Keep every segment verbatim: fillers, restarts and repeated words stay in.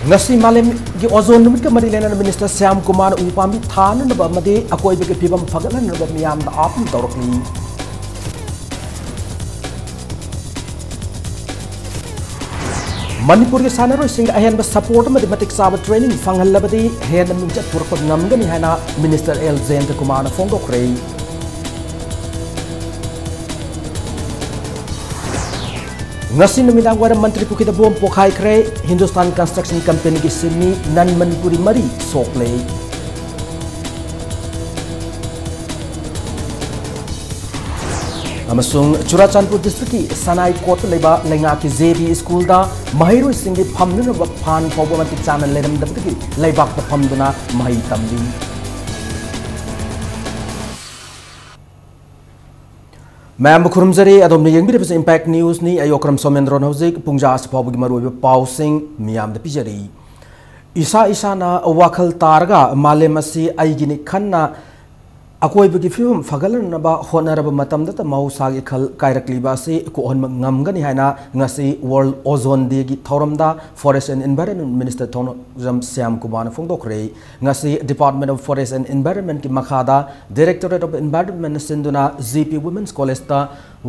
ꯉꯁꯤ ꯃꯥꯂꯦꯝꯒꯤ ꯑꯣꯖꯣꯟ ꯅꯨꯃꯤꯠꯀ ꯃꯔꯤ ꯂꯩꯅꯅ ꯃꯤꯅꯤꯁꯇꯔ ꯁ꯭ꯌꯥꯝ ꯀꯨꯃꯥꯔꯅ ꯎ ꯄꯥꯝꯕꯤ ꯊꯥꯅꯅꯕ ꯑꯃꯗꯤ ꯑꯀꯣꯏꯕꯒꯤ ꯐꯤꯕꯝ ꯐꯒꯠꯍꯟꯅꯕ ꯃꯤꯌꯥꯝꯗ ꯑꯥꯄꯤꯜ ꯇꯧꯔꯛꯂꯤ꯫ ꯃꯅꯤꯄꯨꯔꯒꯤ ꯁꯥꯟꯅꯔꯣꯏꯁꯤꯡꯗ ꯑꯍꯦꯟꯕ ꯁꯄꯣꯔꯠ ꯑꯃꯗꯤ ꯃꯇꯤꯛ ꯆꯥꯕ ꯇ꯭ꯔꯦꯅꯤꯡ ꯐꯪꯍꯜꯂꯕꯗꯤ ꯍꯦꯟꯅ ꯃꯤꯡꯆꯠ ꯄꯨꯔꯛꯄ ꯉꯝꯒꯅꯤ ꯍꯥꯏꯅ ꯃꯤꯅꯤꯁꯇꯔ ꯑꯦꯜ ꯖꯌꯟꯇ ꯀꯨꯃꯥꯔꯅ ꯐꯣꯡꯗꯣꯛꯈ꯭ꯔꯦ꯫ ꯉꯁꯤ ꯅꯨꯃꯤꯗꯥꯡ ꯋꯥꯏꯔꯝ ꯃꯟꯇ꯭ꯔꯤ ꯄꯨꯈ꯭ꯔꯤꯗ ꯕꯣꯝ ꯄꯣꯈꯥꯏꯈ꯭ꯔꯦ꯫ ꯍꯤꯟꯗꯨꯁꯇꯥꯟ ꯀꯟꯁꯇ꯭ꯔꯛꯁꯟ ꯀꯝꯄꯦꯅꯤꯒꯤ ꯁꯤꯟꯃꯤ ꯅꯟ ꯃꯅꯤꯄꯨꯔꯤ ꯃꯔꯤ ꯁꯣꯛꯂꯦ꯫ ꯑꯃꯁꯨꯡ ꯆꯨꯔꯥꯆꯥꯟꯄꯨꯔ ꯗꯤꯁꯇ꯭ꯔꯤꯛꯀꯤ ꯁꯅꯥꯏ ꯀꯣꯠꯇ ꯂꯩꯕ ꯂꯩꯉꯥꯛꯀꯤ ꯖꯦ ꯕꯤ ꯁ꯭ꯀꯨꯜꯗ ꯃꯍꯩꯔꯣꯏꯁꯤꯡꯒꯤ ꯐꯝꯅꯅꯕ ꯐꯥꯟ ꯐꯥꯎꯕ ꯃꯇꯤꯛ ꯆꯥꯅ ꯂꯩꯔꯝꯗꯕꯗꯒꯤ ꯂꯩꯕꯥꯛꯇ ꯐꯝꯗꯨꯅ ꯃꯍꯩ ꯇꯝꯂꯤ꯫ ꯃꯌꯥꯝꯕꯨ ꯈꯨꯔꯨꯝꯖꯔꯤ꯫ ꯑꯗꯣꯝꯅ ꯌꯦꯡꯕꯤꯔꯤꯕꯁꯤ ꯏꯝꯄꯦꯛ ꯅ꯭ꯌꯨꯁꯅꯤ꯫ ꯑꯩ ꯑꯣꯀ꯭ꯔꯝ ꯁꯣꯃꯦꯟꯗ꯭ꯔꯣꯅ ꯍꯧꯖꯤꯛ ꯄꯨꯡꯖꯥ ꯑꯁꯤ ꯐꯥꯎꯕꯒꯤ ꯃꯔꯨꯑꯣꯏꯕ ꯄꯥꯎꯁꯤꯡ ꯃꯤꯌꯥꯝꯗ ꯄꯤꯖꯔꯤ꯫ ꯏꯁꯥ ꯏꯁꯥꯅ ꯋꯥꯈꯜ ꯇꯥꯔꯒ ꯃꯥꯂꯦꯝ ꯑꯁꯤ ꯑꯩꯒꯤꯅꯤ ꯈꯟꯅ ꯑꯀꯣꯏꯕꯒꯤ ꯐꯤꯕꯝ ꯐꯒꯠꯍꯟꯅꯕ ꯍꯣꯠꯅꯔꯕ ꯃꯇꯝꯗꯇ ꯃꯍꯧꯁꯥꯒꯤ ꯈꯜ ꯀꯥꯏꯔꯛꯂꯤꯕ ꯑꯁꯤ ꯀꯣꯛꯍꯟꯕ ꯉꯝꯒꯅꯤ ꯍꯥꯏꯅ ꯉꯁꯤ World Ozone Dayꯒꯤ ꯊꯧꯔꯝꯗ Forest and Environment Minister ꯊꯧꯅꯥꯖꯝ Shyam ꯀꯨꯃꯥꯔꯅ ꯐꯣꯡꯗꯣꯛꯈ꯭ꯔꯦ꯫ ꯉꯁꯤ Department of Forest and Environmentꯀꯤ ꯃꯈꯥꯗ Directorate of Environmentꯅ ꯁꯤꯟꯗꯨꯅ G P Women's Collegeꯇ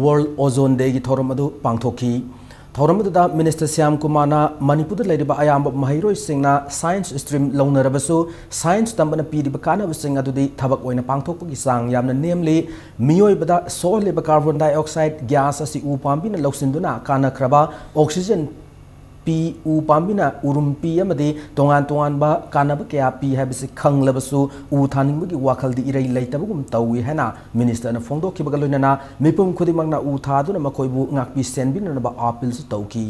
World Ozone Dayꯒꯤ ꯊꯧꯔꯝ ꯑꯗꯨ ꯄꯥꯡꯊꯣꯛꯈꯤ꯫ ꯊꯧꯔꯝ ꯑꯗꯨꯗ ꯃꯤꯅꯤꯁꯇꯔ ꯁ꯭ꯌꯥꯝ ꯀꯨꯃꯥꯔꯅ ꯃꯅꯤꯄꯨꯔꯗ ꯂꯩꯔꯤꯕ ꯑꯌꯥꯝꯕ ꯃꯍꯩꯔꯣꯏꯁꯤꯡꯅ ꯁꯥꯏꯟꯁ ꯁ꯭ꯇ꯭ꯔꯤꯝ ꯂꯧꯅꯔꯕꯁꯨ, ꯁꯥꯏꯟꯁ ꯇꯝꯕꯅ ꯄꯤꯔꯤꯕ ꯀꯥꯟꯅꯕꯁꯤꯡ ꯑꯗꯨꯗꯤ ꯊꯕꯛ ꯑꯣꯏꯅ ꯄꯥꯡꯊꯣꯛꯄꯒꯤ ꯆꯥꯡ ꯌꯥꯝꯅ ꯅꯦꯝꯂꯤ꯫ ꯃꯤꯑꯣꯏꯕꯗ ꯁꯣꯛꯍꯜꯂꯤꯕ ꯀꯥꯔꯕꯣꯟ ꯗꯥꯏꯑꯣꯛꯁꯥꯏꯗ ꯒ꯭ꯌꯥꯁ ꯑꯁꯤ ꯎ ꯄꯥꯝꯕꯤꯅ ꯂꯧꯁꯤꯟꯗꯨꯅ ꯀꯥꯟꯅꯈ꯭ꯔꯕ ꯑꯣꯛꯁꯤꯖꯟ ꯄꯤ, ꯎ ꯄꯥꯝꯕꯤꯅ ꯎꯔꯨꯝ ꯄꯤ ꯑꯃꯗꯤ ꯇꯣꯉꯥꯟ ꯇꯣꯉꯥꯟꯕ ꯀꯥꯟꯅꯕ ꯀꯌꯥ ꯄꯤ ꯍꯥꯏꯕꯁꯤ ꯈꯪꯂꯕꯁꯨ, ꯎ ꯊꯥꯅꯤꯡꯕꯒꯤ ꯋꯥꯈꯜꯗꯤ ꯏꯔꯩ ꯂꯩꯇꯕꯒꯨꯝ ꯇꯧꯏ ꯍꯥꯏꯅ ꯃꯤꯅꯤꯁꯇꯔꯅ ꯐꯣꯡꯗꯣꯛꯈꯤꯕꯒ ꯂꯣꯏꯅꯅ ꯃꯤꯄꯨꯝ ꯈꯨꯗꯤꯡꯃꯛꯅ ꯎ ꯊꯥꯗꯨꯅ ꯃꯈꯣꯏꯕꯨ ꯉꯥꯛꯄꯤ ꯁꯦꯟꯕꯤꯅꯅꯕ ꯑꯥꯄꯤꯜꯁꯨ ꯇꯧꯈꯤ꯫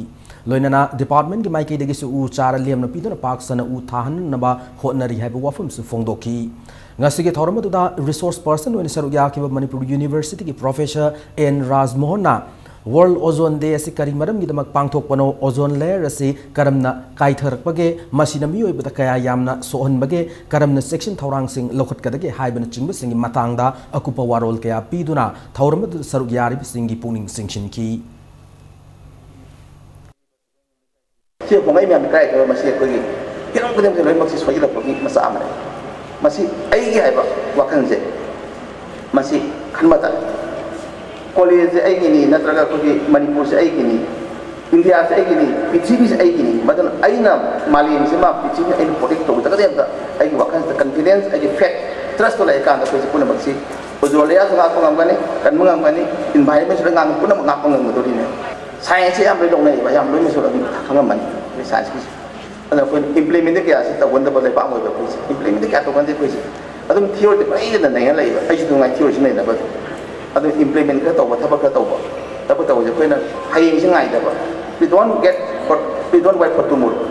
ꯂꯣꯏꯅꯅ ꯗꯤꯄꯥꯔꯠꯃꯦꯟꯒꯤ ꯃꯥꯏꯀꯩꯗꯒꯤꯁꯨ ꯎ ꯆꯥꯔ ꯂꯦꯝꯅ ꯄꯤꯗꯨꯅ ꯄꯥꯛ ꯁꯟꯅ ꯎ ꯊꯥꯍꯟꯅꯅꯕ ꯍꯣꯠꯅꯔꯤ ꯍꯥꯏꯕ ꯋꯥꯐꯝꯁꯨ ꯐꯣꯡꯗꯣꯛꯈꯤ꯫ ꯉꯁꯤꯒꯤ ꯊꯧꯔꯝ ꯑꯗꯨꯗ ꯔꯤꯁꯣꯔꯁ ꯄꯔꯁꯟ ꯑꯣꯏꯅ ꯁꯔꯨꯛ ꯌꯥꯈꯤꯕ ꯃꯅꯤꯄꯨꯔ ꯌꯨꯅꯤꯚꯔꯁꯤꯇꯤꯒꯤ ꯄ꯭ꯔꯣꯐꯦꯁꯔ ꯑꯦꯟ ꯔꯥꯖꯃꯣꯍꯟꯅ World Ozone Day ꯑꯁꯤ ꯀꯔꯤ ꯃꯔꯝꯒꯤꯗꯃꯛ ꯄꯥꯡꯊꯣꯛꯄꯅꯣ, ꯑꯣꯖꯣꯟ ꯂꯦꯌꯔ ꯑꯁꯤ ꯀꯔꯝꯅ ꯀꯥꯏꯊꯔꯛꯄꯒꯦ, ꯃꯁꯤꯅ ꯃꯤꯑꯣꯏꯕꯗ ꯀꯌꯥ ꯌꯥꯝꯅ ꯁꯣꯛꯍꯟꯕꯒꯦ, ꯀꯔꯝꯅ ꯆꯦꯛꯁꯤꯟ ꯊꯧꯔꯥꯡꯁꯤꯡ ꯂꯧꯈꯠꯀꯗꯒꯦ ꯍꯥꯏꯕꯅꯆꯤꯡꯕꯁꯤꯡꯒꯤ ꯃꯇꯥꯡꯗ ꯑꯀꯨꯞꯄ ꯋꯥꯔꯣꯜ ꯀꯌꯥ ꯄꯤꯗꯨꯅ ꯊꯧꯔꯝ ꯑꯗꯨꯗ ꯁꯔꯨꯛ ꯌꯥꯔꯤꯕꯁꯤꯡꯒꯤ ꯄꯨꯛꯅꯤꯡ ꯆꯤꯡꯁꯤꯟꯈꯤ꯫ ꯁꯤ ꯍꯣꯡꯂꯛꯏ ꯃꯌꯥꯝꯁꯤ ꯀꯗꯥꯏꯗ? ꯃꯁꯤ ꯑꯩꯈꯣꯏꯒꯤ ꯍꯤꯔꯝ ꯈꯨꯗꯤꯡꯃꯛꯇ ꯂꯣꯏꯅꯃꯛꯁꯤ ꯁꯣꯏꯖꯤꯜꯂꯛꯄꯒꯤ ꯃꯆꯥꯛ ꯑꯃꯅꯤ꯫ ꯃꯁꯤ ꯑꯩꯒꯤ ꯍꯥꯏꯕ ꯋꯥꯈꯜꯁꯦ ꯃꯁꯤ ꯈꯟꯕ ꯇꯥꯏ꯫ ꯀꯣꯂꯦꯖꯁꯦ ꯑꯩꯒꯤꯅꯤ, ꯅꯠꯇ꯭ꯔꯒ ꯑꯩꯈꯣꯏꯒꯤ ꯃꯅꯤꯄꯨꯔꯁꯦ ꯑꯩꯒꯤꯅꯤ, ꯏꯟꯗꯤꯌꯥꯁꯦ ꯑꯩꯒꯤꯅꯤ, ꯄ꯭ꯔꯤꯊꯤꯕꯤꯁꯦ ꯑꯩꯒꯤꯅꯤ꯫ ꯃꯗꯨꯅ ꯑꯩꯅ ꯃꯥꯂꯦꯝꯁꯤꯃ, ꯄ꯭ꯔꯤꯊꯤꯕꯤꯅ ꯑꯩꯅ protect ꯇꯧꯖꯒꯗꯦ ꯍꯥꯏꯕꯗ ꯑꯩꯒꯤ ꯋꯥꯈꯜꯁꯤꯗ confidence, ꯑꯩꯒꯤ faith, trust ꯇꯣ ꯂꯩꯔꯀꯥꯟꯗ ꯑꯩꯈꯣꯏꯁꯦ ꯄꯨꯝꯅꯃꯛꯁꯤ ꯎꯖ꯭ꯋꯂꯥꯁꯨ ꯉꯥꯛꯄ ꯉꯝꯒꯅꯤ, ꯀꯟꯕ ꯉꯝꯒꯅꯤ, environment ꯁꯤꯗ ꯉꯥꯛꯄ ꯄꯨꯝꯅꯃꯛ ꯉꯥꯛꯄ ꯉꯝꯒꯗꯧꯔꯤꯅꯤ꯫ Science ꯁꯦ ꯌꯥꯝ ꯂꯣꯏ ꯂꯧꯅꯩꯌꯦꯕ, ꯌꯥꯝ ꯂꯣꯏꯅꯁꯨ ꯑꯗꯨꯝ ꯈꯪꯉꯝꯃꯅꯤ ꯑꯩꯈꯣꯏ science ꯀꯤꯁꯦ꯫ ꯑꯗꯨꯅ ꯑꯩꯈꯣꯏꯅ implement ꯀꯌꯥꯁꯤ ꯇꯧꯒꯟꯗꯕ ꯂꯩꯕꯥꯛ ꯑꯣꯏꯕ ꯑꯩꯈꯣꯏꯁꯦ, implement ꯀꯌꯥ ꯇꯧꯒꯟꯗꯦ ꯑꯩꯈꯣꯏꯁꯦ꯫ ꯑꯗꯨꯝ theory ꯗ ꯄꯪꯅꯩꯗ ꯅꯩꯅ ꯂꯩꯕ, ꯑꯩꯁꯨ ꯑꯗꯨꯝ ꯉꯥꯏ theory ꯁꯤ ꯅꯩꯅꯕ ꯑꯗꯨꯝ꯫ ꯑꯗꯨ implement ꯈꯔ ꯇꯧꯕ, ꯊꯕꯛ ꯈꯔ ꯇꯧꯕ, ꯊꯕꯛ ꯇꯧꯕꯁꯦ ꯑꯩꯈꯣꯏꯅ ꯍꯌꯦꯡꯁꯤ ꯉꯥꯏꯗꯕ, we don't get for, we don't wait for tomorrow꯫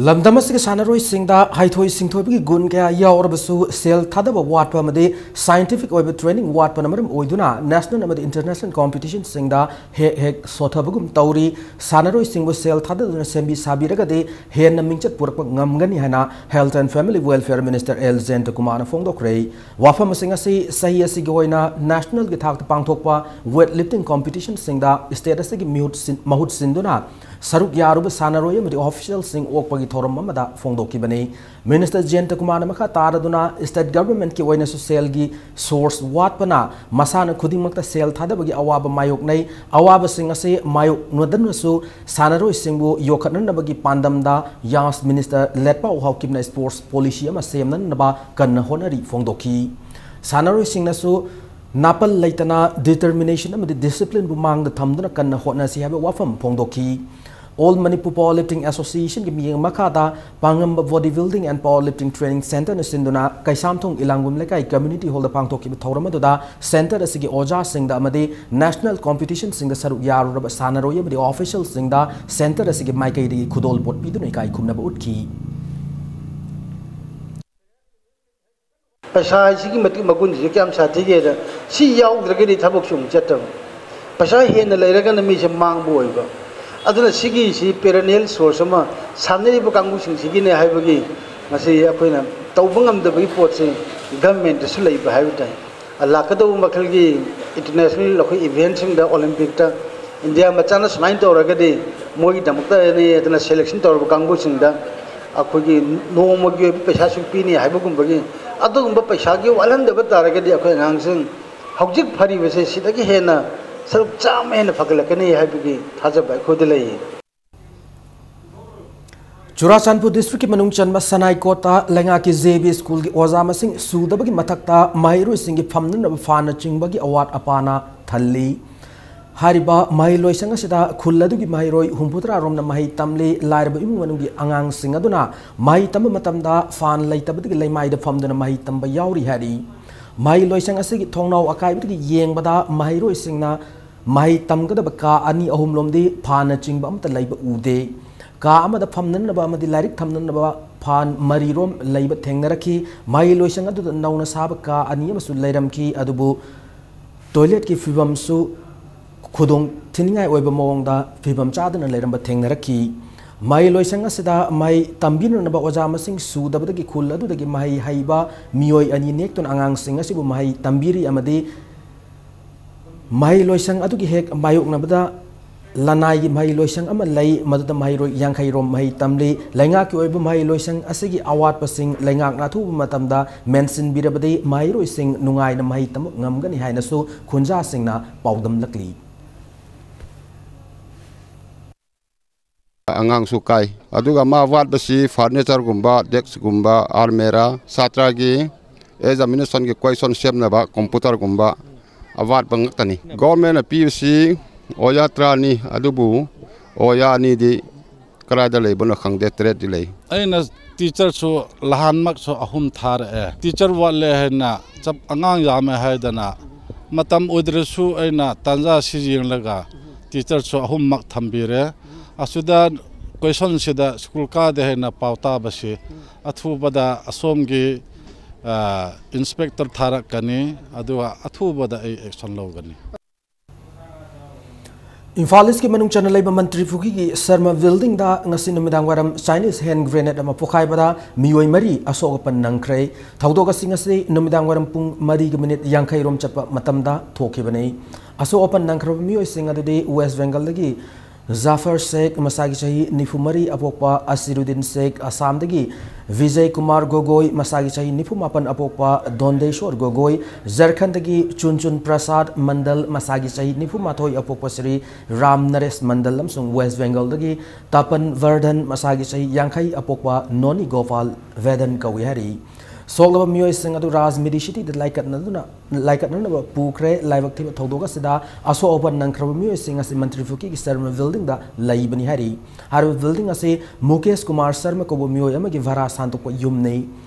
ꯂꯝꯗꯝ ꯑꯁꯤꯒꯤ ꯁꯥꯟꯅꯔꯣꯏꯁꯤꯡꯗ ꯍꯩꯊꯣꯏ ꯁꯤꯡꯊꯣꯏꯕꯒꯤ ꯒꯨꯟ ꯀꯌꯥ ꯌꯥꯎꯔꯕꯁꯨ ꯁꯦꯜ ꯊꯥꯗꯕ ꯋꯥꯠꯄ ꯑꯃꯗꯤ scientific ꯑꯣꯏꯕ training ꯋꯥꯠꯄꯅ ꯃꯔꯝ ꯑꯣꯏꯗꯨꯅ national ꯑꯃꯗꯤ international competition ꯁꯤꯡꯗ ꯍꯦꯛ ꯍꯦꯛ ꯁꯣꯊꯕꯒꯨꯝ ꯇꯧꯔꯤ꯫ ꯁꯥꯟꯅꯔꯣꯏꯁꯤꯡꯕꯨ ꯁꯦꯜ ꯊꯥꯗꯗꯨꯅ ꯁꯦꯝꯕꯤ ꯁꯥꯕꯤꯔꯒꯗꯤ ꯍꯦꯟꯅ ꯃꯤꯡꯆꯠ ꯄꯨꯔꯛꯄ ꯉꯝꯒꯅꯤ ꯍꯥꯏꯅ Health and Family Welfare Minister L ꯖꯌꯟꯇꯀꯨꯃꯥꯔꯅ ꯐꯣꯡꯗꯣꯛꯈ꯭ꯔꯦ꯫ ꯋꯥꯐꯝꯁꯤꯡ ꯑꯁꯤ ꯆꯍꯤ ꯑꯁꯤꯒꯤ ꯑꯣꯏꯅ national ꯒꯤ ꯊꯥꯛꯇ ꯄꯥꯡꯊꯣꯛꯄ weight lifting competition ꯁꯤꯡꯗ state ꯑꯁꯤꯒꯤ ꯃꯤꯍꯨꯠ ꯁꯤꯟ-, ꯃꯍꯨꯠ ꯁꯤꯟꯗꯨꯅ ꯁꯔꯨꯛ ꯌꯥꯔꯨꯕ ꯁꯥꯟꯅꯔꯣꯏ ꯑꯃꯗꯤ official ꯁꯤꯡ ꯑꯣꯛꯄꯒꯤ ꯊꯧꯔꯝ ꯑꯃꯗ ꯐꯣꯡꯗꯣꯛꯈꯤꯕꯅꯤ꯫ Minister ꯖꯌꯟꯇꯀꯨꯃꯥꯔꯅ ꯃꯈꯥ ꯇꯥꯔꯗꯨꯅ state government ꯀꯤ ꯑꯣꯏꯅꯁꯨ ꯁꯦꯜꯒꯤ source ꯋꯥꯠꯄꯅ ꯃꯁꯥꯟꯅ ꯈꯨꯗꯤꯡꯃꯛꯇ ꯁꯦꯜ ꯊꯥꯗꯕꯒꯤ ꯑꯋꯥꯕ ꯃꯥꯌꯣꯛꯅꯩ꯫ ꯑꯋꯥꯕꯁꯤꯡ ꯑꯁꯤ ꯃꯥꯌꯣꯛꯅꯗꯅꯁꯨ ꯁꯥꯟꯅꯔꯣꯏꯁꯤꯡꯕꯨ ꯌꯣꯛꯈꯠꯅꯅꯕꯒꯤ ꯄꯥꯟꯗꯝꯗ ꯌꯥꯁ minister ꯂꯦꯠꯄꯥꯎ ꯍꯥꯎꯀꯤꯞꯅ sports policy ꯑꯃ ꯁꯦꯝꯅꯅꯕ ꯀꯟꯅ ꯍꯣꯠꯅꯔꯤ ꯐꯣꯡꯗꯣꯛꯈꯤ꯫ ꯁꯥꯟꯅꯔꯣꯏꯁꯤꯡꯅꯁꯨ ꯅꯥꯄꯜ ꯂꯩꯇꯅ determination ꯑꯃꯗꯤ discipline ꯕꯨ ꯃꯥꯡꯗ ꯊꯝꯗꯨꯅ ꯀꯟꯅ ꯍꯣꯠꯅꯁꯤ ꯍꯥꯏꯕ ꯋꯥꯐꯝ ꯐꯣꯡꯗꯣꯛꯈꯤ꯫ All Manipur Power Lifting Association ꯒꯤ ꯃꯤꯠꯌꯦꯡ ꯃꯈꯥꯗ ꯄꯥꯡꯉꯝꯕ Body Building and Power Lifting Training Centre ꯅ ꯁꯤꯟꯗꯨꯅ ꯀꯩꯁꯥꯝꯊꯣꯡ ꯏꯂꯥꯡꯒꯨꯝ ꯂꯩꯀꯥꯏ community hall ꯗ ꯄꯥꯡꯊꯣꯛꯈꯤꯕ ꯊꯧꯔꯝ ꯑꯗꯨꯗ centre ꯑꯁꯤꯒꯤ ꯑꯣꯖꯥꯁꯤꯡꯗ ꯑꯃꯗꯤ national competition ꯁꯤꯡꯗ ꯁꯔꯨꯛ ꯌꯥꯔꯨꯔꯕ ꯁꯥꯟꯅꯔꯣꯏ ꯑꯃꯗꯤ official ꯁꯤꯡꯗ centre ꯑꯁꯤꯒꯤ ꯃꯥꯏꯀꯩꯗꯒꯤ ꯈꯨꯗꯣꯜꯄꯣꯠ ꯄꯤꯗꯨꯅ ꯏꯀꯥꯏ ꯈꯨꯝꯅꯕ ꯎꯠꯈꯤ꯫ ꯄꯩꯁꯥ ꯍꯥꯏꯁꯤꯒꯤ ꯃꯇꯤꯛ ꯃꯒꯨꯟꯁꯤꯁꯨ ꯀꯌꯥꯝ ꯁꯥꯊꯤꯒꯦꯗ, ꯁꯤ ꯌꯥꯎꯗ꯭ꯔꯒꯗꯤ ꯊꯕꯛꯁꯨ ꯑꯃꯨꯛ ꯆꯠꯇꯕ, ꯄꯩꯁꯥ ꯍꯦꯟꯅ ꯂꯩꯔꯒꯅ ꯃꯤꯁꯦ ꯃꯥꯡꯕ ꯑꯣꯏꯕ꯫ ꯑꯗꯨꯅ ꯁꯤꯒꯤꯁꯤ perennial source ꯑꯃ ꯁꯥꯟꯅꯔꯤꯕ ꯀꯥꯡꯕꯨꯁꯤꯡꯁꯤꯒꯤꯅꯦ ꯍꯥꯏꯕꯒꯤ ꯃꯁꯤ ꯑꯩꯈꯣꯏꯅ ꯇꯧꯕ ꯉꯝꯗꯕꯒꯤ ꯄꯣꯠꯁꯤ government ꯇꯁꯨ ꯂꯩꯕ ꯍꯥꯏꯕ ꯇꯥꯏ꯫ ꯂꯥꯛꯀꯗꯧꯕ ꯃꯈꯜꯒꯤ international ꯑꯩꯈꯣꯏ event ꯁꯤꯡꯗ, Olympic ꯇ ꯏꯟꯗꯤꯌꯥ ꯃꯆꯥꯅ ꯁꯨꯃꯥꯏꯅ ꯇꯧꯔꯒꯗꯤ ꯃꯣꯏꯒꯤꯗꯃꯛꯇꯅꯤ ꯑꯗꯨꯅ ꯁꯦꯂꯦꯛꯁꯟ ꯇꯧꯔꯕ ꯀꯥꯡꯕꯨꯁꯤꯡꯗ ꯑꯩꯈꯣꯏꯒꯤ ꯅꯣꯡꯃꯒꯤ ꯑꯣꯏꯕ ꯄꯩꯁꯥꯁꯨ ꯄꯤꯅꯤ ꯍꯥꯏꯕꯒꯨꯝꯕꯒꯤ ꯑꯗꯨꯒꯨꯝꯕ ꯄꯩꯁꯥꯒꯤ ꯋꯥꯠꯍꯟꯗꯕ ꯇꯥꯔꯒꯗꯤ ꯑꯩꯈꯣꯏ ꯑꯉꯥꯡꯁꯤꯡ ꯍꯧꯖꯤꯛ ꯐꯔꯤꯕꯁꯦ ꯁꯤꯗꯒꯤ ꯍꯦꯟꯅ ꯁꯔꯨꯛ ꯆꯥꯝꯃ ꯍꯦꯟꯅ ꯐꯒꯠꯂꯛꯀꯅꯤ ꯍꯥꯏꯕꯒꯤ ꯊꯥꯖꯕ ꯑꯩꯈꯣꯏꯗ ꯂꯩ꯫ ꯆꯨꯔꯥꯆꯥꯟꯄꯨꯔ ꯗꯤꯁꯇ꯭ꯔꯤꯛꯀꯤ ꯃꯅꯨꯡ ꯆꯟꯕ ꯁꯅꯥꯏꯀꯣꯠꯇ ꯂꯩꯉꯥꯛꯀꯤ ꯖꯦ ꯕꯤ ꯁ꯭ꯀꯨꯜꯒꯤ ꯑꯣꯖꯥ ꯃꯁꯤꯡ ꯁꯨꯗꯕꯒꯤ ꯃꯊꯛꯇ ꯃꯍꯩꯔꯣꯏꯁꯤꯡꯒꯤ ꯐꯝꯅꯅꯕ ꯐꯥꯟꯅꯆꯤꯡꯕꯒꯤ ꯑꯋꯥꯠ ꯑꯄꯥꯅ ꯊꯜꯂꯤ꯫ ꯍꯥꯏꯔꯤꯕ ꯃꯍꯩ ꯂꯣꯏꯁꯪ ꯑꯁꯤꯗ ꯈꯨꯜ ꯑꯗꯨꯒꯤ ꯃꯍꯩꯔꯣꯏ ꯍꯨꯝꯐꯨꯇꯔꯥ ꯔꯣꯝꯅ ꯃꯍꯩ ꯇꯝꯂꯤ꯫ ꯂꯥꯏꯔꯕ ꯏꯃꯨꯡ ꯃꯅꯨꯡꯒꯤ ꯑꯉꯥꯡꯁꯤꯡ ꯑꯗꯨꯅ ꯃꯍꯩ ꯇꯝꯕ ꯃꯇꯝꯗ ꯐꯥꯟ ꯂꯩꯇꯕꯗꯒꯤ ꯂꯩꯃꯥꯏꯗ ꯐꯝꯗꯨꯅ ꯃꯍꯩ ꯇꯝꯕ ꯌꯥꯎꯔꯤ ꯍꯥꯏꯔꯤ꯫ ꯃꯍꯩ ꯂꯣꯏꯁꯪ ꯑꯁꯤꯒꯤ ꯊꯣꯡꯅꯥꯎ ꯑꯀꯥꯏꯕꯗꯒꯤ ꯌꯦꯡꯕꯗ ꯃꯍꯩꯔꯣꯏꯁꯤꯡꯅ ꯃꯍꯩ ꯇꯝꯒꯗꯕ ꯀꯥ ꯑꯅꯤ ꯑꯍꯨꯝꯂꯣꯝꯗꯤ ꯐꯥꯟꯅꯆꯤꯡꯕ ꯑꯃꯠꯇ ꯂꯩꯕ ꯎꯗꯦ꯫ ꯀꯥ ꯑꯃꯗ ꯐꯝꯅꯅꯕ ꯑꯃꯗꯤ ꯂꯥꯏꯔꯤꯛ ꯊꯝꯅꯅꯕ ꯐꯥꯟ ꯃꯔꯤꯔꯣꯝ ꯂꯩꯕ ꯊꯦꯡꯅꯔꯛꯈꯤ꯫ ꯃꯍꯩ ꯂꯣꯏꯁꯪ ꯑꯗꯨꯗ ꯅꯧꯅ ꯁꯥꯕ ꯀꯥ ꯑꯅꯤ ꯑꯃꯁꯨ ꯂꯩꯔꯝꯈꯤ, ꯑꯗꯨꯕꯨ ꯇꯣꯏꯂꯦꯠꯀꯤ ꯐꯤꯕꯝꯁꯨ ꯈꯨꯗꯣꯡ ꯊꯤꯅꯤꯡꯉꯥꯏ ꯑꯣꯏꯕ ꯃꯑꯣꯡꯗ ꯐꯤꯕꯝ ꯆꯥꯗꯅ ꯂꯩꯔꯝꯕ ꯊꯦꯡꯅꯔꯛꯈꯤ꯫ ꯃꯍꯩ ꯂꯣꯏꯁꯪ ꯑꯁꯤꯗ ꯃꯍꯩ ꯇꯝꯕꯤꯅꯅꯕ ꯑꯣꯖꯥ ꯃꯁꯤꯡ ꯁꯨꯗꯕꯗꯒꯤ ꯈꯨꯜ ꯑꯗꯨꯗꯒꯤ ꯃꯍꯩ ꯍꯩꯕ ꯃꯤꯑꯣꯏ ꯑꯅꯤ ꯅꯦꯛꯇꯨꯅ ꯑꯉꯥꯡꯁꯤꯡ ꯑꯁꯤꯕꯨ ꯃꯍꯩ ꯇꯝꯕꯤꯔꯤ ꯑꯃꯗꯤ ꯃꯍꯩ ꯂꯣꯏꯁꯪ ꯑꯗꯨꯒꯤ ꯍꯦꯛ ꯃꯥꯌꯣꯛꯅꯕꯗ ꯂꯅꯥꯏꯒꯤ ꯃꯍꯩ ꯂꯣꯏꯁꯪ ꯑꯃ ꯂꯩ, ꯃꯗꯨꯗ ꯃꯍꯩꯔꯣꯏ ꯌꯥꯡꯈꯩ ꯔꯣꯝ ꯃꯍꯩ ꯇꯝꯂꯤ꯫ ꯂꯩꯉꯥꯛꯀꯤ ꯑꯣꯏꯕ ꯃꯍꯩ ꯂꯣꯏꯁꯪ ꯑꯁꯤꯒꯤ ꯑꯋꯥꯠꯄꯁꯤꯡ ꯂꯩꯉꯥꯛꯅ ꯑꯊꯨꯕ ꯃꯇꯝꯗ ꯃꯦꯟꯁꯤꯟꯕꯤꯔꯕꯗꯤ ꯃꯍꯩꯔꯣꯏꯁꯤꯡ ꯅꯨꯡꯉꯥꯏꯅ ꯃꯍꯩ ꯇꯝꯕ ꯉꯝꯒꯅꯤ ꯍꯥꯏꯅꯁꯨ ꯈꯨꯟꯖꯥꯁꯤꯡꯅ ꯄꯥꯎꯗꯝꯂꯛꯂꯤ꯫ ꯑꯉꯥꯡꯁꯨ ꯀꯥꯏ꯫ ꯑꯗꯨꯒ ꯃꯥ ꯋꯥꯠꯄꯁꯤ ꯐꯔꯅꯤꯆꯔꯒꯨꯝꯕ, ꯗꯦꯛꯁꯀꯨꯝꯕ, ꯑꯥꯜꯃꯦꯔꯥ, ꯁꯥꯇ꯭ꯔꯒꯤ ꯑꯦꯛꯖꯥꯃꯤꯅꯦꯁꯟꯒꯤ ꯀ꯭ꯋꯦꯁꯟ ꯁꯦꯝꯅꯕ ꯀꯝꯄ꯭ꯌꯨꯇꯔꯒꯨꯝꯕ ꯑꯋꯥꯠꯄ ꯉꯥꯛꯇꯅꯤ꯫ ꯒꯣꯔꯃꯦꯟꯅ ꯄꯤꯕꯁꯤ ꯑꯣꯖꯥ ꯇꯔꯥꯅꯤ, ꯑꯗꯨꯕꯨ ꯑꯣꯖꯥ ꯑꯅꯤꯗꯤ ꯀꯗꯥꯏꯗ ꯂꯩꯕꯅꯣ ꯈꯪꯗꯦ, ꯇꯔꯦꯠꯇꯤ ꯂꯩ꯫ ꯑꯩꯅ ꯇꯤꯆꯔꯁꯨ ꯂꯍꯥꯟꯃꯛꯁꯨ ꯑꯍꯨꯝ ꯊꯥꯔꯛꯑꯦ꯫ ꯇꯤꯆꯔ ꯋꯥꯠꯂꯦ ꯍꯥꯏꯅ ꯆꯞ, ꯑꯉꯥꯡ ꯌꯥꯝꯃꯦ ꯍꯥꯏꯗꯅ ꯃꯇꯝ ꯑꯣꯏꯗ꯭ꯔꯁꯨ ꯑꯩꯅ ꯇꯥꯟꯖꯥ ꯁꯤ ꯌꯦꯡꯂꯒ ꯇꯤꯆꯔꯁꯨ ꯑꯍꯨꯝꯃꯛ ꯊꯝꯕꯤꯔꯦ꯫ ꯑꯁꯤꯗ ꯀꯣꯏꯁꯟꯁꯤꯗ ꯁ꯭ꯀꯨꯜ ꯀꯥꯗꯦ ꯍꯥꯏꯅ ꯄꯥꯎ ꯇꯥꯕꯁꯤ ꯑꯊꯨꯕꯗ ꯑꯁꯣꯝꯒꯤ, ꯑ, ꯏꯟꯁꯄꯦꯛꯇꯔ ꯊꯥꯔꯛꯀꯅꯤ, ꯑꯗꯨꯒ ꯑꯊꯨꯕꯗ ꯑꯩ ꯑꯦꯛꯁꯟ ꯂꯧꯒꯅꯤ꯫ ꯏꯝꯐꯥꯜ ꯏꯁꯀꯤ ꯃꯅꯨꯡ ꯆꯟꯅ ꯂꯩꯕ ꯃꯟꯇ꯭ꯔꯤ ꯄꯨꯈ꯭ꯔꯤꯒꯤ ꯁꯔꯃ ꯕꯤꯜꯗꯤꯡꯗ ꯉꯁꯤ ꯅꯨꯃꯤꯗꯥꯡ ꯋꯥꯏꯔꯝ ꯆꯥꯏꯅꯤꯁ ꯍꯦꯟ ꯒ꯭ꯔꯦꯅꯦꯗ ꯑꯃ ꯄꯣꯈꯥꯏꯕꯗ ꯃꯤꯑꯣꯏ ꯃꯔꯤ ꯑꯁꯣꯛ ꯑꯄꯟ ꯅꯪꯈ꯭ꯔꯦ꯫ ꯊꯧꯗꯣꯛ ꯑꯁꯤ ꯉꯁꯤ ꯅꯨꯃꯤꯗꯥꯡ ꯋꯥꯏꯔꯝ ꯄꯨꯡ ꯃꯔꯤꯒ ꯃꯤꯅꯤꯠ ꯌꯥꯡꯈꯩ ꯔꯣꯝ ꯆꯠꯄ ꯃꯇꯝꯗ ꯊꯣꯛꯈꯤꯕꯅꯤ꯫ ꯑꯁꯣꯛ ꯑꯄꯟ ꯅꯪꯈ꯭ꯔꯕ ꯃꯤꯑꯣꯏꯁꯤꯡ ꯑꯗꯨꯗꯤ ꯋꯦꯁ ꯕꯦꯡꯒꯜꯗꯒꯤ ꯖꯥꯐꯔ ꯁꯦꯈ, ꯃꯁꯥꯒꯤ ꯆꯍꯤ ꯅꯤꯐꯨ ꯃꯔꯤ, ꯑꯄꯣꯛꯄ ꯑꯁꯤꯔꯨꯗꯤꯟ ꯁꯦꯈ, ꯑꯁꯥꯝꯗꯒꯤ ꯚꯤꯖꯩ ꯀꯨꯃꯥꯔ ꯒꯣꯒꯣꯏ, ꯃꯁꯥꯒꯤ ꯆꯍꯤ ꯅꯤꯐꯨ ꯃꯥꯄꯟ, ꯑꯄꯣꯛꯄ ꯗꯣꯟꯗꯦꯁꯣꯔ ꯒꯣꯒꯣꯏ, ꯖꯔꯈꯟꯗꯒꯤ ꯆꯨꯟꯆꯨꯟ ꯄ꯭ꯔꯁꯥꯗ ꯃꯟꯗꯜ, ꯃꯁꯥꯒꯤ ꯆꯍꯤ ꯅꯤꯐꯨ ꯃꯥꯊꯣꯏ, ꯑꯄꯣꯛꯄ ꯁ꯭ꯔꯤ ꯔꯥꯝ ꯅꯔꯦꯁ ꯃꯟꯗꯜ, ꯑꯃꯁꯨꯡ ꯋꯦꯁ ꯕꯦꯡꯒꯜꯗꯒꯤ ꯇꯥꯄꯟ ꯚꯔꯙꯟ, ꯃꯁꯥꯒꯤ ꯆꯍꯤ ꯌꯥꯡꯈꯩ, ꯑꯄꯣꯛꯄ ꯅꯣꯅꯤ ꯒꯣꯄꯥꯜ ꯚꯦꯗꯟ ꯀꯧꯏ ꯍꯥꯏꯔꯤ꯫ ꯁꯣꯛꯂꯕ ꯃꯤꯑꯣꯏꯁꯤꯡ ꯑꯗꯨ ꯔꯥꯖ ꯃꯦꯗꯤꯁꯤꯇꯤꯗ ꯂꯥꯏꯀꯠꯅꯗꯨꯅ, ꯂꯥꯏꯀꯠꯅꯅꯕ ꯄꯨꯈ꯭ꯔꯦ꯫ ꯂꯥꯏꯕꯛ ꯊꯤꯕ ꯊꯧꯗꯣꯛ ꯑꯁꯤꯗ ꯑꯁꯣꯛ ꯑꯄꯟ ꯅꯪꯈ꯭ꯔꯕ ꯃꯤꯑꯣꯏꯁꯤꯡ ꯑꯁꯤ ꯃꯟꯇ꯭ꯔꯤ ꯄꯨꯈ꯭ꯔꯤꯒꯤ ꯁꯔꯃ ꯕꯤꯜꯗꯤꯡꯗ ꯂꯩꯕꯅꯤ ꯍꯥꯏꯔꯤ꯫ ꯍꯥꯏꯔꯤꯕ ꯕꯤꯜꯗꯤꯡ ꯑꯁꯤ ꯃꯨꯀꯦꯁ ꯀꯨꯃꯥꯔ ꯁꯔꯃ ꯀꯧꯕ ꯃꯤꯑꯣꯏ ꯑꯃꯒꯤ ꯚꯔꯥ ꯁꯥꯟꯗꯣꯛꯄ ꯌꯨꯝꯅꯤ꯫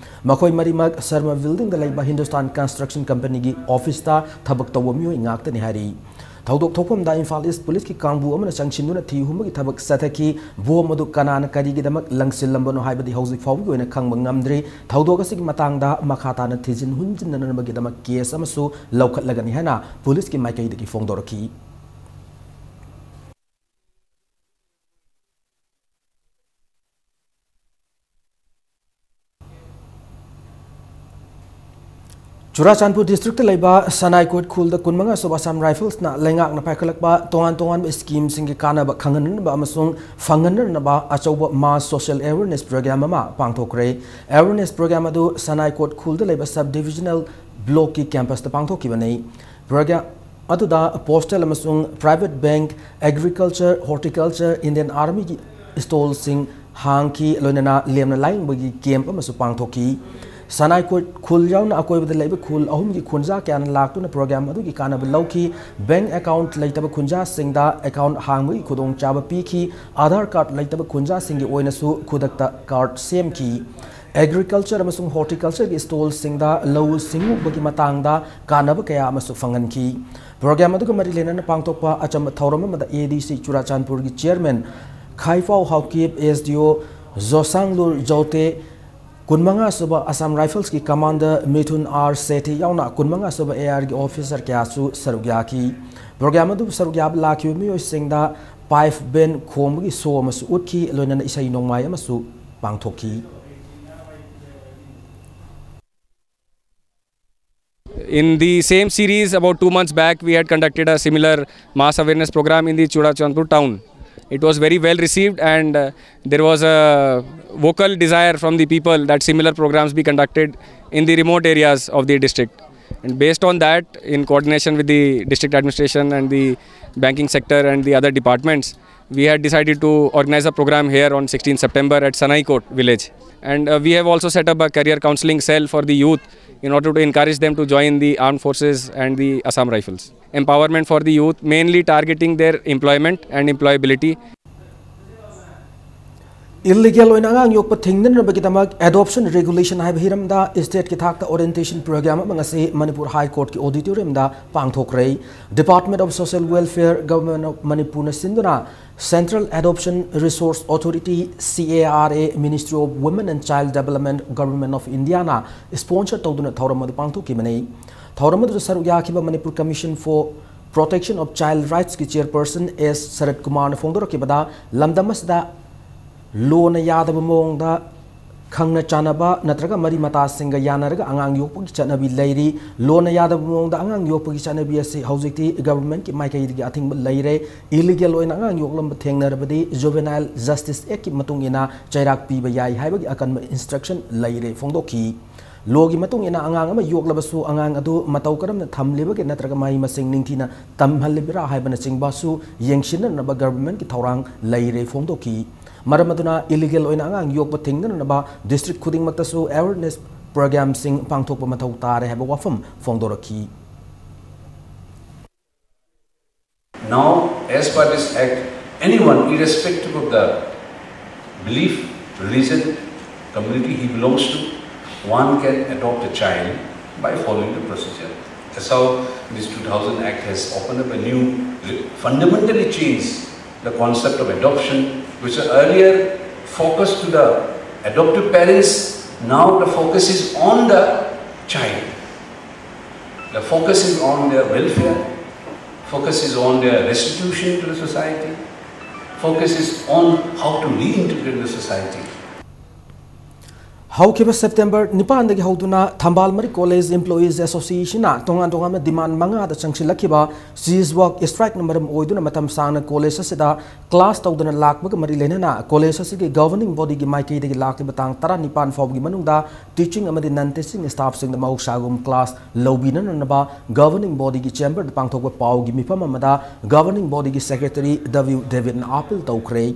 ꯃꯈꯣꯏ ꯃꯔꯤꯃꯛ ꯁꯔꯃ ꯕꯤꯜꯗꯤꯡꯗ ꯂꯩꯕ ꯍꯤꯟꯗꯨꯁꯇꯥꯟ ꯀꯟꯁꯇ꯭ꯔꯛꯁꯟ ꯀꯝꯄꯅꯤꯒꯤ ꯑꯣꯐꯤꯁꯇ ꯊꯕꯛ ꯇꯧꯕ ꯃꯤꯑꯣꯏ ꯉꯥꯛꯇꯅꯤ ꯍꯥꯏꯔꯤ꯫ ꯊꯧꯗꯣꯛ ꯊꯣꯛꯐꯝꯗ ꯏꯝꯐꯥꯜ ꯏꯁ ꯄꯨꯂꯤꯁꯀꯤ ꯀꯥꯡꯕꯨ ꯑꯃꯅ ꯆꯪꯁꯤꯟꯗꯨꯅ ꯊꯤ ꯍꯨꯝꯕꯒꯤ ꯊꯕꯛ ꯆꯠꯊꯈꯤ꯫ ꯕꯣꯝ ꯑꯗꯨ ꯀꯅꯥꯅ ꯀꯔꯤꯒꯤꯗꯃꯛ ꯂꯪꯁꯤꯜꯂꯝꯕꯅꯣ ꯍꯥꯏꯕꯗꯤ ꯍꯧꯖꯤꯛ ꯐꯥꯎꯕꯒꯤ ꯑꯣꯏꯅ ꯈꯪꯕ ꯉꯝꯗ꯭ꯔꯤ꯫ ꯊꯧꯗꯣꯛ ꯑꯁꯤꯒꯤ ꯃꯇꯥꯡꯗ ꯃꯈꯥ ꯇꯥꯅ ꯊꯤꯖꯤꯟ ꯍꯨꯝꯖꯤꯟꯅꯅꯕꯒꯤꯗꯃꯛ ꯀꯦꯁ ꯑꯃꯁꯨ ꯂꯧꯈꯠꯂꯒꯅꯤ ꯍꯥꯏꯅ ꯄꯨꯂꯤꯁꯀꯤ ꯃꯥꯏꯀꯩꯗꯒꯤ ꯐꯣꯡꯗꯣꯔꯛꯈꯤ꯫ ꯆꯨꯔꯥꯆꯥꯟꯄꯨꯔ ꯗꯤꯁꯇ꯭ꯔꯤꯛꯇ ꯂꯩꯕ ꯁꯅꯥꯏꯀꯣꯠ ꯈꯨꯜꯗ ꯀꯨꯟꯃꯉꯥ ꯁꯨꯕ ꯑꯁꯥꯝ ꯔꯥꯏꯐꯜꯁꯅ ꯂꯩꯉꯥꯛꯅ ꯄꯥꯏꯈꯠꯂꯛꯄ ꯇꯣꯉꯥꯟ ꯇꯣꯉꯥꯟꯕ ꯁ꯭ꯀꯤꯝꯁꯤꯡꯒꯤ ꯀꯥꯟꯅꯕ ꯈꯪꯍꯟꯅꯅꯕ ꯑꯃꯁꯨꯡ ꯐꯪꯍꯟꯅꯅꯕ ꯑꯆꯧꯕ ꯃꯥꯁ ꯁꯣꯁꯤꯌꯦꯜ ꯑꯦꯋꯦꯔꯅꯦꯁ ꯄ꯭ꯔꯣꯒ꯭ꯔꯥꯝ ꯑꯃ ꯄꯥꯡꯊꯣꯛꯈ꯭ꯔꯦ꯫ ꯑꯦꯋꯦꯔꯅꯦꯁ ꯄ꯭ꯔꯣꯒ꯭ꯔꯥꯝ ꯑꯗꯨ ꯁꯅꯥꯏꯀꯣꯠ ꯈꯨꯜꯗ ꯂꯩꯕ ꯁꯕ ꯗꯤꯕꯤꯖꯅꯦꯜ ꯕ꯭ꯂꯣꯛꯀꯤ ꯀꯦꯝꯄꯁꯇ ꯄꯥꯡꯊꯣꯛꯈꯤꯕꯅꯤ꯫ ꯄ꯭ꯔꯣꯒ꯭ꯔꯥꯝ ꯑꯗꯨꯗ ꯄꯣꯁꯇꯦꯜ ꯑꯃꯁꯨꯡ private bank, agriculture, horticulture, Indian ꯑꯥꯔꯃꯤꯒꯤ ꯁ꯭ꯇꯣꯜꯁꯤꯡ ꯍꯥꯡꯈꯤ, ꯂꯣꯏꯅꯅ ꯂꯦꯝꯅ ꯂꯥꯏꯌꯦꯡꯕꯒꯤ ꯀꯦꯝꯞ ꯑꯃꯁꯨ ꯄꯥꯡꯊꯣꯛꯈꯤ꯫ ꯁꯅꯥꯏꯀꯣꯠ ꯈꯨꯜ ꯌꯥꯎꯅ ꯑꯀꯣꯏꯕꯗ ꯂꯩꯕ ꯈꯨꯜ ꯑꯍꯨꯝꯒꯤ ꯈꯨꯟꯖꯥ ꯀꯌꯥꯅ ꯂꯥꯛꯇꯨꯅ ꯄ꯭ꯔꯣꯒ꯭ꯔꯥꯝ ꯑꯗꯨꯒꯤ ꯀꯥꯟꯅꯕ ꯂꯧꯈꯤ꯫ ꯕꯦꯡꯛ ꯑꯦꯀꯥꯎꯟꯠ ꯂꯩꯇꯕ ꯈꯨꯟꯖꯥꯁꯤꯡꯗ ꯑꯦꯀꯥꯎꯟꯠ ꯍꯥꯡꯕꯒꯤ ꯈꯨꯗꯣꯡꯆꯥꯕ ꯄꯤꯈꯤ꯫ ꯑꯥꯙꯥꯔ ꯀꯥꯔꯗ ꯂꯩꯇꯕ ꯈꯨꯟꯖꯥꯁꯤꯡꯒꯤ ꯑꯣꯏꯅꯁꯨ ꯈꯨꯗꯛꯇ ꯀꯥꯔꯗ ꯁꯦꯝꯈꯤ꯫ ꯑꯦꯒ꯭ꯔꯤꯀꯜꯆꯔ ꯑꯃꯁꯨꯡ ꯍꯣꯔꯇꯤꯀꯜꯆꯔꯒꯤ ꯁ꯭ꯇꯣꯜꯁꯤꯡꯗ ꯂꯧꯎ ꯁꯤꯡꯎꯕꯒꯤ ꯃꯇꯥꯡꯗ ꯀꯥꯟꯅꯕ ꯀꯌꯥ ꯑꯃꯁꯨ ꯐꯪꯍꯟꯈꯤ꯫ ꯄ꯭ꯔꯣꯒ꯭ꯔꯥꯝ ꯑꯗꯨꯒ ꯃꯔꯤ ꯂꯩꯅꯅ ꯄꯥꯡꯊꯣꯛꯄ ꯑꯆꯝꯕ ꯊꯧꯔꯝ ꯑꯃꯗ ꯑꯦ ꯗꯤ ꯁꯤ ꯆꯨꯔꯥꯆꯥꯟꯄꯨꯔꯒꯤ ꯆꯤꯌꯔꯃꯦꯟ ꯈꯥꯏꯐꯥꯎ ꯍꯥꯎꯀꯤꯞ, ꯑꯦꯁ ꯗꯤ ꯑꯣ ꯖꯣꯁꯥꯡꯂꯨꯔ ꯖꯧꯇꯦ, ꯀꯨꯟꯃꯉꯥ ꯁꯨꯕ ꯑꯁꯥꯝ ꯔꯥꯏꯐꯜꯁꯀꯤ ꯀꯃꯥꯟꯗꯔ ꯃꯤꯊꯨꯟ ꯑꯥꯔ ꯁꯦꯊꯤ ꯌꯥꯎꯅ ꯀꯨꯟꯃꯉꯥ ꯁꯨꯕ ꯑꯦ ꯑꯥꯔꯒꯤ ꯑꯣꯐꯤꯁꯔ ꯀꯌꯥꯁꯨ ꯁꯔꯨꯛ ꯌꯥꯈꯤ꯫ ꯄ꯭ꯔꯣꯒ꯭ꯔꯥꯝ ꯑꯗꯨꯕꯨ ꯁꯔꯨꯛ ꯌꯥꯕ ꯂꯥꯛꯈꯤꯕ ꯃꯤꯑꯣꯏꯁꯤꯡꯗ ꯄꯥꯏꯞ ꯕꯦꯟ ꯈꯣꯡꯕꯒꯤ ꯁꯣ ꯑꯃꯁꯨ ꯎꯠꯈꯤ, ꯂꯣꯏꯅꯅ ꯏꯁꯩ ꯅꯣꯡꯃꯥꯏ ꯑꯃꯁꯨ ꯄꯥꯡꯊꯣꯛꯈꯤ꯫ In the same series, about two months back, we had conducted a similar mass awareness program in the Churachandpur town. It was very well received, and uh, there was a vocal desire from the people that similar programs be conducted in the remote areas of the district. And based on that, in coordination with the district administration and the banking sector and the other departments, we had decided to organize a program here on sixteenth September at Sanaikot village. And uh, we have also set up a career counseling cell for the youth in order to encourage them to join the armed forces and the Assam Rifles. Empowerment for the youth, mainly targeting their employment and employability. Illegal ꯑꯣꯏꯅ ꯑꯉꯥꯡ ꯌꯣꯛꯄ ꯊꯤꯡꯅꯅꯕꯒꯤꯗꯃꯛ adoption regulation ꯍꯥꯏꯕ ꯍꯤꯔꯝꯗ stateꯀꯤ ꯊꯥꯛꯇ orientation program ꯑꯃ ꯉꯁꯤ Manipur High Courtꯀꯤ auditoriumꯗ ꯄꯥꯡꯊꯣꯛꯈ꯭ꯔꯦ꯫ Department of Social Welfare, Government of ꯃꯅꯤꯄꯨꯔꯅ ꯁꯤꯟꯗꯨꯅ Central Adoption Resource Authority, C A R A, Ministry of Women and Child Development, Government of Indiaꯅ sponsor ꯇꯧꯗꯨꯅ ꯊꯧꯔꯝ ꯑꯗꯨ ꯄꯥꯡꯊꯣꯛꯈꯤꯕꯅꯤ꯫ ꯊꯧꯔꯝ ꯑꯗꯨꯗ ꯁꯔꯨꯛ ꯌꯥꯈꯤꯕ Manipur Commission for Protection of Child Rightsꯀꯤ chairperson S ꯁꯔꯠ ꯀꯨꯃꯥꯔꯅ ꯐꯣꯡꯗꯣꯔꯛꯈꯤꯕꯗ, ꯂꯝꯗꯝ ꯑꯁꯤꯗ ꯂꯣꯅ ꯌꯥꯗꯕ ꯃꯑꯣꯡꯗ ꯈꯪꯅ ꯆꯥꯟꯅꯕ ꯅꯠꯇ꯭ꯔꯒ ꯃꯔꯤ ꯃꯇꯥꯁꯤꯡꯒ ꯌꯥꯅꯔꯒ ꯑꯉꯥꯡ ꯌꯣꯛꯄꯒꯤ ꯆꯠꯅꯕꯤ ꯂꯩꯔꯤ꯫ ꯂꯣꯟꯅ ꯌꯥꯗꯕ ꯃꯑꯣꯡꯗ ꯑꯉꯥꯡ ꯌꯣꯛꯄꯒꯤ ꯆꯠꯅꯕꯤ ꯑꯁꯤ ꯍꯧꯖꯤꯛꯇꯤ governmentꯀꯤ ꯃꯥꯏꯀꯩꯗꯒꯤ ꯑꯊꯤꯡꯕ ꯂꯩꯔꯦ꯫ Illegal ꯑꯣꯏꯅ ꯑꯉꯥꯡ ꯌꯣꯛꯂꯝꯕ ꯊꯦꯡꯅꯔꯕꯗꯤ Juvenile Justice Actꯀꯤ ꯃꯇꯨꯡ ꯏꯟꯅ ꯆꯩꯔꯥꯛ ꯄꯤꯕ ꯌꯥꯏ ꯍꯥꯏꯕꯒꯤ ꯑꯀꯟꯕ instruction ꯂꯩꯔꯦ ꯐꯣꯡꯗꯣꯛꯈꯤ꯫ Lawꯒꯤ ꯃꯇꯨꯡ ꯏꯟꯅ ꯑꯉꯥꯡ ꯑꯃ ꯌꯣꯛꯂꯕꯁꯨ ꯑꯉꯥꯡ ꯑꯗꯨ ꯃꯇꯧ ꯀꯔꯝꯅ ꯊꯝꯂꯤꯕꯒꯦ ꯅꯠꯇ꯭ꯔꯒ ꯃꯍꯩ ꯃꯁꯤꯡ ꯅꯤꯡꯊꯤꯅ ꯇꯝꯍꯜꯂꯤꯕ꯭ꯔꯥ ꯍꯥꯏꯕꯅꯆꯤꯡꯕꯁꯨ ꯌꯦꯡꯁꯤꯟꯅꯅꯕ governmentꯀꯤ ꯊꯧꯔꯥꯡ ꯂꯩꯔꯦ ꯐꯣꯡꯗꯣꯛꯈꯤ꯫ ꯃꯔꯝ ꯑꯗꯨꯅ illegal ꯑꯣꯏꯅ ꯑꯉꯥꯡ ꯌꯣꯛꯄ ꯊꯤꯡꯅꯅꯕ district ꯈꯨꯗꯤꯡꯃꯛꯇꯁꯨ awareness programꯁꯤꯡ ꯄꯥꯡꯊꯣꯛꯄ ꯃꯊꯧ ꯇꯥꯔꯦ ꯍꯥꯏꯕ ꯋꯥꯐꯝ ꯐꯣꯡꯗꯣꯔꯛꯈꯤ꯫ Now, as per this act, anyone, irrespective of the belief, religion, community he belongs to, one can adopt a child by following the procedure. That's how this two thousand Act has opened up a new, fundamentally changed the concept of adoption, which earlier focused to the adoptive parents, now the focus is on the child. The focus is on their welfare, focus is on their restitution to the society, focus is on how to reintegrate the society. ꯍꯧꯈꯤꯕ September ꯅꯤꯄꯥꯟꯗꯒꯤ ꯍꯧꯗꯨꯅ ꯊꯝꯕꯥꯜ ꯃꯔꯤ College Employees Associationꯅ ꯇꯣꯉꯥꯟ ꯇꯣꯉꯥꯟꯕ demand ꯃꯉꯥꯗ ꯆꯪꯁꯤꯜꯂꯛꯈꯤꯕ cease work strikeꯅ ꯃꯔꯝ ꯑꯣꯏꯗꯨꯅ ꯃꯇꯝ ꯁꯥꯡꯅ college ꯑꯁꯤꯗ class ꯇꯧꯗꯅ ꯂꯥꯛꯄꯒ ꯃꯔꯤ ꯂꯩꯅꯅ college ꯑꯁꯤꯒꯤ governing bodyꯒꯤ ꯃꯥꯏꯀꯩꯗꯒꯤ ꯂꯥꯛꯂꯤꯕ ꯇꯥꯡ ꯇꯔꯥꯅꯤꯄꯥꯟ ꯐꯥꯎꯕꯒꯤ ꯃꯅꯨꯡꯗ teaching ꯑꯃꯗꯤ non teaching staffꯁꯤꯡꯗ ꯃꯍꯧꯁꯥꯒꯨꯝ class ꯂꯧꯕꯤꯅꯅꯕ governing bodyꯒꯤ chamberꯗ ꯄꯥꯡꯊꯣꯛꯄ ꯄꯥꯎꯒꯤ ꯃꯤꯐꯝ ꯑꯃꯗ governing bodyꯒꯤ secretary W Davidꯅ appeal ꯇꯧꯈ꯭ꯔꯦ꯫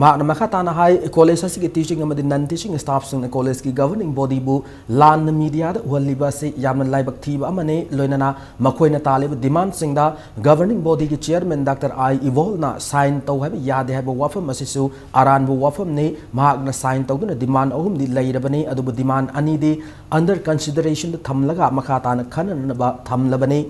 ꯃꯍꯥꯛꯅ ꯃꯈꯥ ꯇꯥꯅ ꯍꯥꯏ, college ꯑꯁꯤꯒꯤ teaching ꯑꯃꯗꯤ non teaching staffꯁꯤꯡꯅ collegeꯀꯤ governing bodyꯕꯨ ꯂꯥꯟꯅ mediaꯗ ꯎꯍꯜꯂꯤꯕ ꯑꯁꯤ ꯌꯥꯝꯅ ꯂꯥꯏꯕꯛ ꯊꯤꯕ ꯑꯃꯅꯤ꯫ ꯂꯣꯏꯅꯅ ꯃꯈꯣꯏꯅ ꯇꯥꯜꯂꯤꯕ demandꯁꯤꯡꯗ governing bodyꯒꯤ chairman Doctor I Evolꯅ sign ꯇꯧ ꯍꯥꯏꯕ ꯌꯥꯗꯦ ꯍꯥꯏꯕ ꯋꯥꯐꯝ ꯑꯁꯤꯁꯨ ꯑꯔꯥꯟꯕ ꯋꯥꯐꯝꯅꯤ꯫ ꯃꯍꯥꯛꯅ sign ꯇꯧꯗꯨꯅ demand ꯑꯍꯨꯝꯗꯤ ꯂꯩꯔꯕꯅꯤ, ꯑꯗꯨꯕꯨ demand ꯑꯅꯤꯗꯤ under considerationꯗ ꯊꯝꯂꯒ ꯃꯈꯥ ꯇꯥꯅ ꯈꯟꯅꯅꯕ ꯊꯝꯂꯕꯅꯤ꯫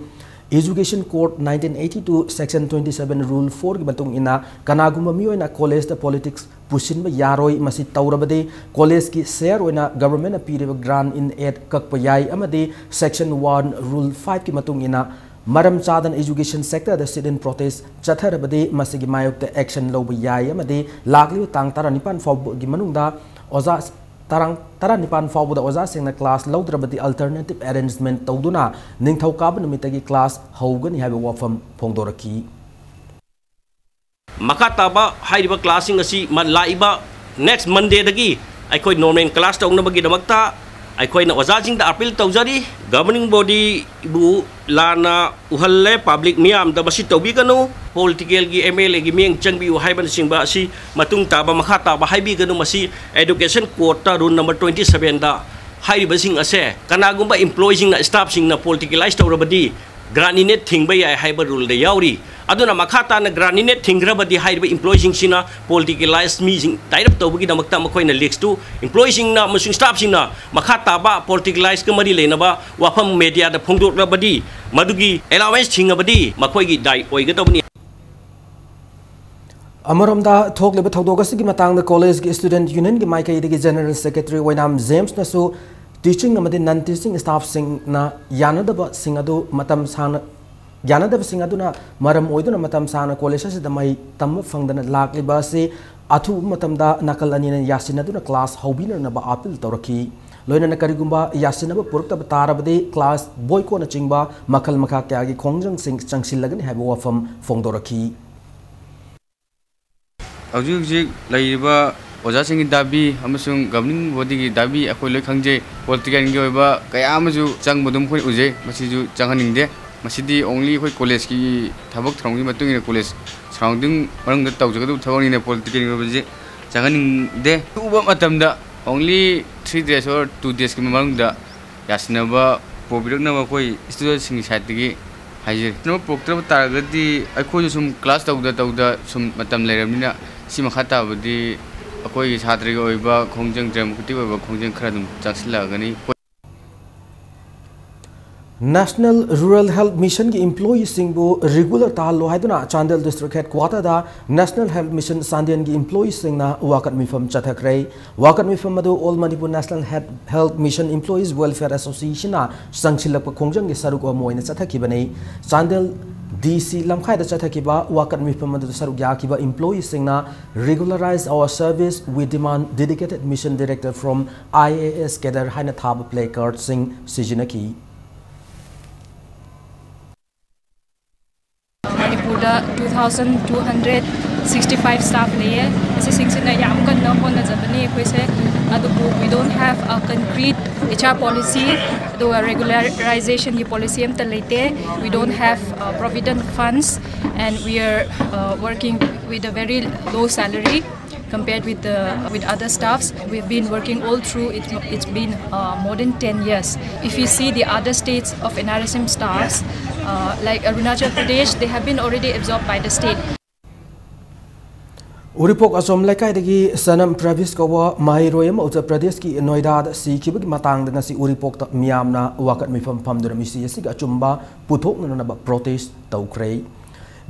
Education Code nineteen eighty two section twenty seven rule fourꯒꯤ ꯃꯇꯨꯡ ꯏꯟꯅ ꯀꯅꯥꯒꯨꯝꯕ ꯃꯤꯑꯣꯏꯅ collegeꯇ politics ꯄꯨꯁꯤꯟꯕ ꯌꯥꯔꯣꯏ꯫ ꯃꯁꯤ ꯇꯧꯔꯕꯗꯤ collegeꯀꯤ share ꯑꯣꯏꯅ governmentꯅ ꯄꯤꯔꯤꯕ grant in aid ꯀꯛꯄ ꯌꯥꯏ ꯑꯃꯗꯤ section one rule fiveꯀꯤ ꯃꯇꯨꯡ ꯏꯟꯅ ꯃꯔꯝ ꯆꯥꯗꯅ education sectorꯗ sit-in protest ꯆꯠꯊꯔꯕꯗꯤ ꯃꯁꯤꯒꯤ ꯃꯥꯌꯣꯛꯇ action ꯂꯧꯕ ꯌꯥꯏ ꯑꯃꯗꯤ ꯂꯥꯛꯂꯤꯕ ꯇꯥꯡ ꯇꯔꯥꯅꯤꯄꯥꯟ ꯐꯥꯎꯕꯒꯤ ꯃꯅꯨꯡꯗ ꯑꯣꯖꯥ ꯇꯔꯥꯡ-, ꯇꯔꯥꯅꯤꯄꯥꯟ ꯐꯥꯎꯕꯗ ꯑꯣꯖꯥꯁꯤꯡꯅ class ꯂꯧꯗ꯭ꯔꯕꯗꯤ alternative arrangement ꯇꯧꯗꯨꯅ ꯅꯤꯡꯊꯧꯀꯥꯕ ꯅꯨꯃꯤꯠꯇꯒꯤ class ꯍꯧꯒꯅꯤ ꯍꯥꯏꯕ ꯋꯥꯐꯝ ꯐꯣꯡꯗꯣꯔꯛꯈꯤ꯫ ꯃꯈꯥ ꯇꯥꯕ ꯍꯥꯏꯔꯤꯕ classꯁꯤꯡ ꯑꯁꯤ ꯃ-, ꯂꯥꯛꯏꯕ next Mondayꯗꯒꯤ ꯑꯩꯈꯣꯏ normal class ꯇꯧꯅꯕꯒꯤꯗꯃꯛꯇ ꯑꯩꯈꯣꯏꯅ ꯑꯣꯖꯥꯁꯤꯡꯗ appeal ꯇꯧꯖꯔꯤ꯫ Governing bodyꯕꯨ ꯂꯥꯟꯅ ꯎꯍꯜꯂꯦ, public ꯃꯤꯌꯥꯝꯗ ꯃꯁꯤ ꯇꯧꯕꯤꯒꯅꯨ, politicalꯒꯤ MLAꯒꯤ ꯃꯤꯠꯌꯦꯡ ꯆꯪꯕꯤꯌꯨ ꯍꯥꯏꯕꯅꯆꯤꯡꯕ ꯑꯁꯤ ꯃꯇꯨꯡ ꯇꯥꯕ, ꯃꯈꯥ ꯇꯥꯕ ꯍꯥꯏꯕꯤꯒꯅꯨ꯫ ꯃꯁꯤ Education Codeꯇ rule number twenty sevenꯗ ꯍꯥꯏꯔꯤꯕꯁꯤꯡ ꯑꯁꯦ ꯀꯅꯥꯒꯨꯝꯕ employeeꯁꯤꯡꯅ, staffꯁꯤꯡꯅ politicalize ꯇꯧꯔꯕꯗꯤ grant in aid ꯊꯤꯡꯕ ꯌꯥꯏ ꯍꯥꯏꯕ ruleꯗ ꯌꯥꯎꯔꯤ꯫ ꯑꯗꯨꯅ ꯃꯈꯥ ꯇꯥꯅ grant in aid ꯊꯤꯡꯈ꯭ꯔꯕꯗꯤ ꯍꯥꯏꯔꯤꯕ employeeꯁꯤꯡꯁꯤꯅ politicalize ꯃꯤꯁꯤꯡ tie up ꯇꯧꯕꯒꯤꯗꯃꯛꯇ ꯃꯈꯣꯏꯅ leagueꯇꯨ employeeꯁꯤꯡꯅ ꯑꯃꯁꯨꯡ staffꯁꯤꯡꯅ ꯃꯈꯥ ꯇꯥꯕ politicalizeꯀ ꯃꯔꯤ ꯂꯩꯅꯕ ꯋꯥꯐꯝ mediaꯗ ꯐꯣꯡꯗꯣꯛꯂꯕꯗꯤ, ꯃꯗꯨꯒꯤ allowance ꯊꯤꯡꯉꯕꯗꯤ ꯃꯈꯣꯏꯒꯤ ꯗꯥꯏ ꯑꯣꯏꯒꯗꯕꯅꯤ꯫ ꯑꯃꯔꯣꯝꯗ ꯊꯣꯛꯂꯤꯕ ꯊꯧꯗꯣꯛ ꯑꯁꯤꯒꯤ ꯃꯇꯥꯡꯗ collegeꯀꯤ student unionꯒꯤ ꯃꯥꯏꯀꯩꯗꯒꯤ general secretary ꯑꯣꯏꯅꯥꯝ ꯖꯦꯝꯁꯅꯁꯨ teaching ꯑꯃꯗꯤ non teaching staffꯁꯤꯡꯅ ꯌꯥꯅꯗꯕꯁꯤꯡ ꯑꯗꯨ ꯃꯇꯝ ꯁꯥꯡꯅ ꯌꯥꯅꯗꯕꯁꯤꯡ ꯑꯗꯨꯅ ꯃꯔꯝ ꯑꯣꯏꯗꯨꯅ ꯃꯇꯝ ꯁꯥꯡꯅ ꯀꯣꯂꯦꯖ ꯑꯁꯤꯗ ꯃꯍꯩ ꯇꯝꯕ ꯐꯪꯗꯅ ꯂꯥꯛꯂꯤꯕ ꯑꯁꯤ ꯑꯊꯨꯕ ꯃꯇꯝꯗ ꯅꯥꯀꯜ ꯑꯅꯤꯅ ꯌꯥꯁꯤꯟꯅꯗꯨꯅ ꯀ꯭ꯂꯥꯁ ꯍꯧꯕꯤꯅꯅꯕ ꯑꯥꯄꯤꯜ ꯇꯧꯔꯛꯈꯤ꯫ ꯂꯣꯏꯅꯅ ꯀꯔꯤꯒꯨꯝꯕ ꯌꯥꯁꯤꯟꯅꯕ ꯄꯨꯔꯛꯇꯕ ꯇꯥꯔꯕꯗꯤ ꯀ꯭ꯂꯥꯁ ꯕꯣꯏꯀꯣꯠꯅꯆꯤꯡꯕ ꯃꯈꯜ ꯃꯈꯥ ꯀꯌꯥꯒꯤ ꯈꯣꯡꯖꯪꯁꯤꯡ ꯆꯪꯁꯤꯜꯂꯒꯅꯤ ꯍꯥꯏꯕ ꯋꯥꯐꯝ ꯐꯣꯡꯗꯣꯔꯛꯈꯤ꯫ ꯍꯧꯖꯤꯛ ꯍꯧꯖꯤꯛ ꯂꯩꯔꯤꯕ ꯑꯣꯖꯥꯁꯤꯡꯒꯤ ꯗꯥꯕꯤ ꯑꯃꯁꯨꯡ governing bodyꯒꯤ ꯗꯥꯕꯤ ꯑꯩꯈꯣꯏ ꯂꯣꯏ ꯈꯪꯖꯩ꯫ Politicalꯒꯤ ꯑꯣꯏꯕ ꯀꯌꯥ ꯑꯃꯁꯨ ꯆꯪꯕ ꯑꯗꯨꯝ ꯑꯩꯈꯣꯏ ꯎꯖꯩ꯫ ꯃꯁꯤꯁꯨ ꯆꯪꯍꯟꯅꯤꯡꯗꯦ꯫ ꯃꯁꯤꯗꯤ only ꯑꯩꯈꯣꯏ ꯀꯣꯂꯦꯖꯀꯤ ꯊꯕꯛ ꯊꯧꯔꯝꯒꯤ ꯃꯇꯨꯡ ꯏꯟꯅ ꯀꯣꯂꯦꯖ surrounding ꯃꯅꯨꯡꯗ ꯇꯧꯖꯒꯗꯕ ꯊꯕꯛꯅꯤꯅ politicalꯒꯤ ꯑꯣꯏꯕꯁꯤ ꯆꯪꯍꯟꯅꯤꯡꯗꯦ꯫ ꯑꯊꯨꯕ ꯃꯇꯝꯗ only three days or two daysꯀꯤ ꯃꯅꯨꯡꯗ ꯌꯥꯁꯤꯟꯅꯕ ꯄꯨꯕꯤꯔꯛꯅꯕ ꯑꯩꯈꯣꯏ studentꯁꯤꯡꯒꯤ sideꯇꯒꯤ ꯍꯥꯏꯖꯔꯤ꯫ ꯌꯥꯁꯤꯟꯅꯕ ꯄꯨꯔꯛꯇ꯭ꯔꯕ ꯇꯥꯔꯒꯗꯤ ꯑꯩꯈꯣꯏꯁꯨ ꯁꯨꯝ class ꯇꯧꯗ ꯇꯧꯗ ꯁꯨꯝ ꯃꯇꯝ ꯂꯩꯔꯕꯅꯤꯅ ꯁꯤ ꯃꯈꯥ ꯇꯥꯕꯗꯤ ꯑꯩꯈꯣꯏꯒꯤ ꯁꯥꯇ꯭ꯔꯒꯤ ꯑꯣꯏꯕ ꯈꯣꯡꯖꯪ, democratic ꯑꯣꯏꯕ ꯈꯣꯡꯖꯪ ꯈꯔ ꯑꯗꯨꯝ ꯆꯪꯁꯤꯜꯂꯛꯑꯒꯅꯤ꯫ National Rural Health Missionꯒꯤ employeeꯁꯤꯡꯕꯨ regular ꯇꯥꯍꯜꯂꯣ ꯍꯥꯏꯗꯨꯅ Chandel district headquarterꯗ National Health Mission ꯆꯥꯟꯗꯦꯜꯒꯤ employeeꯁꯤꯡꯅ ꯋꯥꯀꯠ ꯃꯤꯐꯝ ꯆꯠꯊꯈ꯭ꯔꯦ꯫ ꯋꯥꯀꯠ ꯃꯤꯐꯝ ꯑꯗꯨ All Manipur National Health, Health Mission Employees Welfare Associationꯅ ꯆꯪꯁꯤꯜꯂꯛꯄ ꯈꯣꯡꯖꯪꯒꯤ ꯁꯔꯨꯛ ꯑꯃ ꯑꯣꯏꯅ ꯆꯠꯊꯈꯤꯕꯅꯤ꯫ ꯆꯥꯟꯗꯦꯜ DC ꯂꯝꯈꯥꯏꯗ ꯆꯠꯊꯈꯤꯕ ꯋꯥꯀꯠ ꯃꯤꯐꯝ ꯑꯗꯨꯗ ꯁꯔꯨꯛ ꯌꯥꯈꯤꯕ employeeꯁꯤꯡꯅ "Regularize our service, we demand dedicated mission director from IAS cadre" ꯍꯥꯏꯅ ꯊꯥꯕ placardꯁꯤꯡ ꯁꯤꯖꯤꯟꯅꯈꯤ꯫ ꯃꯅꯤꯄꯨꯔꯗ two thousand two hundred sixty five staff ꯂꯩꯌꯦ꯫ ꯑꯁꯤꯁꯤꯡꯁꯤꯅ ꯌꯥꯝ ꯀꯟꯅ ꯍꯣꯠꯅꯖꯕꯅꯤ ꯑꯩꯈꯣꯏꯁꯦ꯫ ꯑꯗꯨꯕꯨ we don't have a concrete HR policy, ꯑꯗꯨꯒ regularization ꯒꯤ policy ꯑꯝꯇ ꯂꯩꯇꯦ꯫ We don't have, uh, provident funds, and we are, uh, working with a very low salary compared with the, with other staffs. We've been working all through. It's, it's been, uh, more than ten years. If you see the other states of NRSM staffs, uh, like Arunachal Pradesh, they have been already absorbed by the state. ꯎꯔꯤꯄꯣꯛ ꯑꯆꯣꯝ ꯂꯩꯀꯥꯏꯗꯒꯤ ꯁꯅꯝ ꯄ꯭ꯔꯚꯤꯁ ꯀꯧꯕ ꯃꯍꯩꯔꯣꯏ ꯑꯃ ꯎꯠꯇꯔ ꯄ꯭ꯔꯗꯦꯁꯀꯤ ꯅꯣꯏꯗꯥꯗ ꯁꯤꯈꯤꯕꯒꯤ ꯃꯇꯥꯡꯗ ꯉꯁꯤ ꯎꯔꯤꯄꯣꯛꯇ ꯃꯤꯌꯥꯝꯅ ꯋꯥꯀꯠ ꯃꯤꯐꯝ ꯐꯝꯗꯨꯅ ꯃꯤꯁꯤ ꯑꯁꯤꯒꯤ ꯑꯆꯨꯝꯕ ꯄꯨꯊꯣꯛꯅꯅꯕ protest ꯇꯧꯈ꯭ꯔꯦ꯫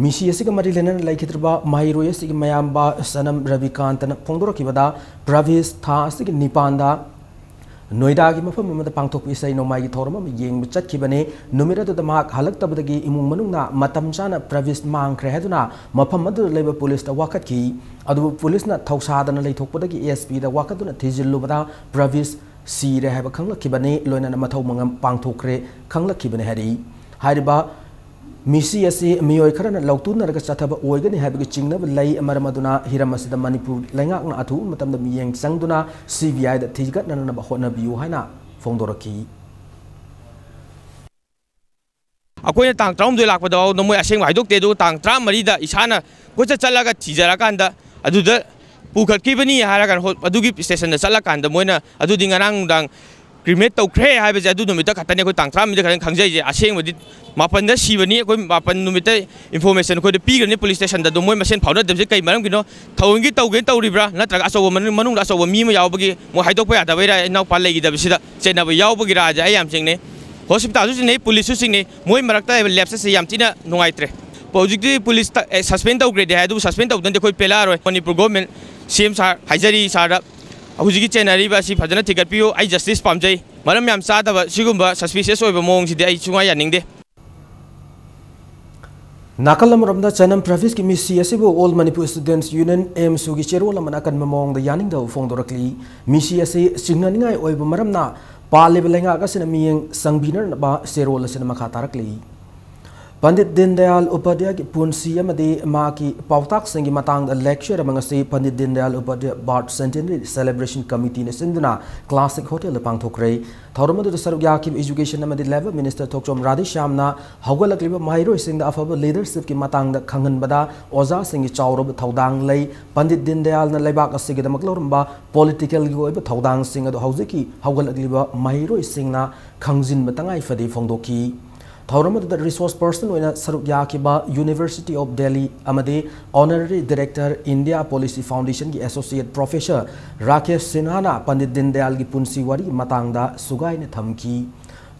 ꯃꯤꯁꯤ ꯑꯁꯤꯒ ꯃꯔꯤ ꯂꯩꯅꯅ ꯂꯩꯈꯤꯗ꯭ꯔꯕ ꯃꯍꯩꯔꯣꯏ ꯑꯁꯤꯒꯤ ꯃꯌꯥꯝꯕ ꯁꯅꯝ ꯔꯕꯤꯀꯥꯟꯇꯅ ꯐꯣꯡꯗꯣꯔꯛꯈꯤꯕꯗ, ꯄ꯭ꯔꯚꯤꯁ ꯊꯥ ꯑꯁꯤꯒꯤ ꯅꯤꯄꯥꯟꯗ ꯅꯣꯏꯗꯥꯒꯤ ꯃꯐꯝ ꯑꯃꯗ ꯄꯥꯡꯊꯣꯛꯄ ꯏꯁꯩ ꯅꯣꯡꯃꯥꯏꯒꯤ ꯊꯧꯔꯝ ꯑꯃ ꯌꯦꯡꯕ ꯆꯠꯈꯤꯕꯅꯤ꯫ ꯅꯨꯃꯤꯠ ꯑꯗꯨꯗ ꯃꯍꯥꯛ ꯍꯜꯂꯛꯇꯕꯗꯒꯤ ꯏꯃꯨꯡ ꯃꯅꯨꯡꯅ ꯃꯇꯝ ꯆꯥꯅ ꯄ꯭ꯔꯕꯤꯁ ꯃꯥꯡꯈ꯭ꯔꯦ ꯍꯥꯏꯗꯨꯅ ꯃꯐꯝ ꯑꯗꯨꯗ ꯂꯩꯕ ꯄꯨꯂꯤꯁꯇ ꯋꯥꯀꯠꯈꯤ꯫ ꯑꯗꯨꯕꯨ ꯄꯨꯂꯤꯁꯅ ꯊꯧꯁꯥꯗꯅ ꯂꯩꯊꯣꯛꯄꯗꯒꯤ ꯑꯦꯁ ꯄꯤꯗ ꯋꯥꯀꯠꯇꯨꯅ ꯊꯤꯖꯤꯜꯂꯨꯕꯗ ꯄ꯭ꯔꯕꯤꯁ ꯁꯤꯔꯦ ꯍꯥꯏꯕ ꯈꯪꯂꯛꯈꯤꯕꯅꯤ, ꯂꯣꯏꯅꯅ ꯃꯊꯧ ꯃꯉꯝ ꯄꯥꯡꯊꯣꯛꯈ꯭ꯔꯦ ꯈꯪꯂꯛꯈꯤꯕꯅꯤ ꯍꯥꯏꯔꯛꯏ꯫ ꯍꯥꯏꯔꯤꯕ ꯃꯤꯁꯤ ꯑꯁꯤ ꯃꯤꯑꯣꯏ ꯈꯔꯅ ꯂꯧꯇꯨꯅꯔꯒ ꯆꯠꯊꯕ ꯑꯣꯏꯒꯅꯤ ꯍꯥꯏꯕꯒꯤ ꯆꯤꯡꯅꯕ ꯂꯩ꯫ ꯃꯔꯝ ꯑꯗꯨꯅ ꯍꯤꯔꯝ ꯑꯁꯤꯗ ꯃꯅꯤꯄꯨꯔ ꯂꯩꯉꯥꯛꯅ ꯑꯊꯨꯕ ꯃꯇꯝꯗ ꯃꯤꯠꯌꯦꯡ ꯆꯪꯗꯨꯅ ꯁꯤ ꯕꯤ ꯑꯥꯏꯗ ꯊꯤꯒꯠꯅꯅꯕ ꯍꯣꯠꯅꯕꯤꯌꯨ ꯍꯥꯏꯅ ꯐꯣꯡꯗꯣꯔꯛꯈꯤ꯫ ꯑꯩꯈꯣꯏꯅ ꯇꯥꯡ ꯇꯔꯥꯍꯨꯝꯗꯣꯏ ꯂꯥꯛꯄꯗ ꯐꯥꯎꯗ ꯃꯣꯏ ꯑꯁꯦꯡꯕ ꯍꯥꯏꯗꯣꯛꯇꯦ, ꯑꯗꯨꯒ ꯇꯥꯡ ꯇꯔꯥꯃꯔꯤꯗ ꯏꯁꯥꯅ ꯀꯣꯏꯆꯠ ꯆꯠꯂꯒ ꯊꯤꯖꯔꯀꯥꯟꯗ ꯑꯗꯨꯗ ꯄꯨꯈꯠꯈꯤꯕꯅꯤ ꯍꯥꯏꯔꯒ ꯍꯣ-, ꯑꯗꯨꯒꯤ ꯁ꯭ꯇꯦꯁꯟꯗ ꯆꯠꯂꯀꯥꯟꯗ ꯃꯣꯏꯅ ꯑꯗꯨꯗꯤ ꯉꯔꯥꯡ ꯅꯨꯡꯗꯥꯡ ꯀ꯭ꯔꯤꯃꯦꯠ ꯇꯧꯈ꯭ꯔꯦ ꯍꯥꯏꯕꯁꯦ ꯑꯗꯨ ꯅꯨꯃꯤꯠꯇ ꯈꯛꯇꯅꯤ ꯑꯩꯈꯣꯏ ꯇꯥꯡ ꯇꯔꯥꯃꯔꯤꯗ ꯈꯛꯇꯪ ꯈꯪꯖꯩꯁꯦ꯫ ꯑꯁꯦꯡꯕꯗꯤ ꯃꯥꯄꯟꯗ ꯁꯤꯕꯅꯤ, ꯑꯩꯈꯣꯏ ꯃꯥꯄꯟ ꯅꯨꯃꯤꯠꯇ ꯏꯟꯐꯣꯔꯃꯦꯁꯟ ꯑꯩꯈꯣꯏꯗ ꯄꯤꯈ꯭ꯔꯅꯤ ꯄꯨꯂꯤꯁ ꯁ꯭ꯇꯦꯁꯟꯗ꯫ ꯑꯗꯣ ꯃꯣꯏ ꯃꯁꯦꯟ ꯐꯥꯎꯅꯗꯕꯁꯦ ꯀꯩ ꯃꯔꯝꯒꯤꯅꯣ? ꯊꯑꯣꯏꯒꯤ ꯇꯧꯒꯦꯅ ꯇꯧꯔꯤꯕ꯭ꯔꯥ, ꯅꯠꯇ꯭ꯔꯒ ꯑꯆꯧꯕ ꯃꯅꯨꯡ-, ꯃꯅꯨꯡꯗ ꯑꯆꯧꯕ ꯃꯤ ꯑꯃ ꯌꯥꯎꯕꯒꯤ ꯃꯣꯏ ꯍꯥꯏꯗꯣꯛꯄ ꯌꯥꯗꯕꯩꯔꯥ, ꯏꯅꯥꯎꯄꯥ ꯂꯩꯈꯤꯗꯕꯁꯤꯗ ꯆꯦꯟꯅꯕ ꯌꯥꯎꯕꯒꯤꯔꯥꯁꯦ ꯑꯩ ꯌꯥꯝ ꯆꯤꯡꯅꯩ꯫ ꯍꯣꯁꯄꯤꯇꯥꯜꯁꯨ ꯆꯤꯡꯅꯩ, ꯄꯨꯂꯤꯁꯁꯨ ꯆꯤꯡꯅꯩ꯫ ꯃꯣꯏ ꯃꯔꯛꯇ ꯂꯩꯕ ꯂꯦꯞꯁ ꯑꯁꯤ ꯌꯥꯝ ꯊꯤꯅ ꯅꯨꯡꯉꯥꯏꯇ꯭ꯔꯦ꯫ ꯍꯧꯖꯤꯛꯇꯤ ꯄꯨꯂꯤꯁ ꯁꯁꯄꯦꯟ ꯇꯧꯈ꯭ꯔꯦꯗꯤ ꯍꯥꯏ, ꯑꯗꯨꯕꯨ ꯁꯁꯄꯦꯟ ꯇꯧꯗꯅꯗꯤ ꯑꯩꯈꯣꯏ ꯄꯦꯜꯂꯛꯑꯔꯣꯏ꯫ ꯃꯅꯤꯄꯨꯔ ꯒꯣꯔꯃꯦꯟ, ꯁꯤ ꯑꯦꯝ ꯁꯥꯔ, ꯍꯥꯏꯖꯔꯤ ꯁꯥꯔꯗ, ꯍꯧꯖꯤꯛꯀꯤ ꯆꯦꯟꯅꯔꯤꯕ ꯑꯁꯤ ꯐꯖꯅ ꯊꯤꯒꯠꯄꯤꯌꯨ꯫ ꯑꯩ ꯖꯁꯇꯤꯁ ꯄꯥꯝꯖꯩ꯫ ꯃꯔꯝ ꯌꯥꯝ ꯆꯥꯗꯕ ꯁꯤꯒꯨꯝꯕ ꯁꯁꯄꯤꯁꯤꯌꯁ ꯑꯣꯏꯕ ꯃꯑꯣꯡꯁꯤꯗꯤ ꯑꯩ ꯁꯨꯡꯌꯥ ꯌꯥꯅꯤꯡꯗꯦ꯫ ꯅꯥꯀꯜ ꯑꯃꯔꯣꯝꯗ ꯆꯅꯝ ꯄ꯭ꯔꯕꯤꯁꯀꯤ ꯃꯤꯁꯤ ꯑꯁꯤꯕꯨ All Manipur Students Union, ꯑꯦꯝꯁꯨꯒꯤ ꯆꯦꯔꯣꯜ ꯑꯃꯅ ꯑꯀꯟꯕ ꯃꯑꯣꯡꯗ ꯌꯥꯅꯤꯡꯗꯕ ꯐꯣꯡꯗꯣꯔꯛꯂꯤ꯫ ꯃꯤꯁꯤ ꯑꯁꯤ ꯆꯤꯡꯅꯅꯤꯡꯉꯥꯏ ꯑꯣꯏꯕ ꯃꯔꯝꯅ ꯄꯥꯜꯂꯤꯕ ꯂꯩꯉꯥꯛ ꯑꯁꯤꯅ ꯃꯤꯠꯌꯦꯡ ꯆꯪꯕꯤꯅꯅꯕ ꯆꯦꯔꯣꯜ ꯑꯁꯤꯅ ꯃꯈꯥ ꯇꯥꯔꯛꯂꯤ꯫ ꯄꯟꯗꯤꯠ ꯗꯤꯟꯗꯌꯥꯜ ꯎꯄꯥꯙ꯭ꯌꯥꯌꯒꯤ ꯄꯨꯟꯁꯤ ꯑꯃꯗꯤ ꯃꯍꯥꯛꯀꯤ ꯄꯥꯎꯇꯥꯛꯁꯤꯡꯒꯤ ꯃꯇꯥꯡꯗ lecture ꯑꯃ ꯉꯁꯤ Pandit Deendayal Upadhyay Birth Centenary Celebration Committeeꯅ ꯁꯤꯟꯗꯨꯅ Classic Hotelꯗ ꯄꯥꯡꯊꯣꯛꯈ꯭ꯔꯦ꯫ ꯊꯧꯔꯝ ꯑꯗꯨꯗ ꯁꯔꯨꯛ ꯌꯥꯈꯤꯕ Education ꯑꯃꯗꯤ Labour Minister ꯊꯣꯛꯆꯣꯝ ꯔꯥꯙꯦꯁ꯭ꯌꯥꯝꯅ ꯍꯧꯒꯠꯂꯛꯂꯤꯕ ꯃꯍꯩꯔꯣꯏꯁꯤꯡꯗ ꯑꯐꯕ leadershipꯀꯤ ꯃꯇꯥꯡꯗ ꯈꯪꯍꯟꯕꯗ ꯑꯣꯖꯥꯁꯤꯡꯒꯤ ꯆꯥꯎꯔꯕ ꯊꯧꯗꯥꯡ ꯂꯩ꯫ ꯄꯟꯗꯤꯠ ꯗꯤꯟꯗꯌꯥꯜꯅ ꯂꯩꯕꯥꯛ ꯑꯁꯤꯒꯤꯗꯃꯛ ꯂꯧꯔꯝꯕ politicalꯒꯤ ꯑꯣꯏꯕ ꯊꯧꯗꯥꯡꯁꯤꯡ ꯑꯗꯨ ꯍꯧꯖꯤꯛꯀꯤ ꯍꯧꯒꯠꯂꯛꯂꯤꯕ ꯃꯍꯩꯔꯣꯏꯁꯤꯡꯅ ꯈꯪꯖꯤꯟꯕ ꯇꯉꯥꯏ ꯐꯗꯦ ꯐꯣꯡꯗꯣꯛꯈꯤ꯫ ꯊꯧꯔꯝ ꯑꯗꯨꯗ resource person ꯑꯣꯏꯅ ꯁꯔꯨꯛ ꯌꯥꯈꯤꯕ University of Delhi ꯑꯃꯗꯤ Honorary Director India Policy Foundationꯒꯤ Associate Professor Rakesh ꯁꯤꯟꯍꯥꯅ Pandit ꯗꯤꯟꯗꯌꯥꯜꯒꯤ ꯄꯨꯟꯁꯤ ꯋꯥꯔꯤꯒꯤ ꯃꯇꯥꯡꯗ ꯁꯨꯒꯥꯏꯅ ꯊꯝꯈꯤ꯫